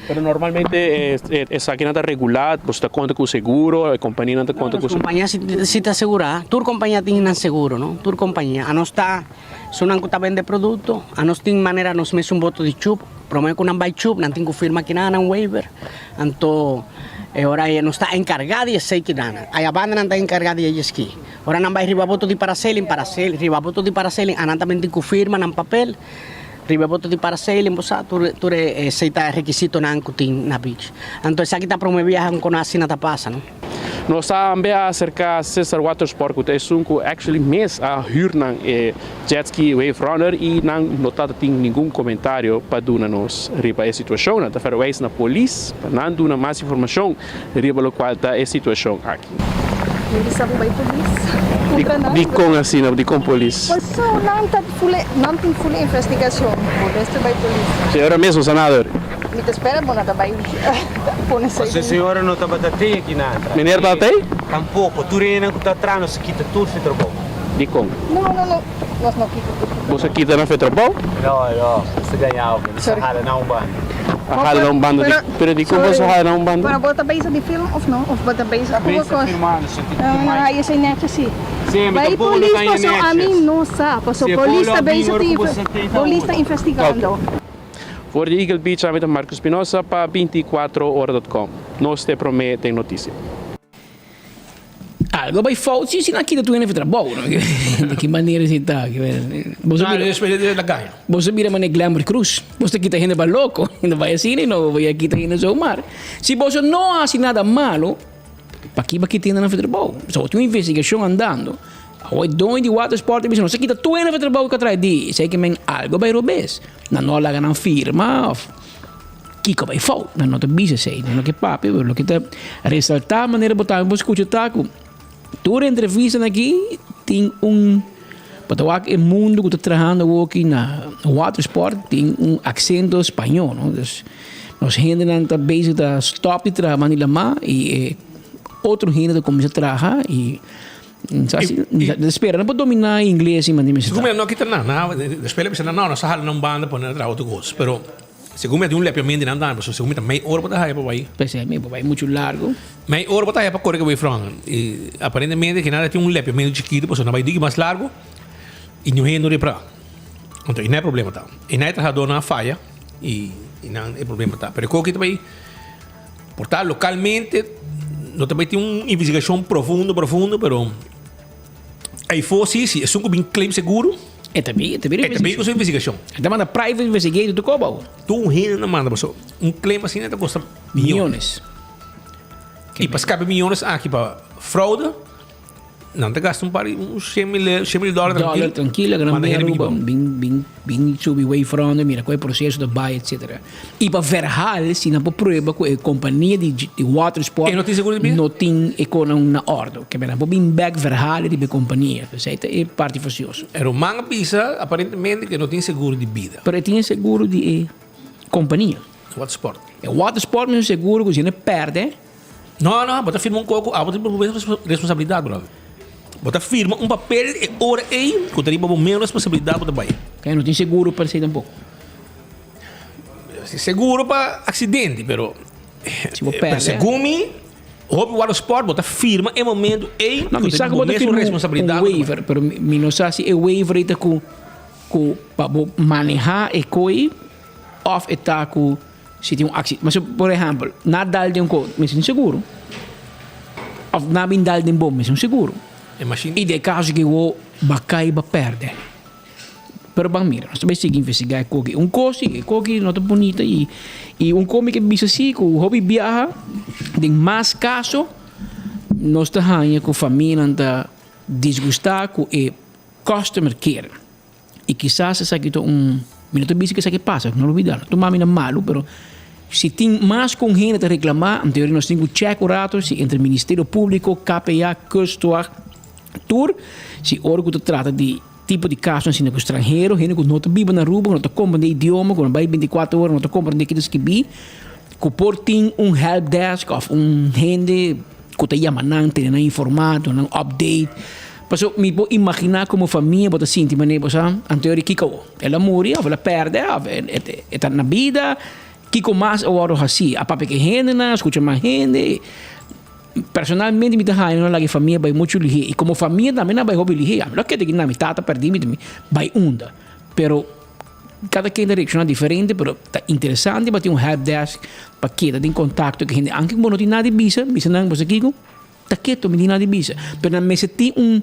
Pero normalmente esakinan ta regulá, boso ta konta ku seguro, e kompanianan ta konta ku seguro? Nos kompania si ta segurá, tur kompania tin nan seguro no, tur kompania. Anos ta esunnan ku ta bende produkto, anos tin manera nos mes un boto di chup, prome ku nan bay chup nan tin ku firma kinan nan waiver, anto e ora ei nos ta enkargá di esei kinan. Aya banda nan ta enkargá di ellos ki. Ora nan bay riba boto di parasailing, parasailing, riba boto di parasailing anan tambe tin ku firma nan papel. Riba e boto di parasailing bo sa tur tur e esei ta e rekisitonan ku tin na beach. Anto esaki ta prome biaha ku kono asina ta pasa no. Nos tambe a aserká Cesar Watersport ku ta esun ku actually mes a hür nan e jetski wave runner i nan no ta tin ningun komentario pa duna nos riba e situashon. Nan ta verwijs na polis pa nan duna mas informashon riba lokual ta e situashon aki. Mi bisa bo bai polis. Puntra nan. Dikon asina? Dikon polis? Paso nan ta fule, nan tin fule investigacion. Bo mester bai polis. Señora mes no sa nada ori. Mi ta spera bo no ta bai pone esei. Paso e señora no tabata tei aki na antra. Meneer tabata tei? Tampoco. Tur hendenan ku ta tra nos a kita tur su trabou. Dikon? No, no, no. Nos no kita tur su trabou. Boso a kita nan fe trabou? No, no. Nos a gaña bo. Nos a hala nan un banda. A hala nan un banda di. Pero dikon boso a hala nan un banda? Pero bo ta bezig di film of no? Of bo ta bezig ku bo kos? No, no, ai esei netjes si. Bai polis paso ami no sa. Paso polis ta bezig di polis ta investigando. For di Eagle Beach ami ta Marco Espinosa pa 24 ora.com. Nos te prome den noticia. Algo bai fout si si nan kita tur hende for trabou no di ki manera si ta boso bira boso bira manera Glenbert Cruz boso ta kita hende pa loko no bai asina no bo ya kita hende zomaar si boso no hasi nada malo paki bo kita hende nan for trabou so tin un investigashon andando awor e doño di watersport a bisa nos a kita tur hende for trabou ku a traha di esei ke men algo bai robes nan no a laga nan firma of. Kiko bai fout? Nan no ta bisa esei, nan no ke papia, pero loke ta resaltá manera bo tambe por skucha ta ku tur entrevistanan aki tin un, bo ta wak e mundu ku ta trahando awoki na watersport tin un aksento spañó, no? Dus nos hendenan ta bezig ta stòp di traha banda di lamá i e otro hende ta kuminsá traha i. Sa si, spera nan por domina ingles y mandi mester ta. Segun mi no kita nan, nan despues a bisa nan no, nos a hala nan banda pone nan traha otro cos, pero segun mi a tin un lepiamento di nan tambe, pasobra segun mi ta mei ora bo ta haya pa bai. P'esei mi bo bai mucho largo. Mei ora bo ta haya pa kore ke front y aparentemente kinan a tin un lepiamento chikito pasobra nan bai diki mas largo y niun hende no repra. Anto ei nan e problema ta. Ei nan e trahadornan a faya y nan e problema ta. Pero e koki ta bai. Por ta localmente no ta bay tin un investigacion profundo profundo pero ayfo si si esun cu bin claim seguro E ta bin, e ta bin e ta bin cu su investigacion. E ta manda private investigator tu koba awo. Tur hende ta manda paso un claim asina ta costa millones. Millones. Y pa scape millones aki pa fraude Nan ta gasta un par di un 100 mil, 100 mil dòler trankil. Dòler trankil, agarra Manda bin hende Aruba, biki bin, bin, bin subi wavefront, mira ku e proseso ta bai, etcetera. I pa verhaal, si nan por prueba ku e kompania di, di watersport E no tin seguro di bida? no tin e konan na òrdu. Ke nan por bin bèk verhaal riba e kompania. Esei ta e parti fasioso. E ruman a bisa aparentemente ku e no tin seguro di bida. Pero e tin e seguro di e kompania. Watersport. E watersport mes un seguro ku si nan pèrdè. No, no, bo ta firma un koko, abo tin bo mes responsabilidat, brother. Bo ta firma un papel e ora ei ku ta riba bo mes responsabilidat bo ta bai. Kaya no tin seguro pa esei tampoko. Seguro pa aksidente, pero Si bo pèrdè. Segun mi, hopi wòrdu spòrt bo ta firma e momento ei No, ku mi ta sa riba ku bo bo ta mes firma un responsabilidat bo ta bai. waiver, pero mi no sa si e waiver ei ta ku ku pa bo manehá e koi òf e ta ku Si tin un accidente, mas por ehempel, na dal den un ko, mester tin seguro. Of na bin dal den bo, mester un seguro. E machine. I den caso ki wo ba kai ba perde. Pero ban mira, nos ta bay sigui investiga e koki. Un ko si, e koki no ta bunita i i un ko mi ke bisa si ku hopi biaha den mas caso nos ta haña ku famianan ta disgusta ku e customer care. I kisas esaki ta un, mi no ta bisa ku esaki pasa, no lubida, no tuma mi na malu, pero si tin mas ku un hende ta reklamá, anto nos tin ku chèk un rato si entre Ministerio Públiko, KPA, Kustwacht, tur, si ora ku ta trata di tipo di kasonan asina ku stranhero, hende ku no ta biba na Aruba, ku no ta komprendé idioma, ku no bai bintikuater ora, no ta komprendé ke ta skibí, ku por tin un helpdesk òf un hende ku ta yama nan, tene nan informá, duna nan update. Paso mi por imaginá komo famia bo ta sinti manera bo sa anto di kiko awor? El a muri òf el a pèrdè òf e ta na bida? Kiko mas a wòrdu hasí? A papia ku e hendenan? A skucha mas hende? Personalmente mi ta haña no laga e famia bai muchu lihé i komo famia tambe nan a bai hopi lihé. Ami lo keda aki nan, mi tata pèrdí mi bai unda. Pero kada ken ta reakshoná diferente pero ta interesante pa tin un helpdesk pa keda den kontakto ku hende anke ku bo no tin nada di bisa, bisa nan bo sa kiko? Ta keto, mi tin nada di bisa. Pero nan mester tin un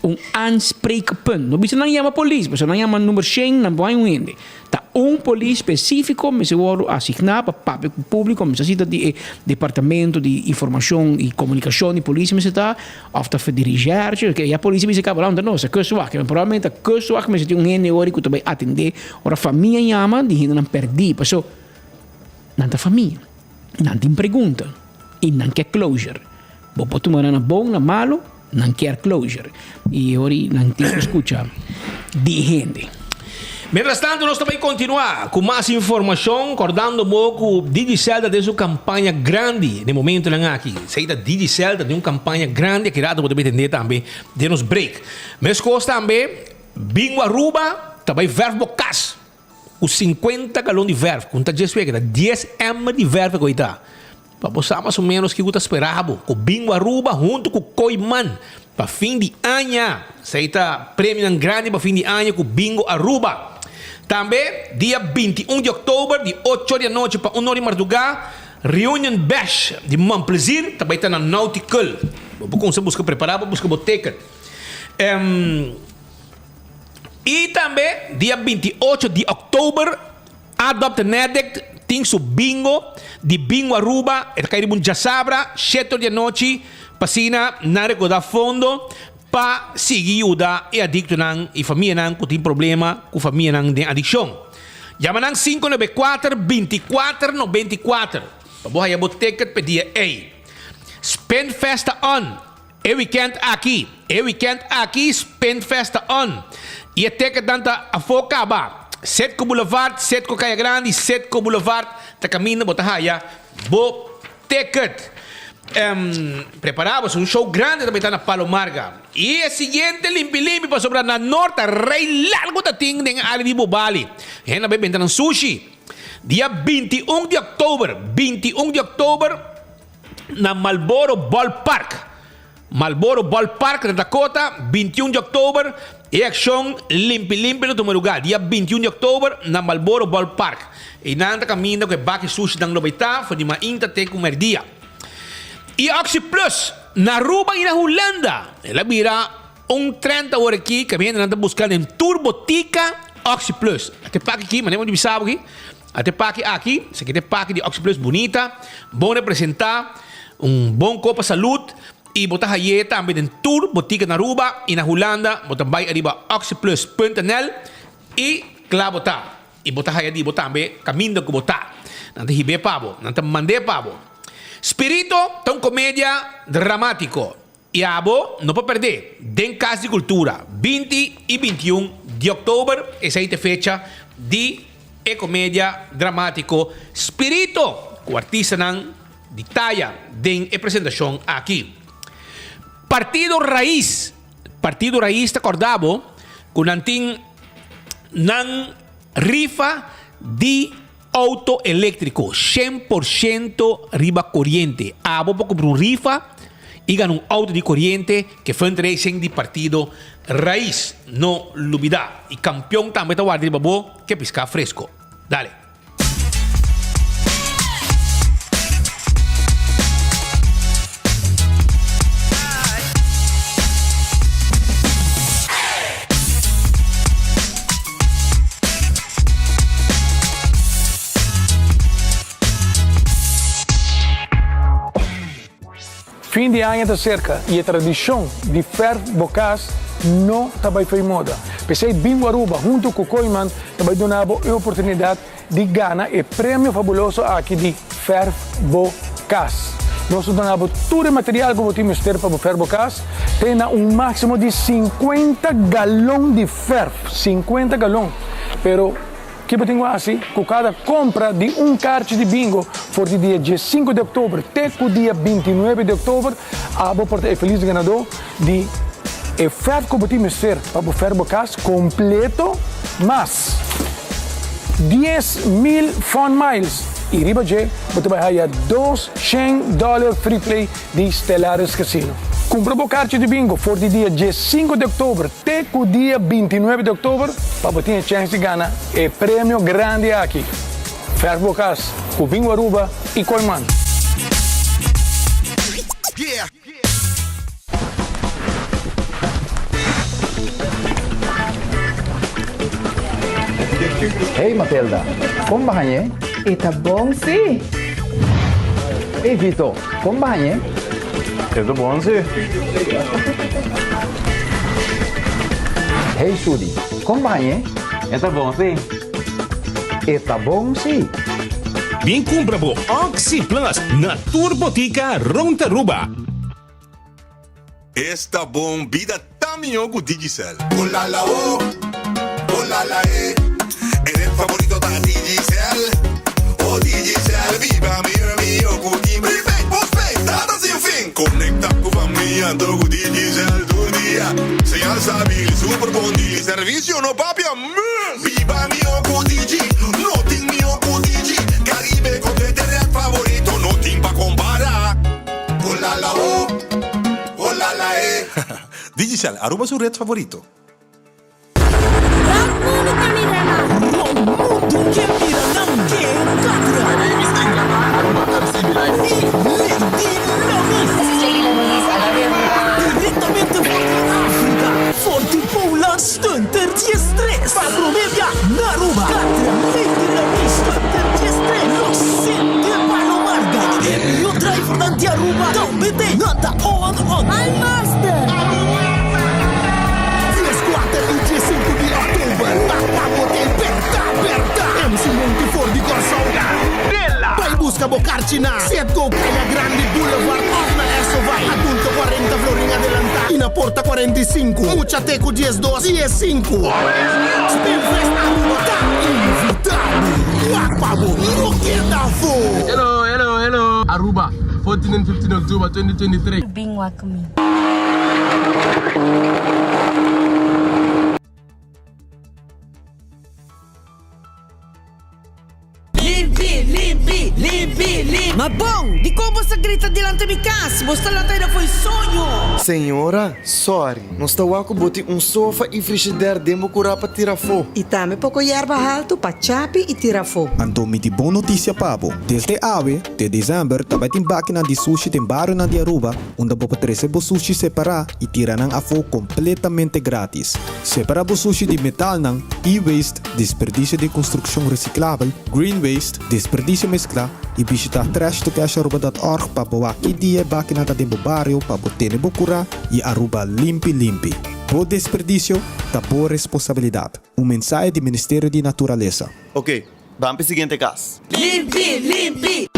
un aanspreekpunt. No bisa nan yama polis, pasobra nan yama number shen, nan por haña un hende. Ta un polis spesífiko mester wòrdu asigná pa papia ku públiko, mester si ta di e departamento di informashon i komunikashon di polis mester ta, òf ta di reshèrche, ya polis a bisa kaba launta nos, ta kustwacht. Probablemente ta kustwacht mester tin un hende ora ku ta bai atendé ora famia yama di hendenan pèrdí, pasobra nan ta famia, nan tin pregunta. y nan kier closure. Bo por tuma nan na bon, na malo, nan kier closure. Y ori nan tin cu scucha di hende. Mientras tanto nos ta bay continua cu mas informacion cordando bo cu Digicel ta den su campaña grandi den momentonan aki. Esey ta Digicel ta den un campaña grandi aki rato bo ta bay tende tambe den nos break. Mescos tambe Bingo Aruba ta bay verf bo cas. Ku sinkuenta galon di vèrf, ku ta djes wega, ta dies èmber di vèrf ku ei ta. Pa bo sa mas o ménos kiko ta spera bo. Ku Bingo Aruba huntu ku Kooiman pa fin di aña. Esei ta premionan grandi pa fin di aña ku Bingo Aruba. Tambe dia 21 di òktober di ocho di anochi pa un or di mardugá, Reunion Bash di Man Plezier ta bai ta na Nautical. Bo por kumsa buska prepará pa buska bo ticket. I tambe dia 28 di oktober Adopt an Addict tin su bingo di Bingo Aruba. E ta kai riba un djasabra, shete or di anochi, pa asina nan rekoda fondo pa sigui yuda e adiktonan i famianan ku tin problema ku famianan den adikshon. Yama nan 594 24 94 pa bo haya bo ticket pa e dia ei. Spinfest ta on! E weekend aki, e weekend aki Spinfest ta on y e ticketnan ta afo caba. Citgo Boulevard, Citgo Caya Grandi, Citgo Boulevard ta caminda bo ta haya bo ticket. Prepara bo, un show grande ta bay ta na Palo Marga. Y e siguiente limpi limpi pasobra na Noord ta rey largo ta tin den e area di Bobali. Hende a bay benta nan sushi. Dia 21 di october, 21 di october na Marlboro Ballpark. Marlboro Ballpark na Dakota, 21 di october e accion limpi limpi lo tuma lugar. Dia 21 di october na Marlboro Ballpark. Eynan ta caminda cu e baki sushi nan lo bay ta for di mainta te cu merdia. Y Oxi Plus na Aruba y na Hulanda. El a bira un trend awor aki caminda nan ta busca den tur botica Oxi Plus. A te paki aki, manera mi bisa bo aki, a te paki aki, esaki ta e paki di Oxi Plus bunita, bon representa, un bon copa salud y bo ta haye tambe den tur botica na Aruba y na Hulanda. Bo ta bay ariba oxiplus.nl y cla bo ta. Y bo ta haya di bo tambe caminda cu bo ta. Nan ta hib'é pa bo. Nan ta mand'é pa bo. Spirito ta un comedia dramatico. Y abo no por perd'é. Den Cas di Cultura, 20 y 21 di october, esey ta e fecha di e comedia dramatico Spirito, cu artistanan di taya den e presentacion aki. Partido Raiz. Partido Raiz ta corda bo cu nan tin nan rifa di auto electrico 100% riba coriente. Abo por cumpra un rifa y gana un auto di coriente ke fundraising di Partido Raiz. No lubida. Y campeon tambe ta warda riba bo ke pisca fresco. Dale. Fin di aña ta serka i e tradishon di fèrf bo kas no ta bai fo'i moda. P'esei Bingo Aruba huntu ku Kooyman ta bai duna bo e oportunidat di gana e premio fabuloso aki di Fèrf Bo Kas. Nos ta duna bo tur e material ku bo tin mester pa bo fèrf bo kas te na un máksimo di sinkuenta galon di fèrf, sinkuenta galon! Pero Ki bo tin ku hasi ku kada kompra di un karchi di bingo for di dia diesinku di oktober te ku dia bintinuebe di oktober? Abo por ta e felis ganadó di e fèrf ku bo tin mester pa bo fèrf bo kas kompleto mas 10,000 Fun Miles i riba dje bo ta bai haya 200 dòler free play di Stellaris Casino. Kumpra bo karchi di bingo for di dia diesinku di oktober te ku dia bintinuebe di oktober pa bo tin e chèns di gana e premio grandi aki. Fèrf bo kas ku Bingo Aruba i Kooyman. Hey Matilda, kon bañ'é? E ta bon sí. Hey Vito, kon bañ'é? E ta bon sí. Hey Sudi, kon bañ'é? E ta bon sí. E ta bon sí. Bin kumpra bo Oxi Plus na tur botika rond Aruba. Esta bon bida ta mihó ku Digicel. Olala o, olala e. E red favorito ta Digicel. Oh Digicel, biba mihó mihó ku tin prepaid, postpaid, data sin fin. Konekta ku famia anto ku Digicel tur dia. Señal stabil, super bon deal, servisio no papia mes. Biba mihó ku Digi, no tin mihó ku Digi. Caribe kontra e red favorito, no tin pa kompara. Olala o, olala e. Digicel, Aruba su red favorito. Rònt mundu ta mira nan. Rònt mundu ke mira nan ke Catra. My name is Inga. Aruba MC be like. I Lady Lamis. This is Lady Lamis. I love you. Direktamente for di Afrika, for di Poland Stunter 13. Pa promé bia na Aruba, Catra, Lady Lamis, Stunter 13. Los Sete Palo Marga. E mihó drivernan di Aruba tambe t'ei. Nan ta on on. Al Master! Dieskuater i diesinku di òktober ta pa bo t'ei bèrda bèrda. MC Monty for di Kòrsou. Kandela! Bai buska bo karchi na Citgo Kaya Grandi Boulevard òf na Esovai. Adulto kuarenta florin adelantá i na porta 45. Mucha te ku diesdos, diesinku. Spinfest Aruba ta invitá bo. Wak pa bo no keda afó! Hello, hello, hello. Aruba. 14 and 15 October 2023. Bin wak mi. Limpi, limpi, limpi, limpi. Ma bon, dikon bo sa grita dilanti mi kas? Bo sta lanta aida fo'i soño. Señora, sorry. Nos ta wak ku bo tin un sofa i frishider den bo kurá pa tira afó. I tambe poko yerba haltu pa chapi i tira afó. Anto mi tin bon notisia pa bo. Desde awe te desèmber ta bai tin bakinan di sushi den barionan di Aruba unda bo por trese bo sushi separá i tira nan afó kompletamente grátis. Separá bo sushi di metalnan, e-waste, Desperdisio di konstrukshon resiklabel, green waste, desperdisio mesklá i bishitá trashtocasharuba.org pa bo wak ki dia e bakinan ta den bo bario pa bo tene bo kurá i Aruba limpi limpi. Bo desperdisio ta bo responsabilidat. Un mensahe di Ministerio di Naturalesa. Ok, ban p'e siguiente kas. Limpi, limpi!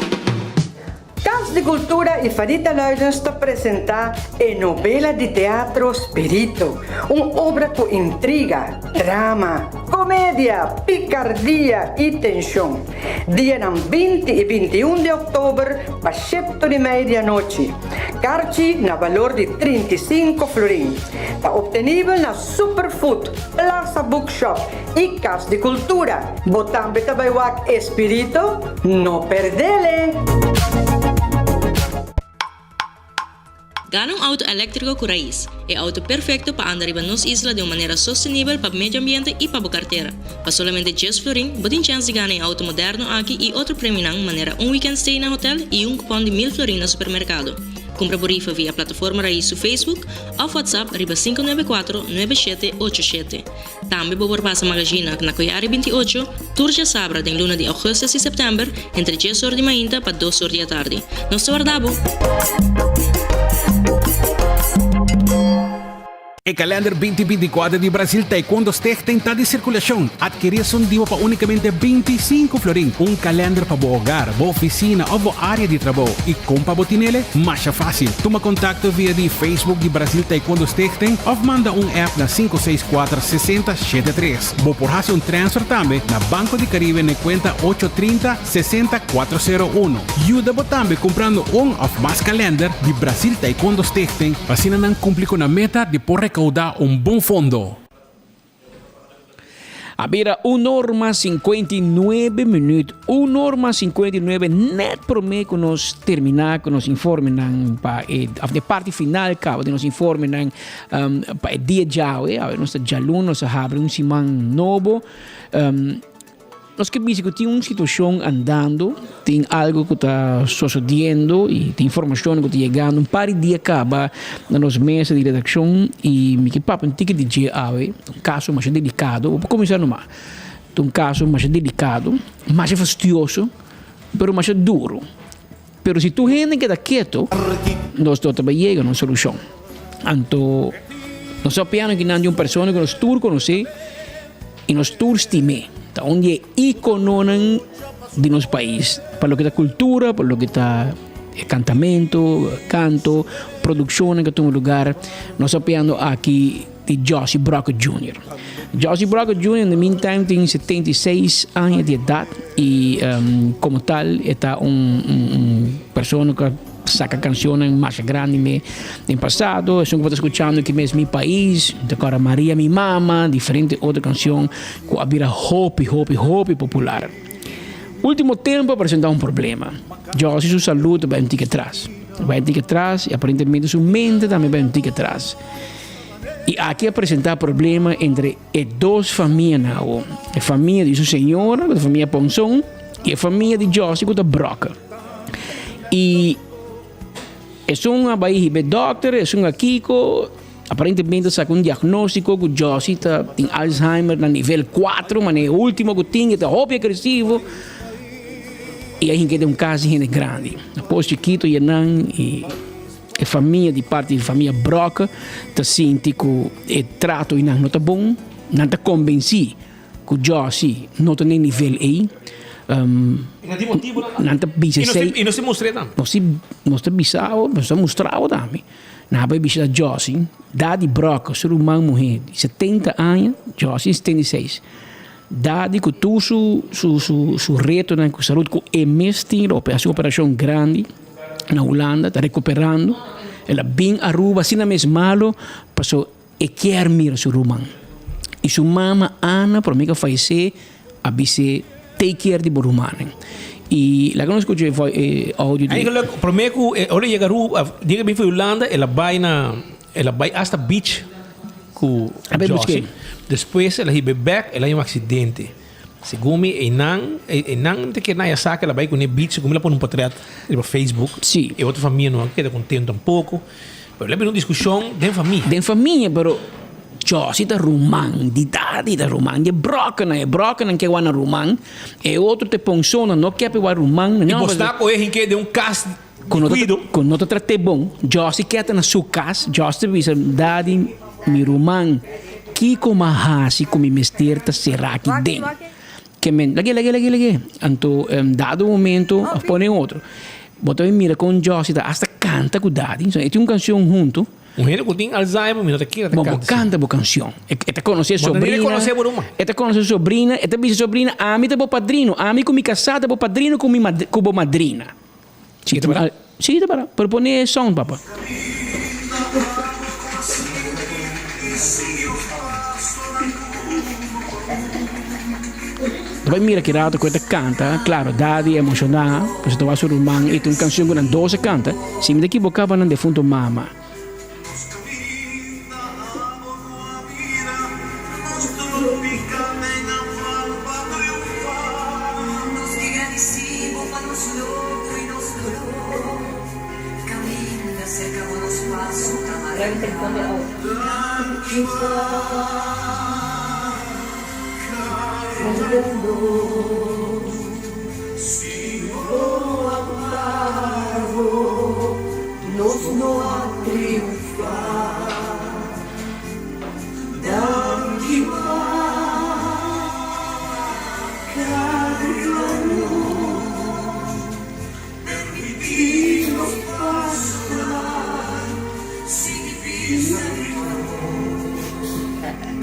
Cas di Cultura y Farita Luidens ta presenta e novela di teatro Spirito, un obra cu intriga, drama, comedia, picardia y tension. Dianan binti y bintiun di october pa shepto di media anochi. Carchi na balor di 35 florin. Ta obtenibel na Superfood, Plaza Bookshop y Cas di Cultura. Bo tambe ta bay wak e Spirito? No perdele! Gana un auto eléktriko ku rais, e auto perfekto pa anda riba nos isla den un manera sostenibel pa medio ambiente i pa bo kartera. Pa solamente djes florin, bo tin chèns di gana e auto moderno aki i otro premionan manera un weekend stay na hotel i un kupòn di mil florin na supermerkado. Kumpra bo rifa via plataforma Rais su Facebook òf WhatsApp riba 594 9787. Tambe bo por pasa Magazina na Koyari 28, tur djasabra den luna di augustus i september entre djes or di mainta pa dos or di atardi. Nos ta warda bo! E kalender binti 24 di Brasil Taekwondo Stichting ta di sirkulashon. Adkerí esun di bo pa únikamente 25 florin. Un kalender pa bo hogar, bo ofisina òf bo área di trabou. I kon pa bo tinele? Masha fásil. Tuma kontakto via di Facebook di Brasil Taekwondo Stichting òf manda un app na sinku seis kuater sesenta shete tres. Bo por hasi un transfer tambe na Banco di Caribe na e kuenta ocho trinta sesenta kuater sero uno. Yuda bo tambe kumprando un òf mas kalender di Brasil Taekwondo Stichting pa asina nan kumpli ku nan meta di por rekoudá un bon fondo. A bira un or mas 59 minuut. Un or mas 59 net promé ku nos terminá ku nos informenan pa e of de parti final kaba di nos informenan um, pa e dia djawe. Awe nos ta djalun, nos a habri un siman nobo. Um, Nos ke bisa ku tin un situashon andando, tin algu ku ta sosodiendo i tin informashon ku ta yegando un par di dia kaba na nos mesa di redakshon i mi ke papia un tiki di dje awe, un kaso masha delikado, bo por kuminsá numa. Ta un kaso masha delikado, masha fastioso, pero masha duro. Pero si tur hende keda keto, nos no ta bai yega na un solushon. Anto nos ta papiando kinan di un persona ku nos tur konosé. I nos tur stim'é. Ta un di e íkononan di nos pais pa loke ta kultura, pa loke ta e kantamentu, kanto, produkshonnan ku a tuma lugar. Nos ta papiando aki di Jossy Brokke Junior. Jossy Brokke Junior in the meantime tin 76 aña di edat i komo tal e ta un un persona ku a Saca cancionnan masha grandi me den pasado. Esun cu bo ta scuchando aki mes Mi Pais, mi ta corda Maria Mi Mama, diferente otro cancion cu a bira hopi, hopi, hopi popular. Ultimo tempo a presenta un problema. Jossy su salud a bay un tiki atras. A bay un tiki atras y aparentemente su mente tambe a bay un tiki atras. Y aki a presenta problema entre e dos famianan awo. E famia di su señora, cu ta famia Ponson, y e famia di Jossy cu ta Brokke. Y esun a bai hiba e dokter, esun a kiko, aparentemente a saca un diagnostico cu Jossy ta tin Alzheimer na nivel cuatro, ma na e ultimo cu tin e ta hopi agresivo y a hinca den un cas di hende grandi. Na pos chikito yenan y e famia di parti di famia Brokke ta sinti cu e trato einan no ta bon, nan ta convenci. Ku Jossy no ta n'e nivel ei. Nan ta bisa esei. I nos ta mustr'é tambe. Nos si nos ta bisa bo, nos ta mustra bo tambe. Nan a bai bishita Jossy, Daddy Brock, su ruman muhé di setenta aña, Jossy 76. Daddy ku tur su su su su retonan ku salud ku e mes tin, lo hasi un operashon grandi. Na Hulanda, ta recuperando. El a bin Aruba asina mes malo, paso e kier mira su ruman. Y su mama Ana, prome cu a fayece, a bis'e take care di bo rumannan. Y laga nos scucha e audio di. Eigenlijk, prome cu ora e yega Aruba, dia cu e bin for Hulanda, el a bay na, el a bay hasta beach cu Josie. Despues el a hiba e bek, el a haña un accidente. Segun mi einan, einan ta kere nan ya sa ku el a bai kuné beach, segun mi el a pone un potret riba Facebook. Sí. E otro famia no a keda kontentu tampoko. Pero el a bira un diskushon den famia. Den famia, pero Josie ta ruman di Daddy, ta ruman di e bròkernan. E bròkernan ke wak na ruman, e otro ta e ponsonnan no ke pa e wak ruman. I bo sta ku e hinke den un kas di kuido. Ku no ta trat'é bon. Josie ke ta na su kas, Josie ta bisa, Daddy, mi ruman, kiko m'a hasi ku mi mester ta será aki den? Ke men, lag'é, lag'é, lag'é, lag'é. Anto, dado momento, òf pone otro. Bo ta bin mira kon Josie ta asta kanta ku Daddy. So, e tin un kanshon huntu. Un hende ku tin Alzheimer mi no ta kere ta Bo kanta. Bo kanta bo kanshon. E ta konosé Bo ta sobrina. rekonosé bo ruman. E ta konosé sobrina, e ta bisa sobrina, ami ta bo padrino, ami ku mi kasá ta bo padrino ku mi ku bo madrina. Si ta para? Si ta para. Pero pone e sound papa. Ta bai mira ki rato ku e ta kanta, klaro Daddy emoshoná, pasobra ta wak su ruman i ta un kanshon ku nan dos a kanta. Si mi ta ekiboká pa nan defunto mama.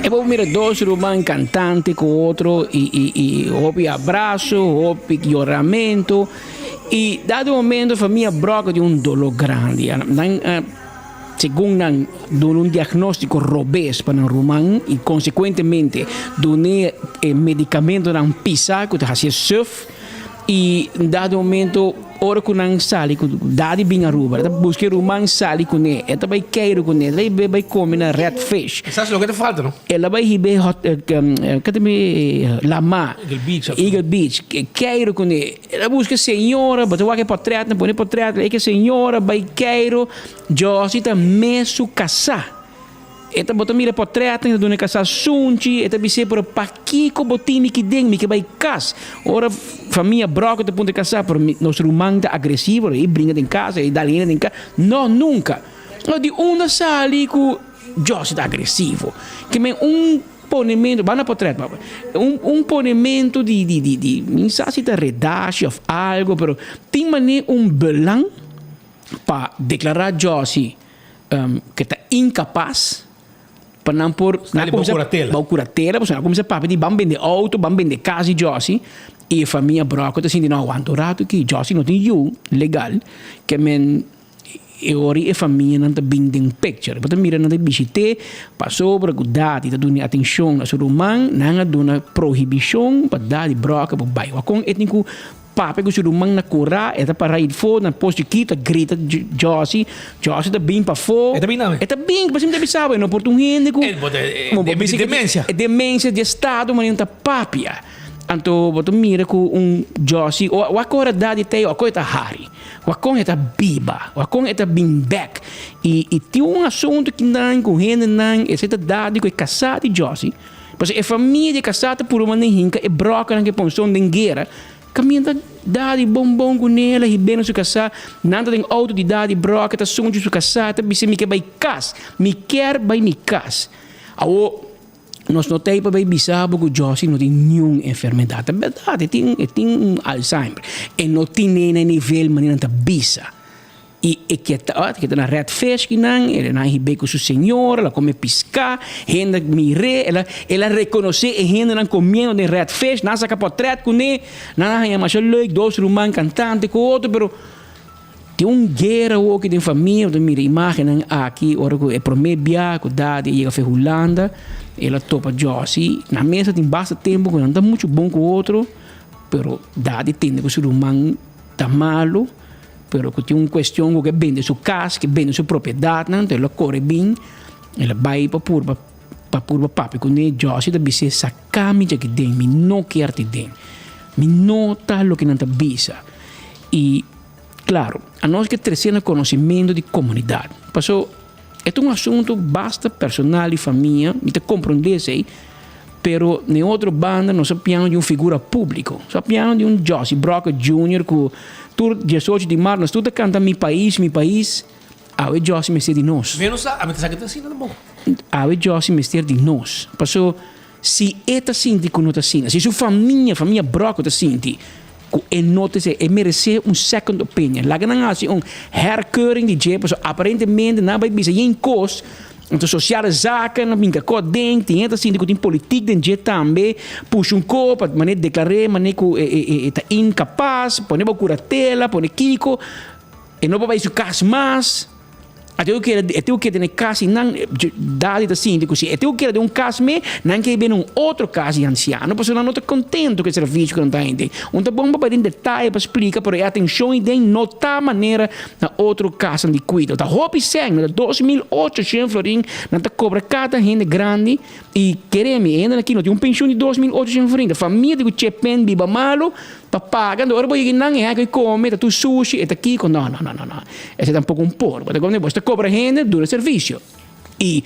E por mira dos ruman cantante cu otro y y y hopi abrazo, hopi yoramento y dado momento famia Brock tin un dolor grandi. Nan Segun nan duna un diagnóstiko robes pa nan ruman i konsekuentemente dun'é e medikamentonan pisá ku ta hasié suf i dado momento ora ku nan sali ku Daddy bin Aruba e ta buska e ruman sali kuné e ta bai keiru kuné e ta bai kome na Red Fish. Esas loke ta falta no. El a bai hib'é hot ke ta mi lamá Eagle Beach Eagle Beach keiru kuné el a buska e señora bo ta wak e pòtrètnan pone pòtrèt e ke señora bai keiru. Josie ta mesu kasá. E ta bo ta mira e portretnan, e ta duna e kasá sunchi, e ta bis'é, pero pakiko bo tin mi ki den? Mi ke bai kas. Ora famia Brock ta puntra e kasá, pero mi, nos ruman ta agresivo, e bringa den kas, e dal hende den kas. No, nunka. No, di unda sali ku Josie ta agresivo? Ke men un ponementu, ban na portret papa, un un ponementu di di di di, mi sa si ta redashi òf algo, pero tin manera un belang. pa deklará Josie ke ta inkapas pa nan por Sali bou kuratela. Bou kuratela, pasobra nan a kuminsá papia di ban bende outo, ban bende kas di Josie i e famia Brock ta sinti no awanta un ratu aki, Josie no tin yu legal ke men e ora e famianan ta bin den picture. Bo ta mira nan ta bishit'é pasobra ku Daddy ta duna atenshon na su ruman, nan a duna prohibishon pa Daddy Brock por bai. Wakon e tin ku Papia ku su ruman na kura, e ta para aifó na pos chikito, ta grita Josie, Josie ta bin pafó. E ta bin tambe? E ta bin, pasobra mi ta bisa bo, e no por ta un hende ku. E bo ta e demensia. E demensia di estado manera ta papia. Anto bo ta mira ku un Josie, o wak ora Daddy ta ei, wak ora e ta hari, wak kon e ta biba, wak kon e ta bin bèk. I i tin un asuntu kinan ku hendenan, esei ta Daddy ku e kasá di Josie. Pasobra e famia di e kasá ta puru manda hinka e bròkernan ku e ponson den guera. Kaminda ta Daddy bonbon ku Nela hib'é na su kasá. Nan ta den outo di Daddy bròker ta sunchi su kasá ta bisa mi ke bai kas, mi kier bai mi kas. Awor nos no ta ei pa bai bisa bo ku Josie no tin niun enfermedat. Ta bèrdat e tin e tin un Alzheimer. E no tin'é na e nivel manera nan ta bisa. I e ke ta ot, ke ta na red fish ki nan, el a nan hib'é ku su señora, el a kome piská, hende a mir'é, el a el a rekonosé e hendenan komiendo den red fish, nan a saka pòtrèt kuné, nan a haña masha leuk, dos ruman kantante ku otro, pero. Tin un guera awoki den famia, bo ta mira imagennan aki ora ku e prome bia ku Dadi a yega fe Hulanda, el a topa Jossy. Nan mes a tin basta tempu ku nan ta muchu bon ku otro, pero Dadi tende ku su ruman ta malu, pero ku tin un kuestion ku ke bende su kas, ke bende su propiedatnan, enton el a kore bin, el a bai pa purba pa purba papia kuné. Jossy ta bis'é, Saka mi djaki den, mi no kier ti den, mi no ta loke nan ta bisa. I klaro, anos ke trese na konosementu di komunidat. Paso e ta un asuntu basta personal di famia, mi ta komprondé esei, pero na e otro banda nos a piano di un figura públiko. Nos a piano di un Jossy Brokke Junior ku tur diesocho di mart nos tur ta kanta mi pais, mi pais. Awe Jossy mester di nos. Menos a mi ta sa ke ta asina tampoco. Awe Jossy mester di nos. Paso si e ta sinti ku no ta asina, si su famia, famia Brokke ta sinti ku e no ta esei, e meresé un second opinion. Laga nan hasi un herkeuring di dje, paso aparentemente nan a bai bisa yen kos, anto sociale zaken a binka kò den, tin hende ta sinti ku tin politik den dje tambe, pusha un kò pa manera deklar'é manera ku e ta inkapas, pone bo kuratela, pone kiko. E no por bai su kas mas. A tin ku keda, e tin ku keda den e kas i nan, Dadi ta sinti ku si e tin ku keda den un kas me, nan ke bini un otro kas di ansiano pasobra nan no ta kontentu ku e servisio ku nan ta haña den. Un ta bon pa bai den detaye pa splika, pero e atenshon ei den no ta manera na otro kasnan di kuido. Ta hopi sèn, no ta 2800 florin nan ta kobra kada hende grandi i kere mi, e hendenan aki no tin un penshun di 2800 florin. Ta famia di ku chepen biba malu. Pa paga, anto ora bo yega nan e hèk kome, ta tur sushi, e ta kiko, no, no, no, no, no. Esei tampoko un por. Bo ta kome, bo ta kobra hende duna servisio. I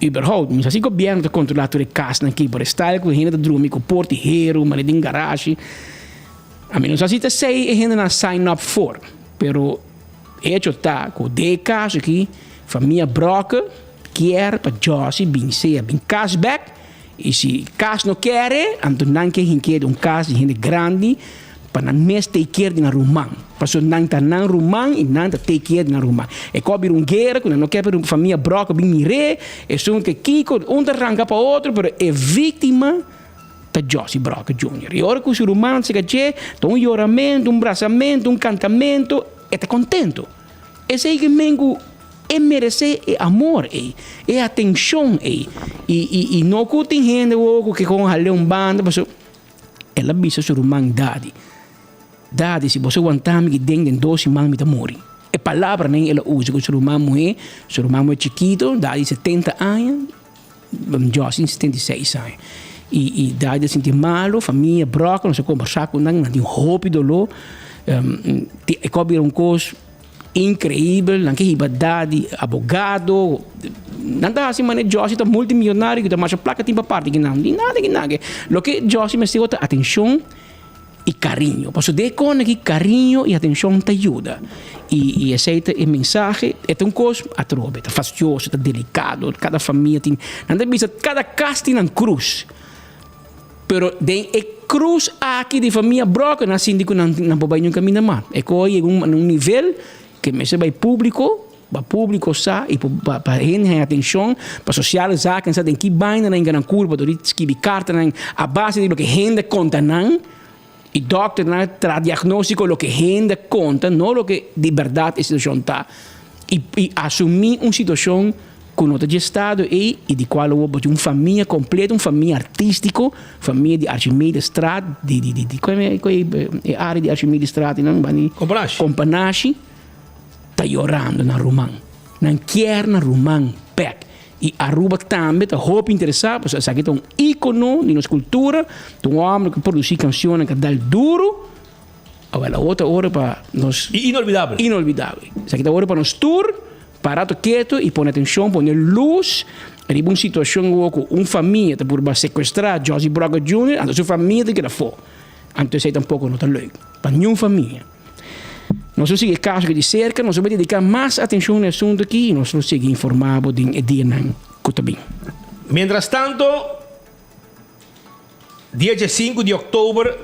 überhaupt, mi sa si gobièrnu ta kontrolá tur e kasnan aki, por e style ku hende ta drumi ku porta i heru, manera den garashi. Ami no sa si ta esei e hendenan a sign up for, pero hecho ta ku den e kaso aki, famia Brokke kier pa Jossy bin sea bin kas bèk, I si kas no kere, anto nan ke hink'é den un kas di hende grandi pa nan mes take care di nan ruman. Pasobra nan ta nan ruman i nan ta take care di nan ruman. E kò bira un guera ku nan no ke pa famia Bròk bin mir'é, esun ke kiko, un ta ranka pa otro, pero e víktima ta Jossy Bròk Junior. I ora ku su rumannan ta seka dje, ta un yoramentu, un brasamentu, un kantamentu, e ta kontentu. Esei ke men ku E meresé e amor ei, e atenshon ei. I, i, i no ku tin hende wou ku ke kon hal'é un banda, pasobra el a bisa su ruman Dadi, Dadi, si boso wanta mi ki den den dos siman mi ta muri. E palabranan ei el a usa ku su ruman muhé, su ruman muhé chikito, Dadi 70 aña, Jocelyn 76 aña. I, i Dadi a sinti malu, famia bròkè, nos a kombersá ku nan, nan tin hopi doló. E kò bira un kos. Increibel, nan ke hiba dadi abogado, nan ta hasi manera Jossy ta multimillonario ku ta masha plaka tin pa parti ki nan, di nada ki nan ke. Loke Jossy mester ta atencion y cariño, pasobra den e kona aki cariño y atencion ta yuda. Y y esey ta e mensahe, e ta un kos atrobe, ta fastioso, ta delicado, kada famia tin, nan ta bisa kada kas tin nan cruz. Pero den e cruz aki di famia Brokken a sinti cu nan nan por bay niun caminda mas. E coge yega un un nivel ke mester bay publico, pa publico sa y pa pa hende haña atencion, pa sociale zaken sa den ki baina nan hinka nan curpa dor di skibi cartanan a base di loke hende conta nan y dokternan traha diagnostico loke hende conta, no loke di berdad e situacion ta. Y y asumi un situacion cu no ta dje estado ey y di cual awor bo tin un famia completo, un famia artistico, famia di Archimedesstraat, di di di di cu e area di Archimedesstraat eynan bani Companashi. Companashi ta yorando nan ruman. Nan kier nan ruman bek. Y Aruba tambe ta hopi interesa pasobra esaki ta un icono di nos cultura, ta un homber cu produci cancionnan cu a dal duro. Awel awor ta ora pa nos. I inolvidabel. Inolvidabel. Esaki ta ora pa nos tur para rato keto i pone atencion, pone luz riba un situacion awor cu un famia ta purba secuestra Josie Brocker Junior, anto su famia ta keda afo. Anto esey tampoco no ta leuk pa niun famia. Nos lo sigui e caso aki di cerca, nos lo bay dedica mas atencion na e asunto aki i nos lo sigui informa bo den e dianan cu ta bin. Mientras tanto, dia diesinku di october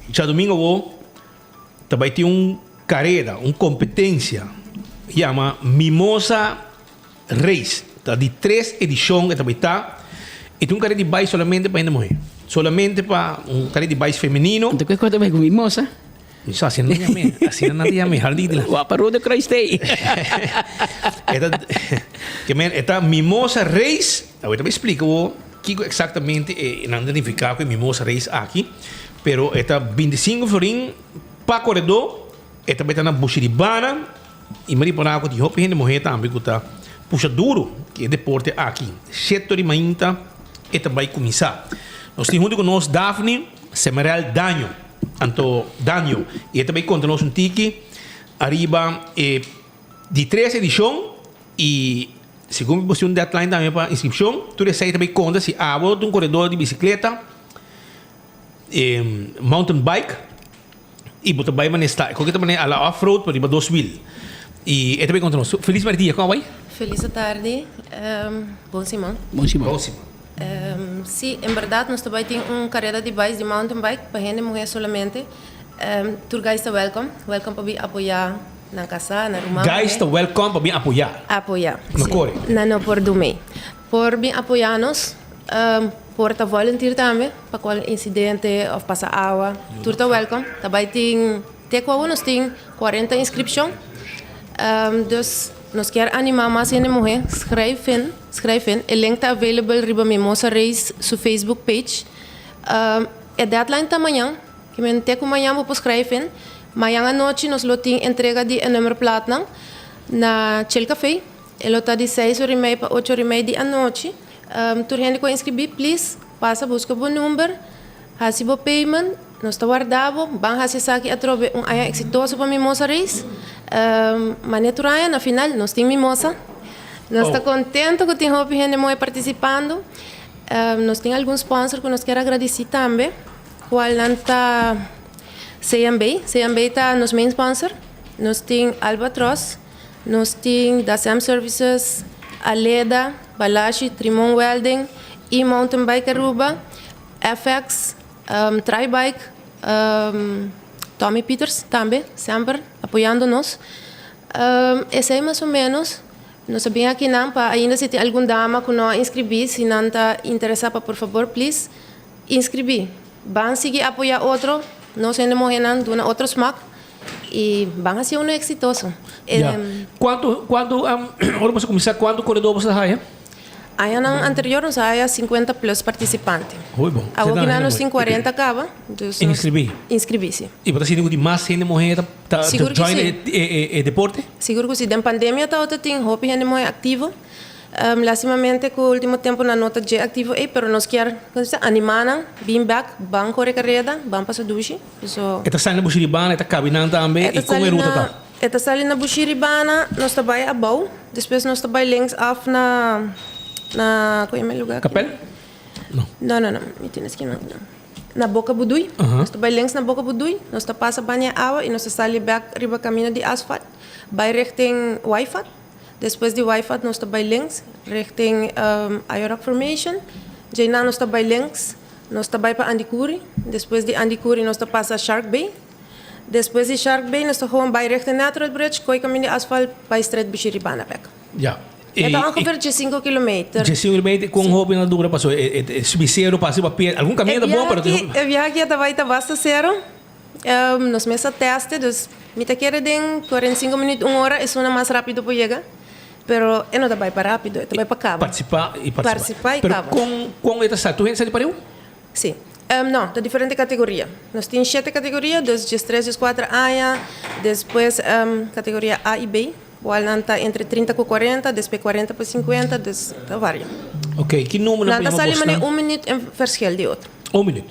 Djadumingu awo ta bai tin un kareda, un kompetensia yama Mimosa Race. Ta di tres edishon e ta bai ta. E ta un kareda di bai solamente pa hende muhé. Solamente pa un kareda di bais femenino. Anto ke kos ta bai ku mimosa? So asina nan yam'é, asina nan ta yam'é, Harley di Wak pa Rode Kruis t'ei. E ta, ke men, e ta Mimosa Race. Awor ta bai splika bo kiko eksaktamente e nan ta nifiká ku e Mimosa Race aki. Pero e ta bintisinko florin pa koredó, e ta bai ta na Bushiribana. I mi ripará ku tin hopi hende muhé tambe ku ta pusha duru ku e deporte aki. Sheto di mainta e ta bai kuminsá. Nos tin huntu ku nos Daphne Semerel Daño. Anto Danio i e ta bai konta nos un tiki ariba e di tres edishon i segun mi pusi un deadline tambe pa inskripshon tur esei ta bai konta si abo ta un koredor di bisikleta e mountain bike i bo ta bai manesta koke ta mane ala off road pero riba dos wiel i e ta bai konta nos. Felis merdia kon a bai? Felis atardi bon siman. Bon siman. Bon siman. Sí, en berdad nos ta bai tin un careda di bais di mountain bike pa hende muher solamente. Tur guys ta welcome. Welcome pa bin apoya nan casa, nan ruman muher. Guys ta welcome pa bin apoya. Apoya, No sí. kore. Nan no por dumei. Por bin apoya nos, por ta volunteer tambe pa cual incidente of pasa awa. Tur ta welcome. Ta bai tin, te cu awo nos tin cuarenta inscripcion. Dus nos kier anima mas hende muher schrijf in. Schrijf in. E link ta available riba Mimosa Race su Facebook page. E deadline ta mañan. Ke men te ku mañan bo por schrijf in. Mañan anochi nos lo tin entrega di e nummerplaatnan na Chill Café. E lo ta di seis ora i mei pa ocho ora i mei di anochi. Tur hende ku a inskribí please pasa buska bo number, hasi bo payment. Nos ta warda bo. Ban hasi esaki atrobe un aña eksitoso pa Mimosa Race. Mane tur aña na final nos tin Mimosa. Nos ta kontento ku tin hopi hende moe partisipando. Nos tin algun sponsor ku nos kier agradisí tambe, kualnan ta CMB. CMB ta nos main sponsor. Nos tin Albatros, nos tin Dasem Services, Aleda, Balashi, Trimon Welding, E-Mountain Bike Aruba, FX. Tribike, Tommy Pieters tambe semper apoyando nos. Esey mas o menos. Nos a bin akinan pa ainda si tin algun dama cu no a inscribi, si nan ta interesa pa por fabor please inscribi. Ban sigui apoya otro, nos hende muhernan duna otro smak y ban haci uno exitoso. Ya. Cuanto, cuanto, ora boso cuminsa cuanto coredor boso ta haya? Añanan anterior nos a haya 50 plus participante. Hoy bon. Awor kina nos tin 40 caba. Dus nos Inscribí. Inscribí, si. Y bo ta sinti cu tin mas hende muher ta ta Sigur cu join si. e e e deporte? Sigur cu si. Den pandemia tabata tin hopi hende muher activo. Lastimamente cu ultimo temponan no ta dje activo ey, pero nos kier, como se dice, anima nan, bin bek, ban core careda, ban pasa dushi. So. E ta sali na Bushiribana, e ta cabi nan tambe, E ta y con sali e ruta na ta? E ta sali na Bushiribana, nos ta bai abou, despues nos ta bai links af na na ku yama e lugar aki? Kapel? No. No, no, no, mi tin esaki no. Na Boka Budui. Nos ta bai links na Boka Budui, nos ta pasa banda e awa i nos ta sali bek riba kamino di asfalt, bai richting Waifat. Despues di Waifat nos ta bai links richting Ayorok Formation. Djeinan nos ta bai links, nos ta bai pa Andikuri. Despues di Andikuri nos ta pasa Shark Bay. Despues di Shark Bay nos ta gewoon bai richting Natural Bridge, koe kaminda di asfalt bai straight Bushiribana bek. Ja. E ta ongeveer diesinco kilometer. Diesinco kilometer, kon hopi nan dura paso e e subi sero pasa riba pier. Algun kaminda ta bon pero tin E biaha aki e ta bai ta basta sero. Nos mes a teste dus mi ta kere den 45 minuut un ora esun a mas rapido por yega. Pero e no ta bai pa rapido, e ta bai pa kaba. Participa y participa. Participa y Pero kaba. kon kon e ta sa? Tur hende sa di pareu? Sí. No, ta diferente categoria. Nos tin shete categoria, dus diestres, diescuater aña, despues categoria A y B, cual nan ta entre trinta cu cuarenta, despues cuarenta pa cincuenta, dus ta varia. Ok, ki number nan Nan por ta yama sali bosnan? manera un minuut en verschil di otro. Un minuut.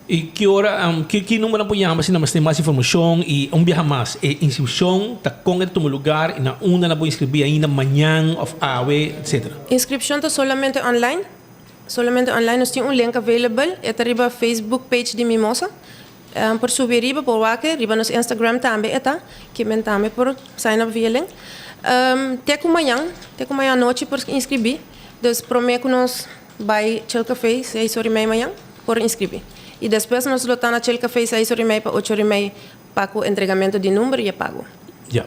Y ki ora, ki ki number nan por yama si nan mester mas informacion y un biaha mas, e inscripcion ta con e ta tuma lugar y na unda nan por inscribi ainda mañan of awe, etcetera? Inscripcion ta solamente online. Solamente online nos tin un link available, e ta riba Facebook page di Mimosa. Por subi riba, por wak e, riba nos Instagram tambe e ta, kimen tambe por sign up via link. Te ku mañan, te ku mañan anochi por inscribi, dus prome ku nos bai Chill Café seis ora y mei mañan por inscribi. Y despues nos lo ta na Chill Café seis ora y mei pa ocho ora y mei Pa cu entregamento di number y e pago. Ya.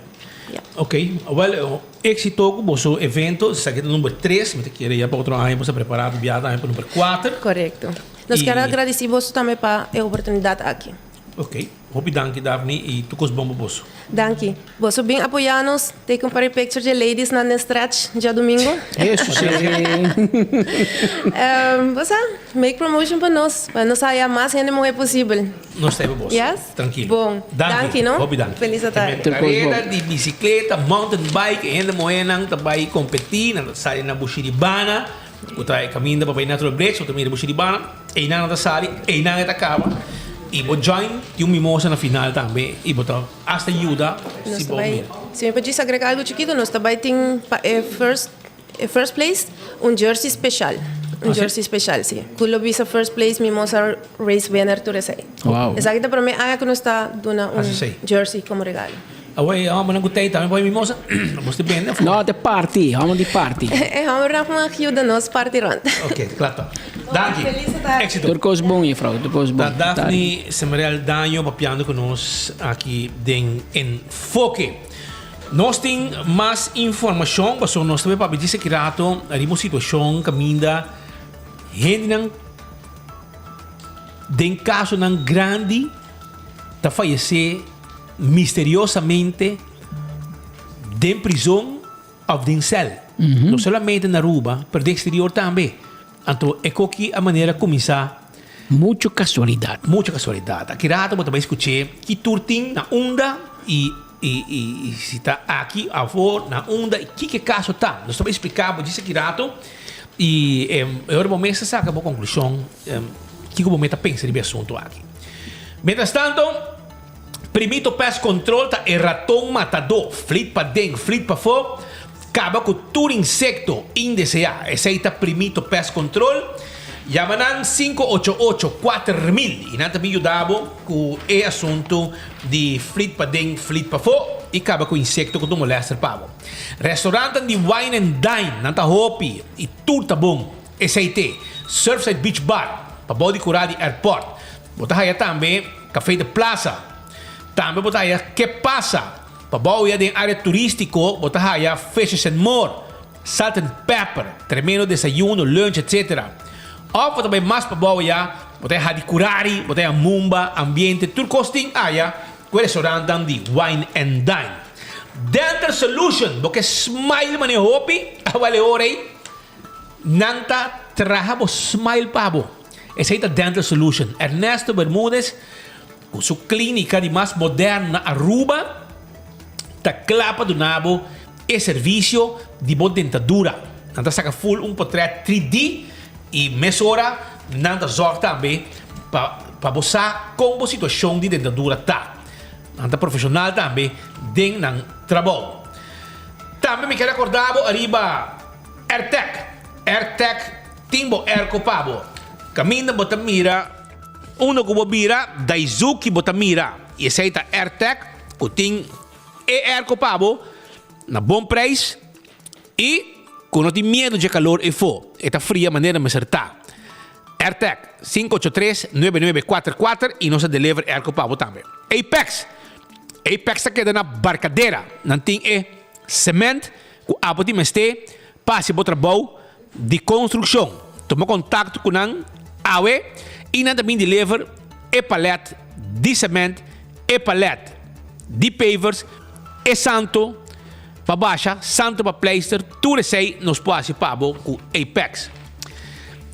Ya. Ok. Wel, exito cu boso evento. Esaki ta number tres. Mi ta kere ya pa otro aña boso a prepara pa biaha tambe pa number cuater. Corecto. Nos Y kier a gradici boso tambe pa e oportunidad aki. Ok, hopi danki Daphne y tur cos bon pa boso. Danki. Boso bin apoya nos, take un par di picture dje ladies nan den stretch djadomingo. Eso si. Bo sa, make promotion pa nos, pa nos haya mas hende muhe posibel. Nos ta pa boso. Yes? Trankilo. Bon. Danki. Danki no. Hopi danki. Feliz atardi. Careda di bicicleta, mountain bike, e hende muhenan ta bay competi, nan ta sali na Bushiribana, cu ta e caminda pa bay Natural Bridge, bo ta mira Bushiribana. Einan nan ta sali, einan e ta kaba i bo join tin un mimosa na final tambe i bo ta hasta yuda Nos si ta bo bai, mira. si mi por djis agrega algo chikito, nos ta bai tin pa e first e first place un jersey special, un Ah, si? jersey special si, ku lo bisa first place mimosa race winner tur esei. Wow. Esaki ta prome aña ku nos ta duna un Ah, si, si. jersey komo regalo. Awor e hombernan ku tei tambe por e mimosa? Bos ta bende of? No, ta parti, homber di parti. E hombernan mag yuda nos parti rond. Ok, kla ta. Danki. Éxito. Tur kos bon, juffrouw, tur kos bon. Ta Daphne Semerel Daño papiando ku nos aki den Enfoke. Nos tin mas informashon pasobra nos ta bay papia djis aki rato riba un situashon kaminda hendenan den kasonan grandi ta fayesé misteriosamente den prizon of den sèl. No solamente na Aruba, pero den exterior tambe. Anto e koki a manera kuminsá. Mucho kasualidat. Mucho kasualidat. Aki rato bo ta bai skuch'é ki tur tin na unda i i i si ta aki afó na unda i kiko e kaso ta. Nos ta bai spliká bo djis aki rato i e ora bo mes ta saka bo konklushon kiko bo mes ta pensa riba e asuntu aki. Mientras tanto. Primito Pest Control ta e raton matadó, flit paden, flit pafó, kaba ku tur insekto indeseá. Esei ta Primito Pest Control. Yama nan 588 4000 i nan ta bin yuda bo ku e asuntu di flit paden, flit pafó i kaba ku insekto ku ta molèster pa bo. Restaurantnan di Wine and Dine nan ta hopi i tur ta bon. Esei te Surfside Beach Bar, pabou di kurá di airport. Bo ta haya tambe Café de Plaza. Tambe bo ta haya Ke Pasa. Pa bou ya den área turístiko bo ta haya Fishes and More, Salt and Pepper, tremendo desayuno, lunch etc. Òf bo ta bai mas pa bou ya, bo ta haya Hadicurari, bo ta haya Mumba, Ambiente, tur kos tin aya ku e restaurantnan di Wine and Dine. Dental Solution, bo ke smile manera hopi? Awel e ora ei nan ta traha bo smile pa bo. Esei ta Dental Solution. Ernesto Bermudez cu su clinica di mas moderno na Aruba ta cla pa duna bo e servicio di bo dentadura. Nan ta saca full un potret 3D y mesora nan ta zorg tambe pa pa bo sa con bo situacion di dentadura ta. Nan ta profesional tambe den nan trabou. Tambe mi kier acorda bo ariba Airtec. Airtec Tin bo airco pa bo. Caminda bo ta mira uno cu bo bira Daizuki bo ta mira y esey ta Airtec cu tin e airco pa bo na bon prijs y cu no tin miedo dje calor efo e ta fria manera mester ta. Airtec 583 9944 y nos ta deliver airco pa bo tambe. Apex Apex ta keda na Barcadera nan tin e cement cu abo tin mester Pa hasi bo trabou di konstrukshon, tuma kontakto ku nan awe i nan ta bin deliver e palet di sement, e palet di pavers, e santo pa basha, santo pa pleister, tur esei nos por hasi pa bo ku Apex.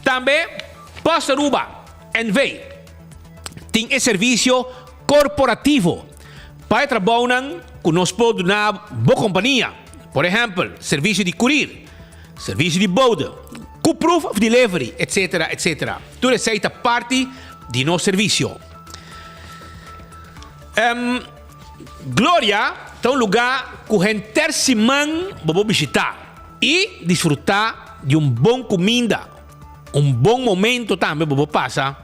Tambe Post Aruba NV tin e servisio korporativo pa e trabounan ku nos por duna bo kompania. Por ehèmpel, servisio di kurir, servisio di bode, ku proof of delivery, etsetera, etsetera. Tur esei ta parti di nos servisio. Em, Gloria ta un lugá ku henter siman bo por bishitá i disfrutá di un bon kuminda. Un bon momento tambe bo por pasa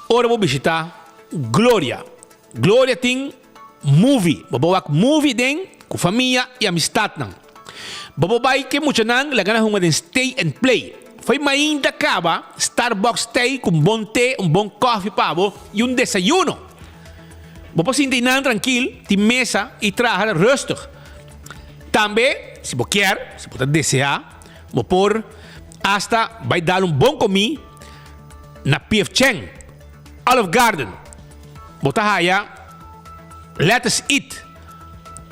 ora bo bishitá Gloria. Gloria tin Movie, bo por wak movie den ku famia i amistatnan. Bo por bai ku e muchanan laga nan hunga den stay and play. Fo'i mainta kaba, Starbucks tei ku un bon te, un bon kòfi pa bo i un desayuno. Bo por sinta einan trankil, tin mesa i traha rustig. Tambe, si bo kier, si bo ta deseá, bo por asta bai dal un bon komí na PF Chang, Olive Garden. Bo ta haya Let Us Eat.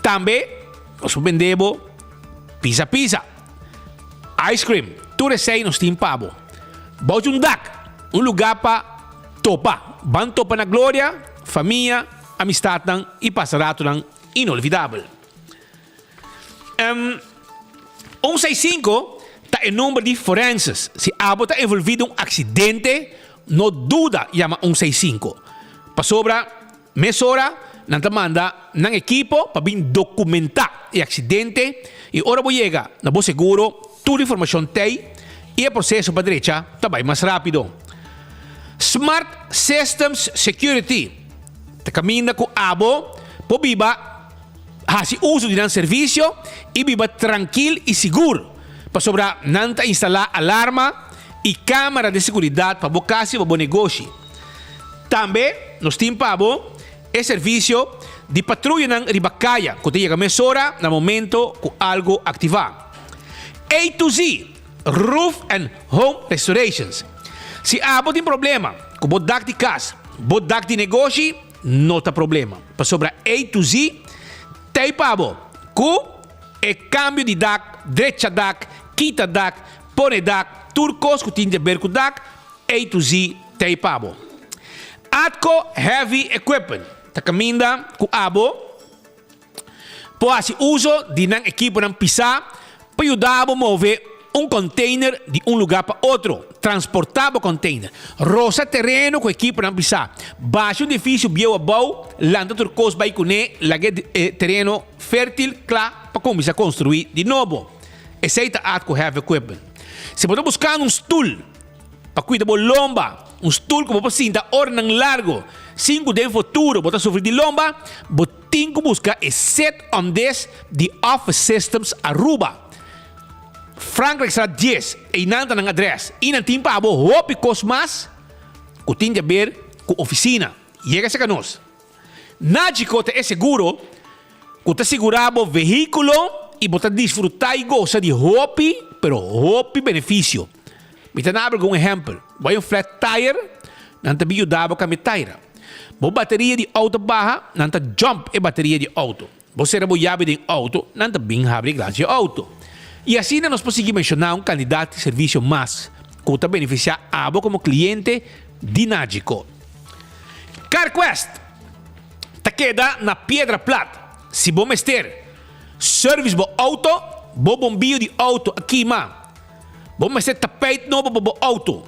Tambe nos por bende bo Pizza Pizza, Ice Cream. Tur esei nos tin pa bo. Bou di un dak, un lugá pa topa. Ban topa na gloria, famia, amistadnan i pasa ratonan inolvidabel. Um, un seis sinku ta e number di forenses. Si abo ta envolví den un aksidente, no duda yama un seis sinku. Pasobra mesora nan ta manda nan ekipo pa bin dokumentá e aksidente i ora bo yega na bo seguro tur informashon t'ei i e proseso pa drecha ta bai mas rápido. Smart Systems Security ta kaminda ku abo por biba. Hasi uso di nan servisio i biba trankil i sigur, pasobra nan ta instalá alarma i kámara di seguridat pa bo kas i pa bo negoshi. Tambe nos tin pa bo e servisio di patruyanan riba kaya ku ta yega mesora na momento ku algu aktivá. A to Z Roof and Home Restorations Si abo tin problema ku bo dak di kas, bo dak di negoshi, no ta problema, pasobra A to Z t'ei pa bo ku e kambio di dak, drecha dak, kita dak, pone dak, tur kos ku tin di aber ku dak, A to Z t'ei pa bo. Atco Heavy Equipment ta kaminda ku abo. Por hasi uso di nan ekiponan pisá pa yuda bo move un container di un lugá pa otro, transportá bo container, rosa tereno ku ekiponan pisá, basha un edifisio bieu abou, lanta tur kos bai kuné, laga e tereno fértil kla pa kuminsá konstruí di nobo. Esei ta Atco Heavy Equipment. Si bo ta buskando un stul pa kuida bo lomba, un stul ku bo por sinta oranan largo sin ku den futuro bo ta sufri di lomba, bo Tin ku buska e set on this di Office Systems Aruba. Frankrijkstraat dies, einan ta nan adres. I nan tin pa abo hopi kos mas ku tin di aber ku ofisina. Yega serka nos. Nagico ta e seguro ku ta sigurá bo vehíkulo i bo ta disfrutá i gosa di hopi, pero hopi benefisio. Mi ta nabra ku un ehèmpel. Bo hay un flat tire, nan ta bin yuda bo kambia taira. Bo bateria di outo baha, nan ta jump e bateria di outo. Bo sera bo yabi den outo, nan ta bin habri glas di outo. I asina nos por sigui menshoná un kandidat di servisio mas ku ta benefisiá abo komo kliente di Nagico. CarQuest ta keda na Piedra Plat. Si bo mester service bo outo, bo bombiyo di outo a kima, Bo mester tapijt nobo pa bo auto.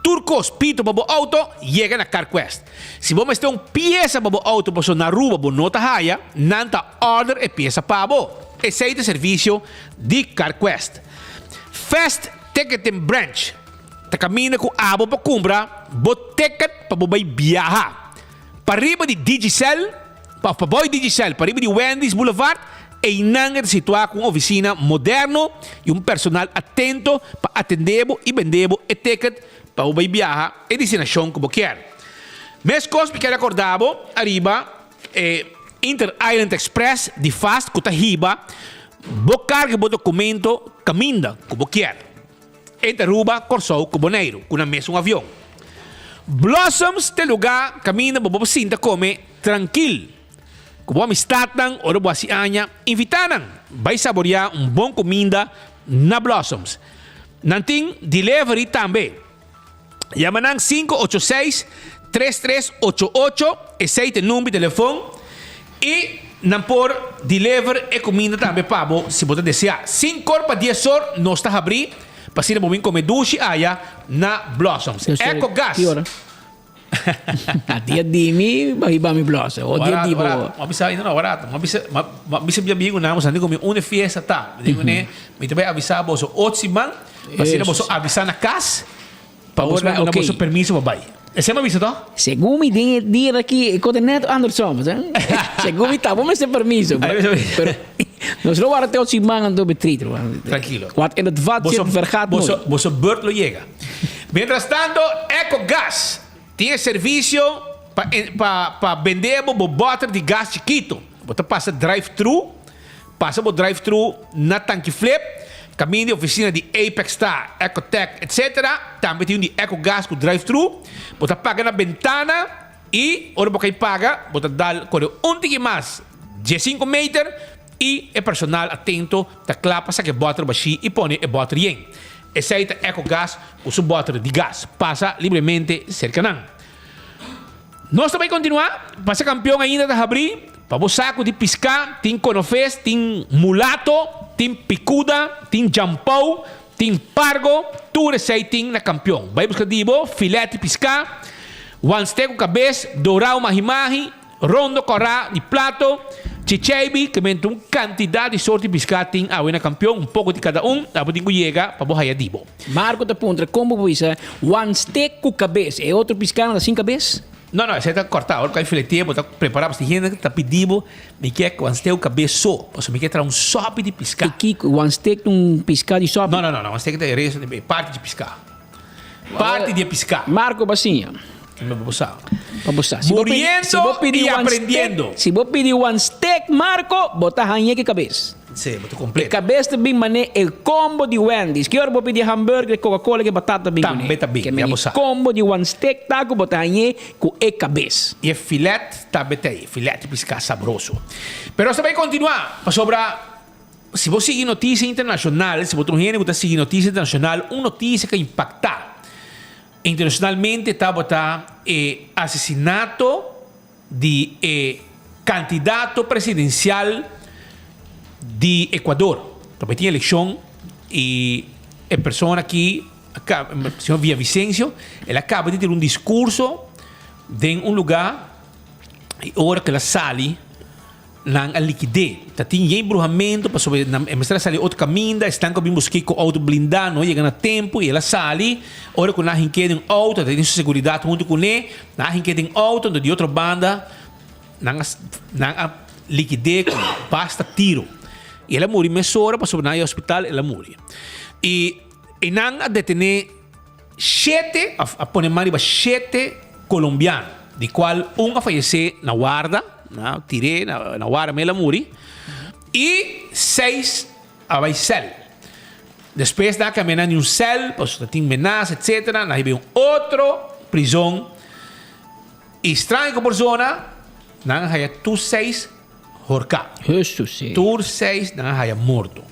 Tur kos pito pa bo auto yega na CarQuest. Si bo mester un piesa pa bo auto paso na Aruba bo no ta haya, nan ta order e piesa pa bo. Esey ta servicio di CarQuest. Fast Ticketing Branch ta caminda cu abo pa cumpra bo ticket pa bo bay biaha. Pariba di Digicel, òf pabou di Digicel, pariba di Wendy's Boulevard, einan e ta situá ku un ofisina moderno i un personal atento pa atendé bo i bendé bo e ticket pa bo bai biaha e destinashon ku bo kier. Meskos mi kier rekordá bo ariba e Inter Island Express di fast ku ta hiba bo karga bo dokumento kaminda ku bo kier. Entre Aruba, Kòrsou ku Boneiru ku nan mesun avion. Blossoms ta e lugá kaminda bo por sinta kome trankil ku bo amistatnan ora bo hasi aña. Invitá nan bai saboriá un bon kuminda na Blossoms. Nan tin delivery tambe. Yama nan 586 3388, esei ta e number di telefon i nan por deliver e kuminda tambe pa bo si bo ta deseá. Sinkor pa dies or nos ta habrí pa asina bo bin kome dushi aya na Blossoms. Eco Gas. Ki ora? A dia di mi ba hiba mi Blossom. O dia di bo. Warato, warato. M'a bisa, no, warato. M'a bisa, m'a bisa mi amigo nan, boso a ku mi un fiesta ta. Mi digo ne, mi ta bai avisa boso ot siman. Pa asina boso avisa na cas pa boso bai duna boso permiso pa bai. Esei mi a bisa toh? Segun mi den e dia aki e kote net andersom. Segun mi tapo mester permiso. Pero nos lo warda te otro siman anto be treat. Trankilo. Wat in het vat zit vergaat nooit. Boso beurt lo yega. Mientras tanto Ecogas tin e servisio pa pa bende bo bo boter di gas chikito. Bo ta pasa drive thru. Pasa bo drive thru na Tanki Flip, kaminda di ofisina di Apex ta, Ecotech etc. Tambe tin un di Ecogas ku drive thru. Bo ta paga na bentana. I ora bo kai paga, bo ta dal kore un tiki mas, diesinco meter, i e personal atento ta kla pa saka e bòter bashí i pone e bòter yen. Esei ta Ecogas ku su bòter di gas. Pasa libremente serka nan. Nos ta bai kontinuá, pasa kampion ainda ta habrí pa bo saku di piská, tin konofes, tin mulato, tin pikuda, tin djampou, tin pargo, tur esei tin na kampion. Bai buska di bo filet di piská, wanste ku kabes, dorau mahi-mahi, rondo kòrá di plato, chicheibi, ke men un kantidat di sorti piská tin awe na kampion, un poko di kada un, abo tin ku yega pa bo haya di bo. Marco ta puntra, Kon bo por bisa wan steak ku kabes, e otro piskánan ta sin kabes? No, no, esei ta kòrtá. Ora ku a filetea bo ta prepará pasobra hende ta pidi bo, Mi ke wan steak ku kabes so, pasobra mi ke traha un sòpi di piská. I kiko? Wan steak ta un piská di sòpi? No, no, no, wan steak ta e resto di e parti di piská. Parti di e piská. Marco bo a siña. Pa bo sa. Pa bo sa. Si bo pidi, si bo Muriendo pidi i wan steak, aprendiendo. si bo pidi wan steak, Marco, bo ta hañ'é ku kabes. Sí, bo ta E kompleto. kabes ta bin manera e combo di Wendy's. Ki ora bo pidi hamburger, Coca-Cola ku e batata ta bin kuné. Tambe ta bin, Ke ya men bo e sa. combo di wan steak ta ku bo ta hañ'é ku e kabes. I e filet tambe ta ei, filet di piská sabroso. Pero nos ta bai kontinuá, pasobra Si bo sigui noticia internacional, si bo ta un hende cu ta sigui noticia internacional, un noticia cu a impacta internacionalmente tabata e asesinato di e candidato presidencial di Ecuador. Tabata tin eleccion y e persona aki, señor Villavicencio, el a caba di tira un discurso den un lugar y ora cu el a sali, Nan a likid'é. Ta tin yen bruhamentu pasobra nan e mester a sali otro kaminda, esnan ku a bin busk'é ku outo blindá no a yega na tempu i el a sali. Ora ku nan a hink'é den outo, ta tin su seguridat huntu kuné, nan a hink'é den outo, anto di otro banda nan a nan a likid'é ku basta tiro. I el a muri mesora pasobra nan a yega hospital el a muri. I einan a detené. Shete a pone man riba shete kolombiano, di kual un a fayesé na warda, na tir'é na warda mel a muri, i seis a bai sèl. Despues nan a kambia nan di un sèl pasobra ta tin menasa etsetera, nan a hiba un otro prizon i straño ku por zona nan a haya tur seis horká. Tur seis nan a haya morto.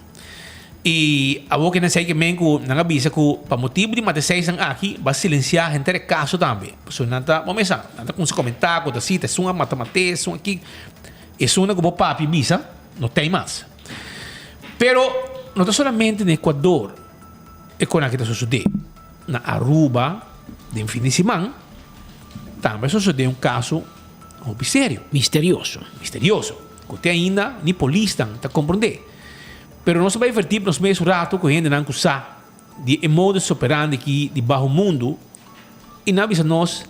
I awor ke nan sei ke men ku nan a bisa ku pa motibu di mata e seisnan aki ba silensiá henter e kaso tambe. Pasobra nan ta, bo mesa, nan ta kumsa komentá ku ta si ta esun a mata mat'é, esun aki, esunnan ku bo papia bisa no tei mas. Pero no ta solamente na Ecuador e kon aki ta sosodé. Na Aruba den fin di siman tambe a sosodé un kaso Hopi serio. Misterioso. Misterioso. Ku te ainda ni polisnan ta komprondé. Pero nos a bai vertip nos mes un rato ku hendenan ku sa di e modus operandi aki di baho mundu i nan a bisa nos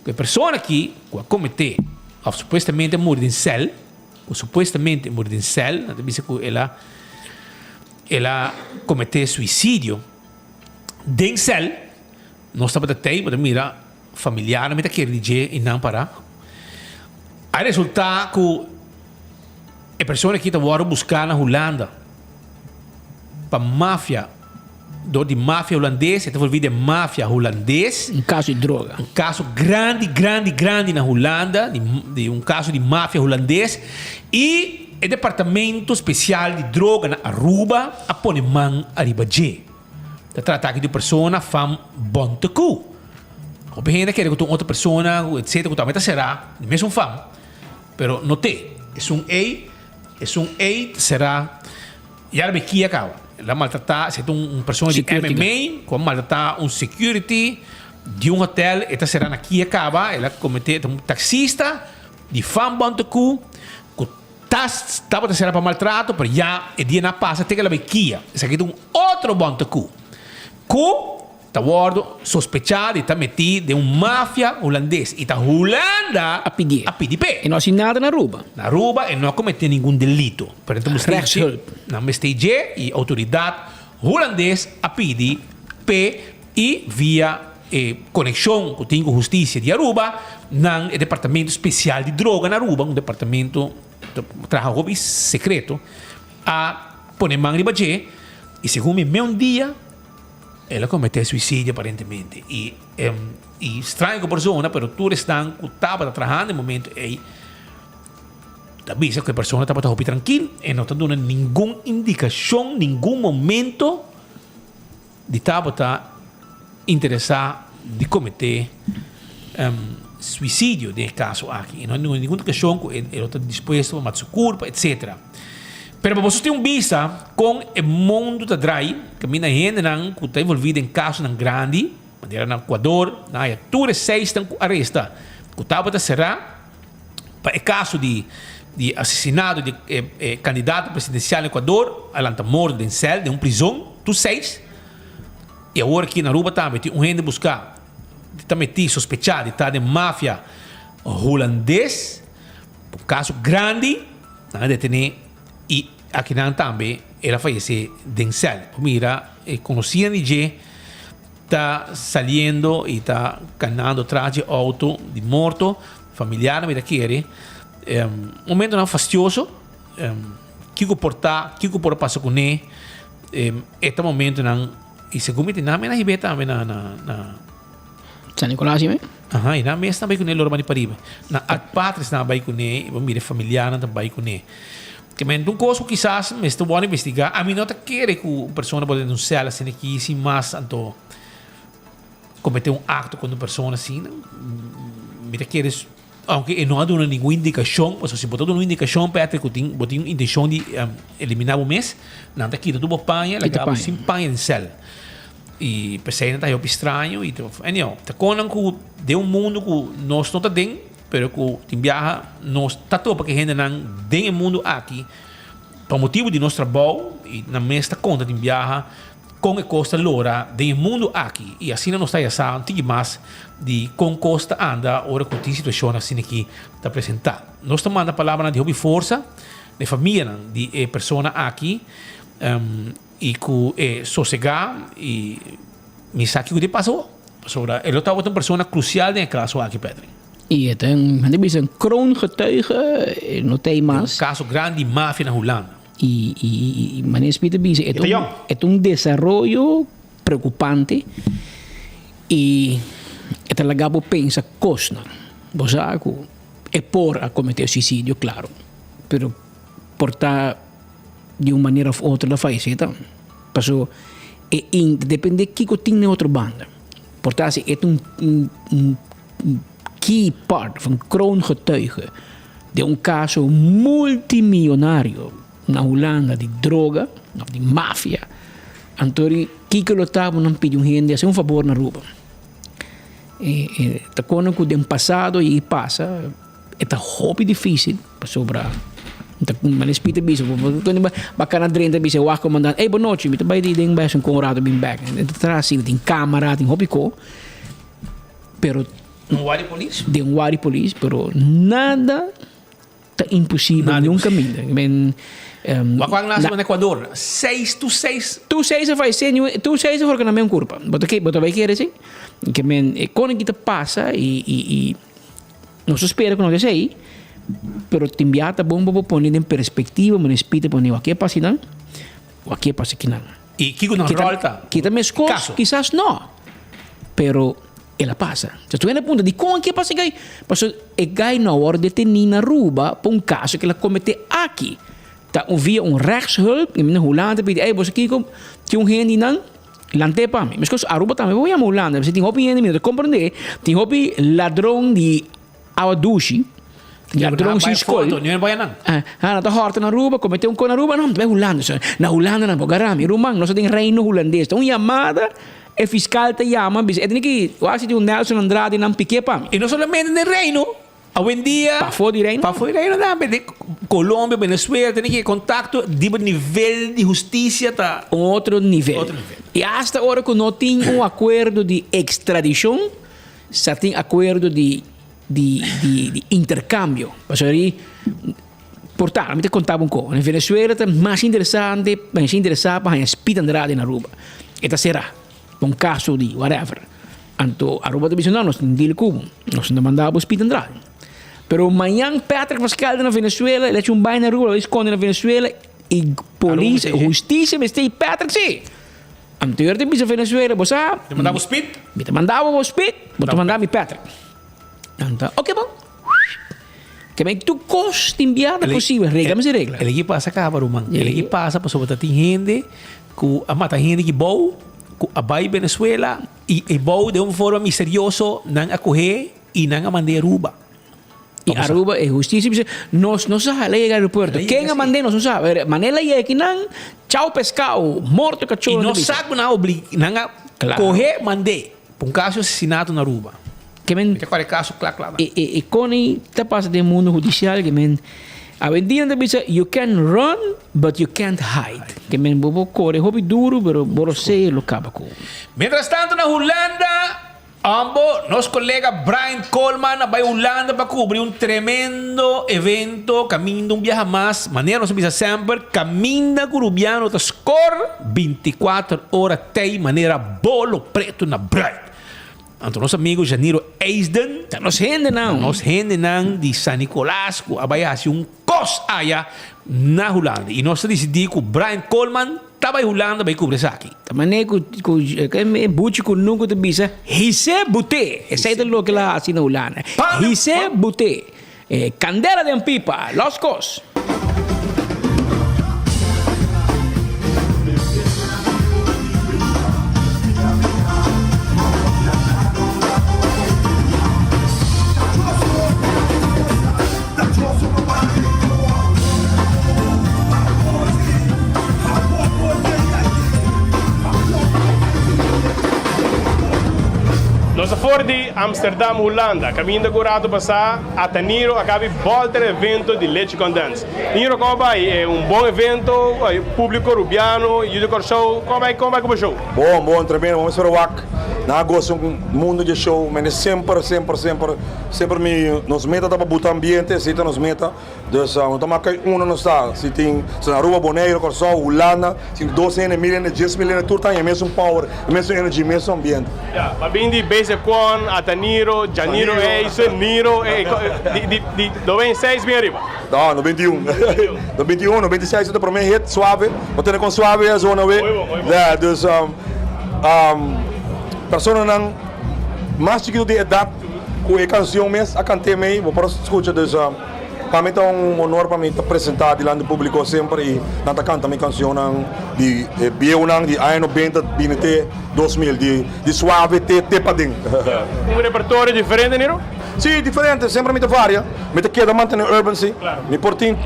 ku e persona aki ku a kometé òf supuestamente a muri den sèl, ku supuestamente a muri den sèl, nan ta bisa ku el a el a kometé suisidio den sèl, nos tabata tei bo ta mira. Familiarnan mi ta kere di dje i nan para. A resulta ku e persona aki ta wòrdu buská na Hulanda pa mafia, dor di mafia hulandes, e ta volví den mafia hulandes. Un kaso di droga. Un kaso grandi, grandi, grandi na Hulanda, di un kaso di mafia hulandes. I e departamento spesial di droga na Aruba a pone man ariba dje. Ta trata aki di un persona fam Bontekoe. Hopi hende a kere ku ta un otro persona etcetera ku tambe ta será di mesun fam, pero no t'e. Esun ei, esun ei ta será ya riba e kia kaba. El a maltratá, esei ta un persona di MMA ku a maltratá un security di un hotel, e ta será na kia kaba, el a kometé, ta un taxista di fam Bontekoe ku Ta tabata sera pa maltrato, pero ya e dianan a pasa te ke la bai kia. Esaki ta un otro bonte ku ku ta wordo sospecha di ta meti den un mafia hulandes y ta Hulanda a pidié. A pidi p'e. E no haci nada na Aruba. Na Aruba e no a comete ningun delito. Pero nan ta mester dje, Rechtshulp. nan mester dje y autoridad hulandes a pidi p'e y via e konekshon ku tin ku hustisia di Aruba, nan e departamento spesial di droga na Aruba, un departamento ta traha hopi sekreto, a pone man riba dje i segun mi meun dia. El a kometé suisidio aparentemente. I i straño ku persona, pero tur esnan ku tabata trahando e momento ei ta bisa ku e persona tabata hopi trankil. E no ta duna ningun indikashon, ningun momento di tabata interesá di kometé suisidio den e kaso aki. E no a duna ningun indikashon ku e lo ta dispuesto pa mata su kurpa, etsetera. Pero pa boso tin un bista kon e mundu ta drai, kaminda hendenan ku ta envolví den kasonan grandi, manera na Ecuador, nan haya tur e seisnan ku aresta ku tabata será pa e kaso di di asesinato di e e kandidato presidensial na Ecuador, a lanta morto den sèl, den un prizon, tur seis. I awor aki na Aruba tambe tin un hende buská di ta metí, sospechá di ta den mafia hulandes, un kaso grandi. Nan a detené i akinan tambe el a fayesé den sèl. Por mira e konosínan di dje ta saliendo i ta kanando tras dje outo di morto. Familiarnan mi ta kere. Momentonan fastioso. Kiko por ta, kiko por a pasa kuné. E ta momentonan i segun mi tin nan mi a hib'é tambe na na. San Nicolas i me? Aha, i nan mes nan bai kuné lora bani pariba. Nan ad patres nan a bai kuné, i bo mira e familiarnan ta bai kuné. Ke men un kos ku kisas mester wòrdu investigá. Ami no ta kere ku un persona por den un sèl asina aki sin mas anto kometé un akto kontra un persona asina. Mi ta kere, ounke e no a duna ningun indikashon, pasobra si bo ta duna un indikashon Patrick ku tin bo tin un intenshon di eliminá bo mes, nan ta kita tur bo paña, laga bo sin paña den sèl. I p'esei nan ta hopi straño i ta anyhow ta konan ku den un mundu ku nos no ta den pero ku tin biaha nos ta topa ku e hendenan den e mundu aki pa motibu di nos trabou i nan mes ta konta tin biaha kon e kos ta lora den e mundu aki i asina nos ta haya sa un tiki mas di kon kos ta anda ora ku tin situashon asina aki ta presentá. Nos ta manda palabranan di hopi forsa na e famianan di e persona aki. I ku e sosegá i mi sa kiko ta pasa awor. Pasobra e lo tabata un persona krusial den e kaso aki, Patrick. I e ta un, hende bisa un kroongetuige, e no ta ei mas. Un kaso grandi di mafia na Hulanda. I, i, i manera Speed ta bisa, e ta un, e ta un desaroyo preokupante i e ta laga bo pensa kosnan. Bo sa ku e por a kometé suisidio, klaro, pero por ta. Di un manera of otro lo fayesé ta. Paso e in ta depende kiko tin na e otro banda. Por ta si e ta un un un key part of un kroongetuige den un kaso multimillonario na Hulanda di droga of di mafia, anto ri kiko lo ta bo nan pidi un hende hasi un fabor na Aruba. E e ta kono ku den pasado i pasa. E ta hopi dificil pasobra ta manera Speed ta bisa bo cana drenta bisa e wak comandante ey bonochi mi ta bay di den bay haci un con rato bin bek e ta traha asina tin camara tin hopi co pero Un wak di polis? Den un wak di polis pero nada ta imposibel niun caminda Wak wak nan na Ecuador seis tu seis. Tu seis a fayece tu seis a horca nan mes curpa bo ta bo ta bay kere si ke men e con aki ta pasa y y. Nos ta spera ku nos esei, pero tin bia ta bon pa bo pone den perspektiva, bo nespita pone wak ke pasa kinan, wak ke pasa kinan. I kiko nan ròl ta? Kita meskos, kisas no, pero el a pasa. Entonces tur hende a puntra dikon a ke pasa e gai? Pasobra e gai no a wòrdu detení na Aruba pa un kaso ku el a kometé aki. Ta un via un rechtshulp, i na Hulanda ta pidi, ey boso kiko tin un hende nan? Lant'é pa mi. Meskos Aruba tambe por yama Hulanda. Pasobra tin hopi hende mi no ta komprendé. Tin hopi ladron di awa dushi. Ladron sin skol. Ah, nan ta hòrta na Aruba, kometé un kos na Aruba, no, mi ta bai Hulanda. So, na Hulanda nan por gara mi. Ruman, nos ta den Reino Hulandes. Ta un yamada e fiskal ta yama, bisa, e tene ki wak si tin un Nelson Andrade nan piké pa mi. I no solamente den Reino. Awendia. Pafó di Reino. Pafó di Reino tambe. Den Colombia, Venezuela tene ki contacto di bo nivel di husticia ta. Un otro nivel. Otro nivel. Y hasta ora cu no tin un acuerdo di extradicion, sa tin acuerdo di di di di intercambio. Pasobra di por ta, mi ta conta bo un co. Na Venezuela ta mas interesante, mas interesa pa haña Speed Andrade na Aruba. E ta cera. Pa un caso di whatever. Anto Aruba ta bisa no, nos tin deal ku bo, nos no ta manda bo Speed Andrade. Pero mañan Patrick Pascal ta na Venezuela, el a hecho un baina Aruba, el a skonde na Venezuela y polis, husticia mester y Patrick si. Anto yo ta bisa Venezuela, bo sa. Mi ta manda bo Speed. Mi ta manda bo Speed, bo ta manda mi Patrick. Anto, oke bon. Ke men tur kos tin biada posibel, regla mester regla. El aki pasa kaba ruman. El aki pasa pasobra ta tin hende ku a mata hende ki bou, ku a bai Venezuela i e bou den un forma misterioso nan a kohe i nan a mand'é Aruba. I Aruba e hustisia bisa nos no sa el a yega aeropuerto. Ken a mand'é nos no sa. Manera el a yega akinan, chao pescao, morto kachorro I no sa ku nan a obli nan a kohe mand'é pa un kaso di asesinato na Aruba. Ke men Mi ta kòrda e kaso kla kla. E e e koni ta pasa den mundo hudisial ke men awendia nan ta bisa you can run but you can't hide. Ke men bo por kore hopi duru pero bo rosea lo kaba ku. Mientras tanto na Hulanda Ambo, nos kolega Brian Koolman a bai Hulanda pa kubri un tremendo evento kaminda un biaha mas, manera nos a bisa semper, kaminda ku Rubiano ta skor bintikuater ora tei manera bolo pretu na bruid. Anto nos amigo Janiro Eisden, Ta nos hendenan. ta nos hendenan di San Nicolas ku a bai hasi un kos aya na Hulanda. I nos a disidí ku Brian Koolman Ta bai Hulanda bai kubra esaki. Ta manera ku ku e buchi ku nunka ta bisa hisé buté. Esei ta loke el a hasi na Hulanda. Hisé buté. E kandela den pipa. Los kos. Nos ta for di Amsterdam, Hulanda, kaminda ku rato pasá ata Niro a kabi bòlter evento di Leche Condens. Niro, komo bai? E un bon evento, públiko rubiano, yu di Kòrsou, komo bai, komo bai ku bo show? Bon, bon, tremendo. Bo mester wak nan a gosa un mundu dje show. Mende semper, semper, semper, semper mi nos meta ta pa buta ambiente, esei ta nos meta. Dus no ta maka unda nos ta, si tin si na Aruba, Boneiru, Kòrsou, Hulanda, si tin dos hende, mil hende, djes mil hende, tur ta haña e mesun power, e mesun energy, e mesun ambiente. Ya, pa bin di Basic One, ata Niro, Janiro Eise, Niro, di di di 96 bin ariba. No, 91. 91, 96 ta prome hit, Suave. Bo tene kon Suave a zona we. Ya, dus personanan mas chikitu di edat ku e kansion mes a kant'é mei, bo por skucha dus. Pa mi ta un honor pa mi ta presenta dilanti publico semper y nan ta canta mi cancionnan di e bieunan di aña nobenta bini te 2000, di di suave te te paden. Un repertorio diferente Niro? Si, diferente, semper mi ta varia, mi ta keda mantene urban si, mi por tin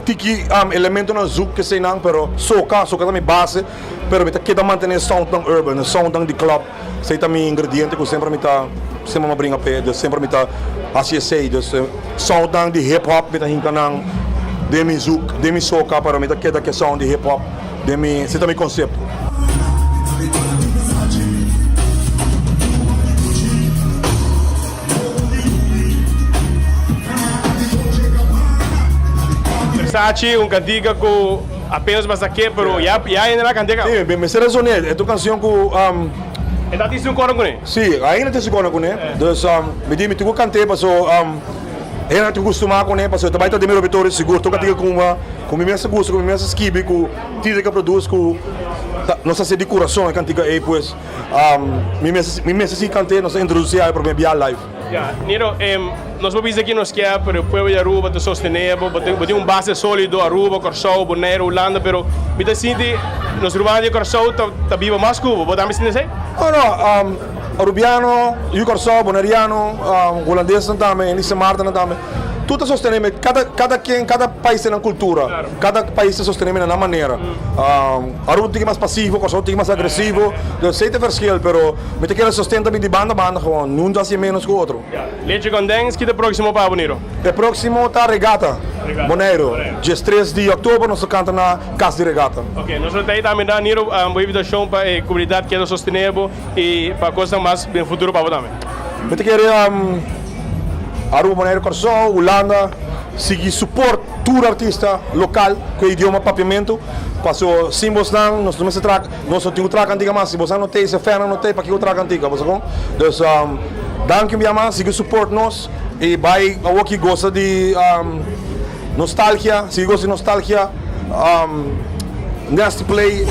tiki elementonan zoek keseinan pero soca, soca ta mi base, pero mi ta keda mantene soundnan urban, soundnan di club. Esei ta mi ingrediente ku semper mi ta semper mi a bringa p'e, dus semper mi ta hasi esei. Dus soundnan di hip hop mi ta hinka nan den mi zoek, den mi soka, pero mi ta keda ku e sound di hip hop den mi, esei ta mi konsepto. Versace, un kantika ku apenas basta ke, pero ya ya hende la kant'e kaba. Sí, mi mester resoné. E ta un kansion ku. E ta tin su kòrda kuné. Sí, ainda tin su kòrda kuné. Dus mi di mi tin ku kant'é paso hende tin ku kustumá kuné paso e ta bai ta den mi repertorio sigur. Ta un kantika ku ku mi mes a gusta, ku mi mes a skibi, ku Tite a produce, ku ta nos a hasi di kurason e kantika ei pues. Mi mester mi mester sigui kant'é, nos a introdusi awe promé bia live. Ya, Niro, nos por bisa ki nos kier, pero e pueblo di Aruba ta sostené bo, bo tin bo tin un base solido, Aruba, Kòrsou, Boneiru, Hulanda, pero mi ta sinti nos rumannan di Kòrsou ta ta biba mas ku bo, bo tambe sinti esei? No, no, Arubiano, yu Kòrsou, Boneriano, Hulandesnan tambe, hende di Sint Maartennan tambe, tur ta sostené mi, kada kada ken, kada pais tin nan kultura. Kada pais ta sostené mi na nan manera. Aruba un tiki mas pasivo, Kòrsou un tiki mas agresivo. Dus esei ta e verschil, pero mi ta kere sosten ta bin di banda banda gewoon. Nun ta hasi ménos ku otro. Leche Condens, ki ta e próksimo pa bo, Niro? E próksimo ta Regata, Boneiru. Diestres di òktober nos ta kanta na Kas di Regata. Ok, nos lo ta ei tambe da, Niro, bo invitashon pa e komunidat keda sostené bo i pa kosnan mas den futuro pa bo tambe. Mi ta kere Aruba, Boneiru, Kòrsou, Hulanda sigui support. Tur artista lokal ku e idioma papiamentu, paso sin bosnan nos no mester traha, nos no tin ku traha kantika mas, si bosnan no tei, si e fènnan no tei, pakiko traha kantika, bo sa kon? Dus danki un bia mas, sigui support nos i bai awoki gosa di nostalgia, sigui gosa di nostalgia, Nasty Play.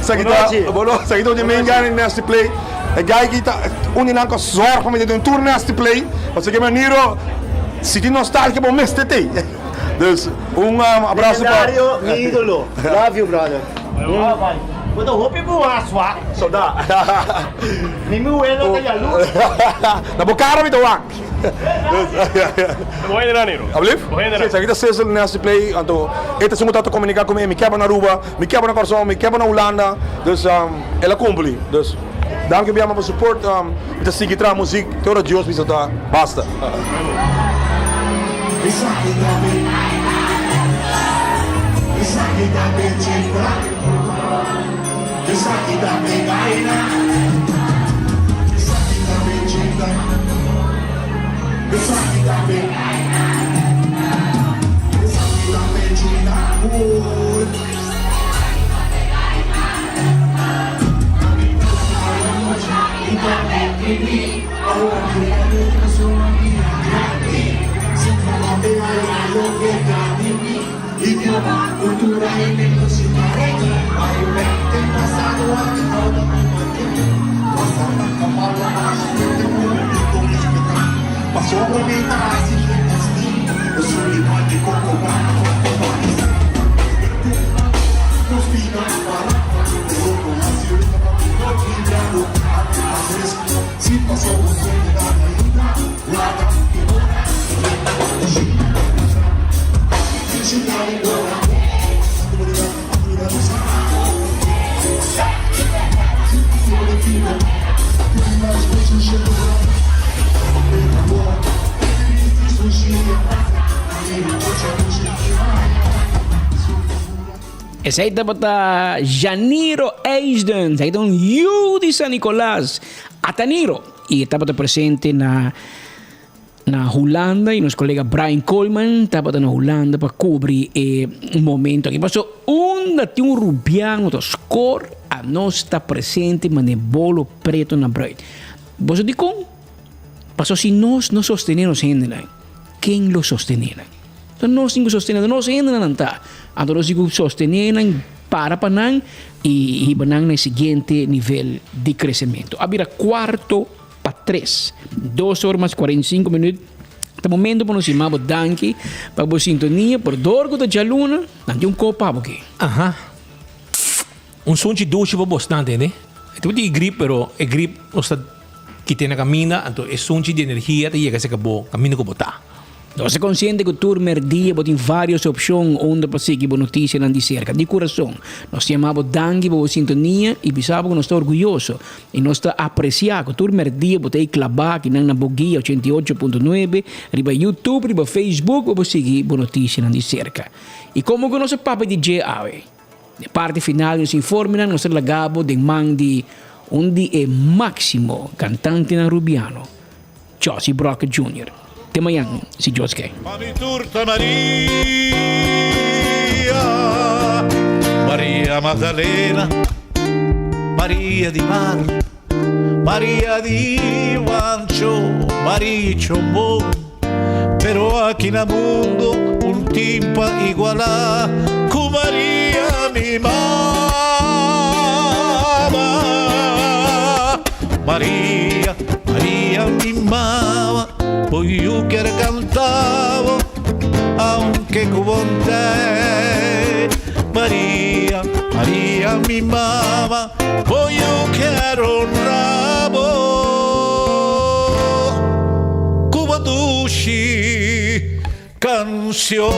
Esaki ta, bueno, esaki ta un di main guy den Nasty Play. E guy aki ta un di nan ku a zorg pa mi den tur Nasty Play. Pasobra ke manera si tin nostalgia bo mester t'ei. Dus un abraso pa. Legendario, mi idolo. Love you brother. Bo ta hopi buha swa. Soda. Mi muwelo ta yaluz. Na bo kara mi ta wak. Bo hende nan Nero. Ablief? Bo hende nan. Si, esaki ta Cecil Nasty Play. Anto e ta esun ku ta ta komunika ku mi. Mi keba na Aruba, mi keba na Kòrsou, mi keba na Hulanda. Dus el a kumpli. Dus danki biaha pa support. Mi ta sigui traha muzik te ora Dios bisa ta basta. Esei tabata Janiro Eisden, esei ta un yu di San Nicolas, Ataniro, y e tabata presente na na Hulanda y nos colega Brian Coleman tabata na Hulanda pa cubri e momento aki. Paso unda tin un rubiano ta score, anos ta presente mane bolo preto na bruid. Boso dicon? Paso si nos no sostene nos hendenan, ken lo sostene nan? Ta nos tin cu sostene, ta nos hendenan nan ta. Anto nos tin cu sostene nan, para pa nan y hiba nan na e siguiente nivel di crecemento. A bira cuarto pa tres. Dos or mas 45 minuut. Ta momento pa nos yama bo danki pa bo sintonia, por dor cu ta djaluna, nan tin un kop pa bo aki. Aha. Un sunchi dushi pa bosnan, tende? E ta di grip, pero e grip nos ta kite na kaminda, anto e sunchi di energia ta yega serka bo kaminda ku bo ta. Nos ta konsiente ku tur merdia bo tin vários opshon unda pa sigui bo notisianan di serka. Di kurason, nos ta yama bo danki pa bo sintonia i bisa bo ku nos ta orguyoso i nos ta apresiá ku tur merdia bo ta ei klabá akinan na Boguia 88.9, riba YouTube, riba Facebook pa bo sigui bo notisianan di serka. I komo ku nos a papia di dje awe? Den parti final di nos informenan nos ta laga bo den man di un di e máksimo kantantenan rubiano, Josie Brokke Junior. Te mañan, si Dios ke. Pa mi tur ta Maria, Maria Magdalena, Maria di mar, Maria di Wancho, Maria Chombon, pero aki na mundo un tin pa iguala cu Maria mi mama. Maria, Maria mi mama, bo yu kier cantabo, aunke cu bon tei. Maria, Maria mi mama, bo yu kier honrabo cu bo dushi cancion.